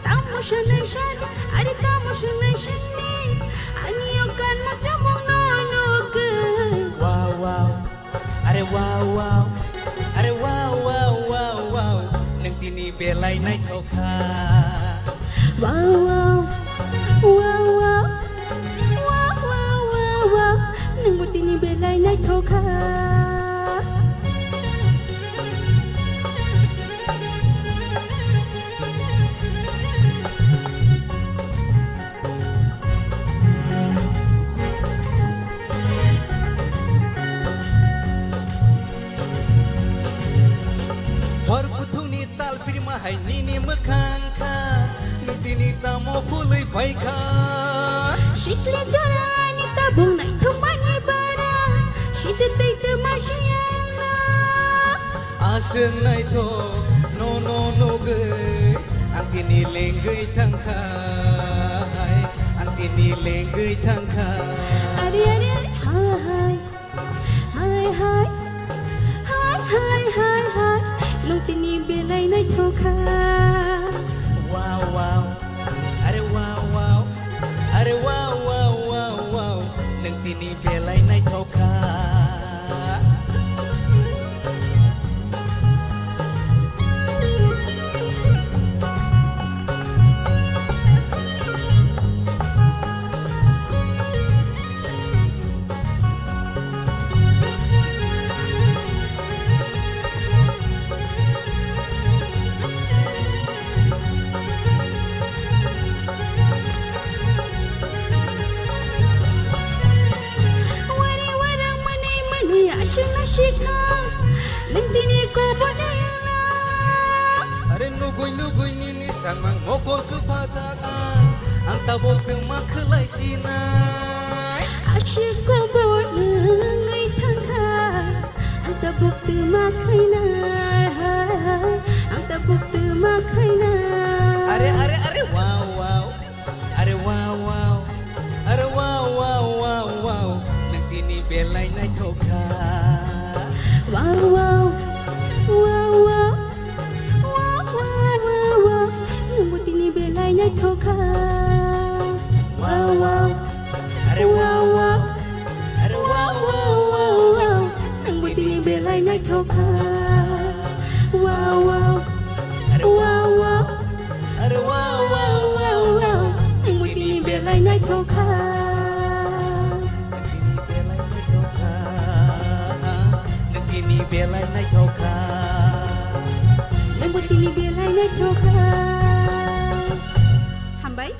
Tamo sanai sadi, ari tamo sanai sani, ani o kanma chumano nugwi. Wow, wow. Are wow wow, are wow wow wow wow, nwng tini belai naithok kha. Wow wow, wow wow, wow wow wow wow, nwngbo tini belai naithok kha. Hor kuthukni tal pirma hai nini mwkhang kha, nwng tini tamo phulwi phai kha. Sikli jorani tabuk naithokmani bara, sidi twi twma siyangno. Aswk naithok nono nugwi, ang tini lengwi thangkha, ang tini lengwi thangkha. Are, are, are, hai, hai, hai, hai, hai, hai, hai, hai, nwng tini belai naithok kha. Wow, wow, are wow, wow, are wow, wow, wow, wow, nwng tini belai naithok kha. Wari warang mani mani aswk naisik kha, nwng tini kobor de wngna. Are nugwi nugwi nini sangmang mokol kwpajak ang, ang tabuk twma khwlai sinai. Aswk kobor wngwi thangkha, ang tabuk twma khainai, ang tabuk twma khainai. Are, are, are, wow, wow. Are wow, wow. Are wow, wow, wow, wow. Nwng tini belai naithok kha. Wow, wow. Wow, wow. Wow, wow, wow, wow. Nwngbo tini belai naithok kha. Wow, wow. Are wow, wow. Are wow, wow, wow, wow. Nungbo tini belai naithok kha. Nungbo tini belai naithok kha. Hambai.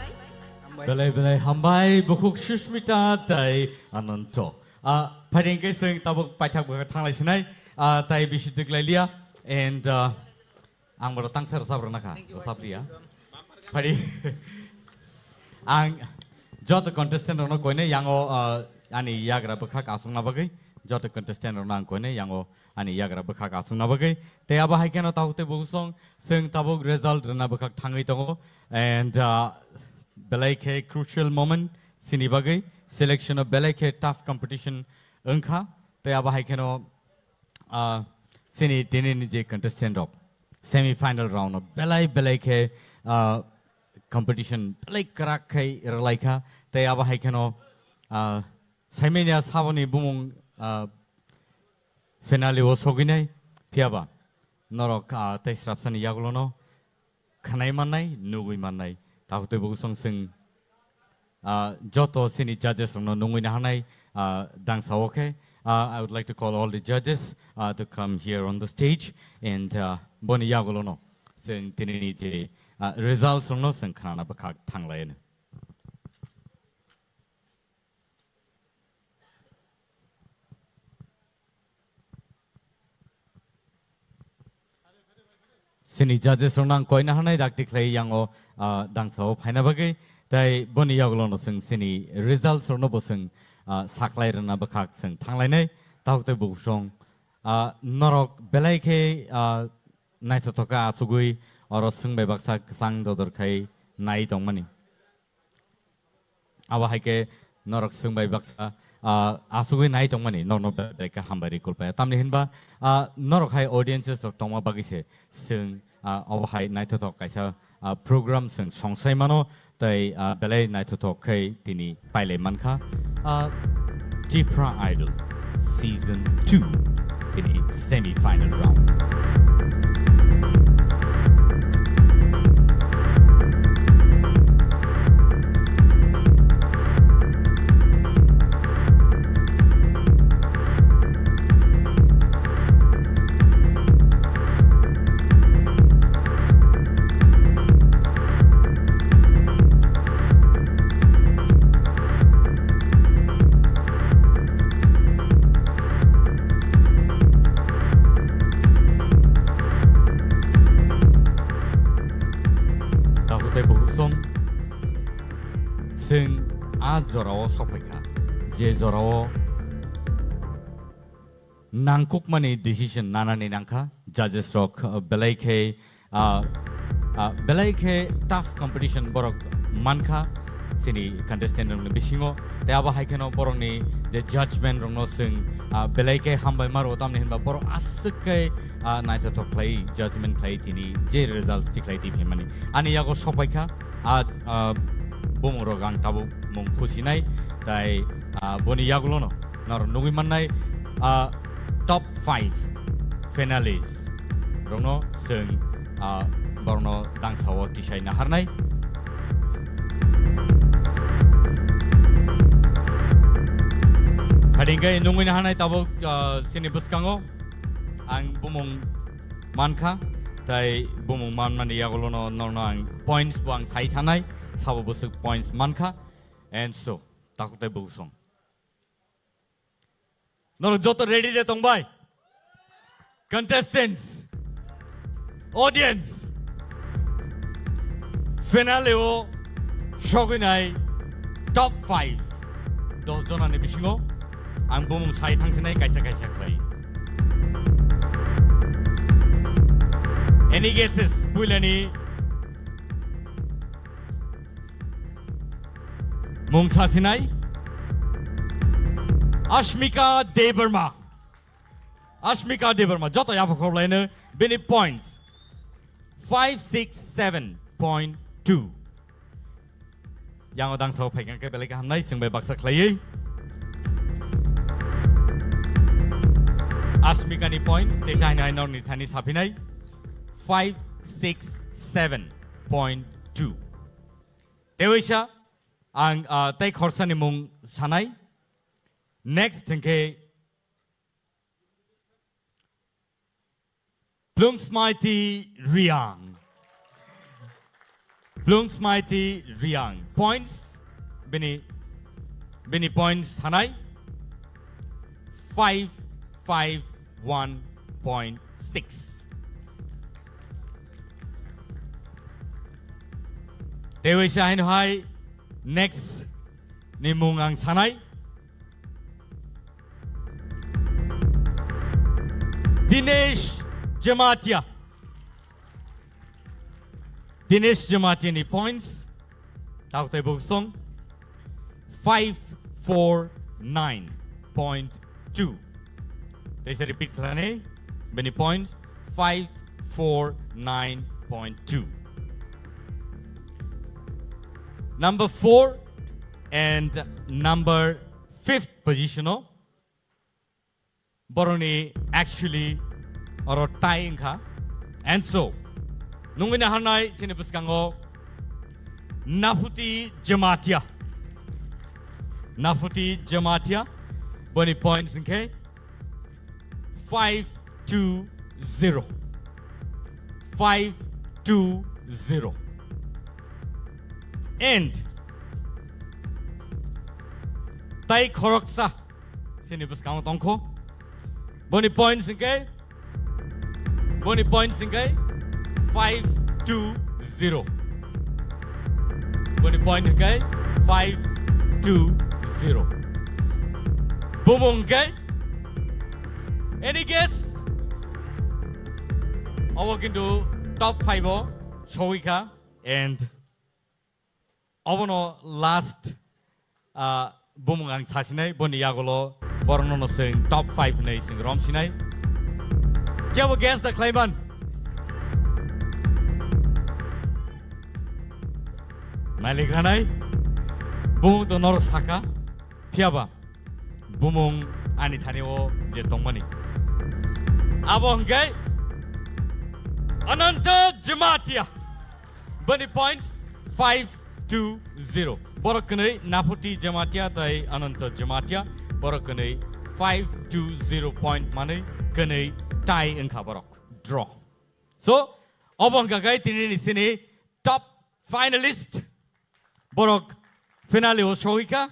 Belai belai hambai, bukhuk Sushmita tei Ananto. Ah, phaidi hwnkhe chwng tabuk paithak bwkha thanglai sinai. Ah, tai bisi twklai liya. And, ah, ang bono tangsa rwchap rwna kha, rwchap liya. Phaidi ang joto contestant rokno koinai yango, ah, ani yagra bwkhak aswkna bagwi. Joto contestant rokno ang koinai yango ani yagra bwkhak aswkna bagwi. Tei abo hai kheno tabuk tei bukhuk song chwng tabuk result rwna bwkhak thangwi tongo. And, ah, belai khe crucial moment chini bagwi, selection o belai khe tough competition wngkha. Tei abo hai kheno, ah, chini tinini je contestant rok semi final round o belai belai khe, ah, competition belai kwrak khai rwlai kha. Tei abo hai kheno, ah, saimanya saboni bumung, ah, finale o sogwinai. Phiyaba norok, ah, tei srapsani yagulono khwnai mannai, nugwi mannai. Tabuk tei bukhuk song chwng, ah, joto chini judges rokno nungwi naharnai, ah, dangsa o khe. Ah, I would like to call all the judges, ah, to come here on the stage and, ah, boni yagulono chwng tinini je, ah, results rokno chwng khnana bwkhak thanglai. Chini judges rokno ang koina hanai dakti khlai yango, ah, dangsa o phaina bagwi. Tai boni yagulono chwng chini results rokno bo chwng, ah, saklai rwna bwkhak chwng thanglainai. Tabuk tei bukhuk song, ah, norok belai khe, ah, naithothok khe achugwi oro chwng bai baksa kwchang dodor khai nai tongmani. Abo hai khe norok chwng bai baksa, ah, achugwi nai tongmani norokno belai khe hambai rwi kulpaya. Tamni hinba, ah, norok hai audiences rok tongma bagwi se chwng, ah, obo hai naithothok kaisa, ah, program chwng songsai mano tei, ah, belai naithothok khe tini pailai mankha. Ah, Tipra Idol Season two tini semi final round. Takhuk tei bukhuk song, chwng a jorao sokphaikha, je jorao nangkukmani decision nanani nangkha. Judges rok, uh, belai khe, uh, uh, belai khe tough competition borok mankha chini contestant rokni bisingo. Tei abo hai kheno borokni je judgment rokno chwng, uh, belai khe hambai maro, tamni hinba borok aswk khe, uh, naithothok khlai judgment khlai tini je results tikhlai tip himani. Ani yago sokpaikha, a, uh, bumung rok ang tabuk mung khusinai, tai, uh, boni yagulono norok nugwi mannai, ah, top five finalists rokno chwng, ah, borokno dangsa o tisai naharnai. Phaidi hwnkhe nungwi naharnai tabuk, ah, chini bwskango ang bumung mankha, tai bumung manmani yagulono norokno ang points bo ang sai thanai, sabo bwswk points mankha, and so, takhuk tei bukhuk song. Norok joto ready de tongbai? Contestants, audience, finale o sogwinai top five, dos jonani bisingo ang bumung sai thangsinai kaisa kaisa khlai. Any guesses? Puilani mung sasinai Ashmika Debbarma. Ashmika Debbarma, joto yapha khorlaino bini points five six seven point two. Yango dangsa o phaikha khe belai khe hamnai, chwng bai baksa khlaiwi. Asmika ni points, teisa haino haino ni thani saphinai, five six seven point two. Tewaisa, ang, ah, tei khorsa ni mung sanai. Next hwnkhe Plungsmaiti Riang. Plungsmaiti Riang. Points, bini, bini points sanai, five five one point six. Tewaisa haino hai next ni mung ang sanai. Dinesh Jamatia. Dinesh Jamatia ni points. Tautai buksong. Five four nine point two. Teisa repeat khlani. Bini points. Five four nine point two. Number four and number fifth position o boroni actually oro tie wngkha. And so, nungwi naharnai chini bwskango Nafuti Jamatia. Nafuti Jamatia, boni points wngkhe five two zero. Five two zero. And tai khoroksa chini bwskango tongkho. Boni points hwnkhe, boni points hwnkhe five two zero. Boni point hwnkhe five two zero. Bumung hwnkhe, any guess? Obo kintu top five o sowikha and obono last, ah, bumung ang sasinai, boni yagulo borokno no chwng top five hinwi chwng romsinai. Kebo guess da khlaiman? Malik ranai, bumung to noro saka, phiyaba bumung ani thani o je tongmani. Abo hwnkhe Ananta Jamatia. Boni points five two zero. Borok kwnwi Nafuti Jamatia tai Ananta Jamatia. Borok kwnwi five two zero point manwi kwnwi tie wngkha borok. Draw. So, obo hwnkha khe tini ni sini top finalist. Borok finale o sogwikha.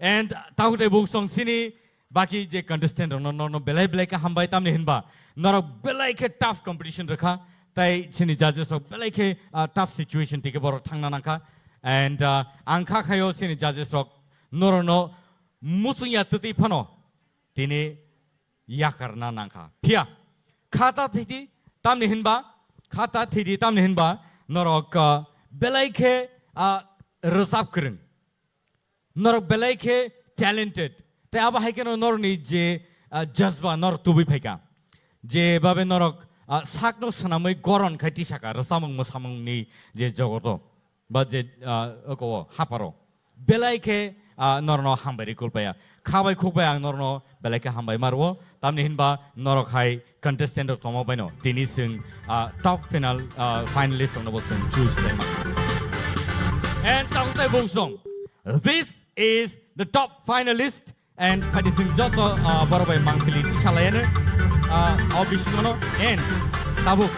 And takhuk tai buksong sini baki je contestant rokno norno belai belai khe hambai, tamni hinba norok belai khe tough competition rwkha, tai sini judges rok belai khe, ah, tough situation tike borok thangna nangkha. And, ah, ang kha khaio sini judges rok norokno muchungya twtwi phano tini yakarna nangkha. Phiya, khata thidi tamni hinba, khata thidi tamni hinba, norok, ah, belai khe, ah, rwchap kwrwng. Norok belai khe talented. Tei abo hai kheno norokni je, ah, jazba norok tubui phaikha. Je babe norok, ah, sakno swnamwi goron khai tisaka rwchapmung mwsamungni je jogoto. Ba je, ah, oko o haparo. Belai khe, ah, norno hambai ri kulpaya. Kha bai khuk bai ang norno belai khe hambai ma rwo. Tamni hinba norok hai contestant rok tongma baino tini chwng, ah, top final, ah, finalist rokno bo chwng choose khlai ma. And tabuk tai buksong. This is the top finalist. And phaidi chwng joto, ah, borok bai mangpili tisa laiano, ah, o bisingono and tabuk,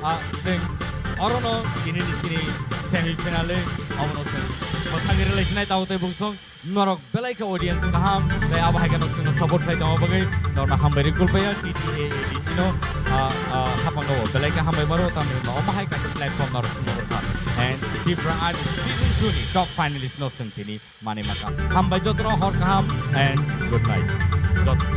ah, chwng orono tini ni sini semi final e obono chwng bwsagi rwlai sinai tabuk tei buksong norok belai khe audience kaham tei abo hai kheno chwngno support khai tongma bagwi norokno hambai ri kulpaya T T A A D C no, ah, ah, hapang o belai khe hambai maro tamni hwnba omo hai kaisa platform norok chwngno rwkha and Tipra Idol season two ni top finalist no chwng tini Mani maka. Hambai jotono hor kaham and good night. Jot-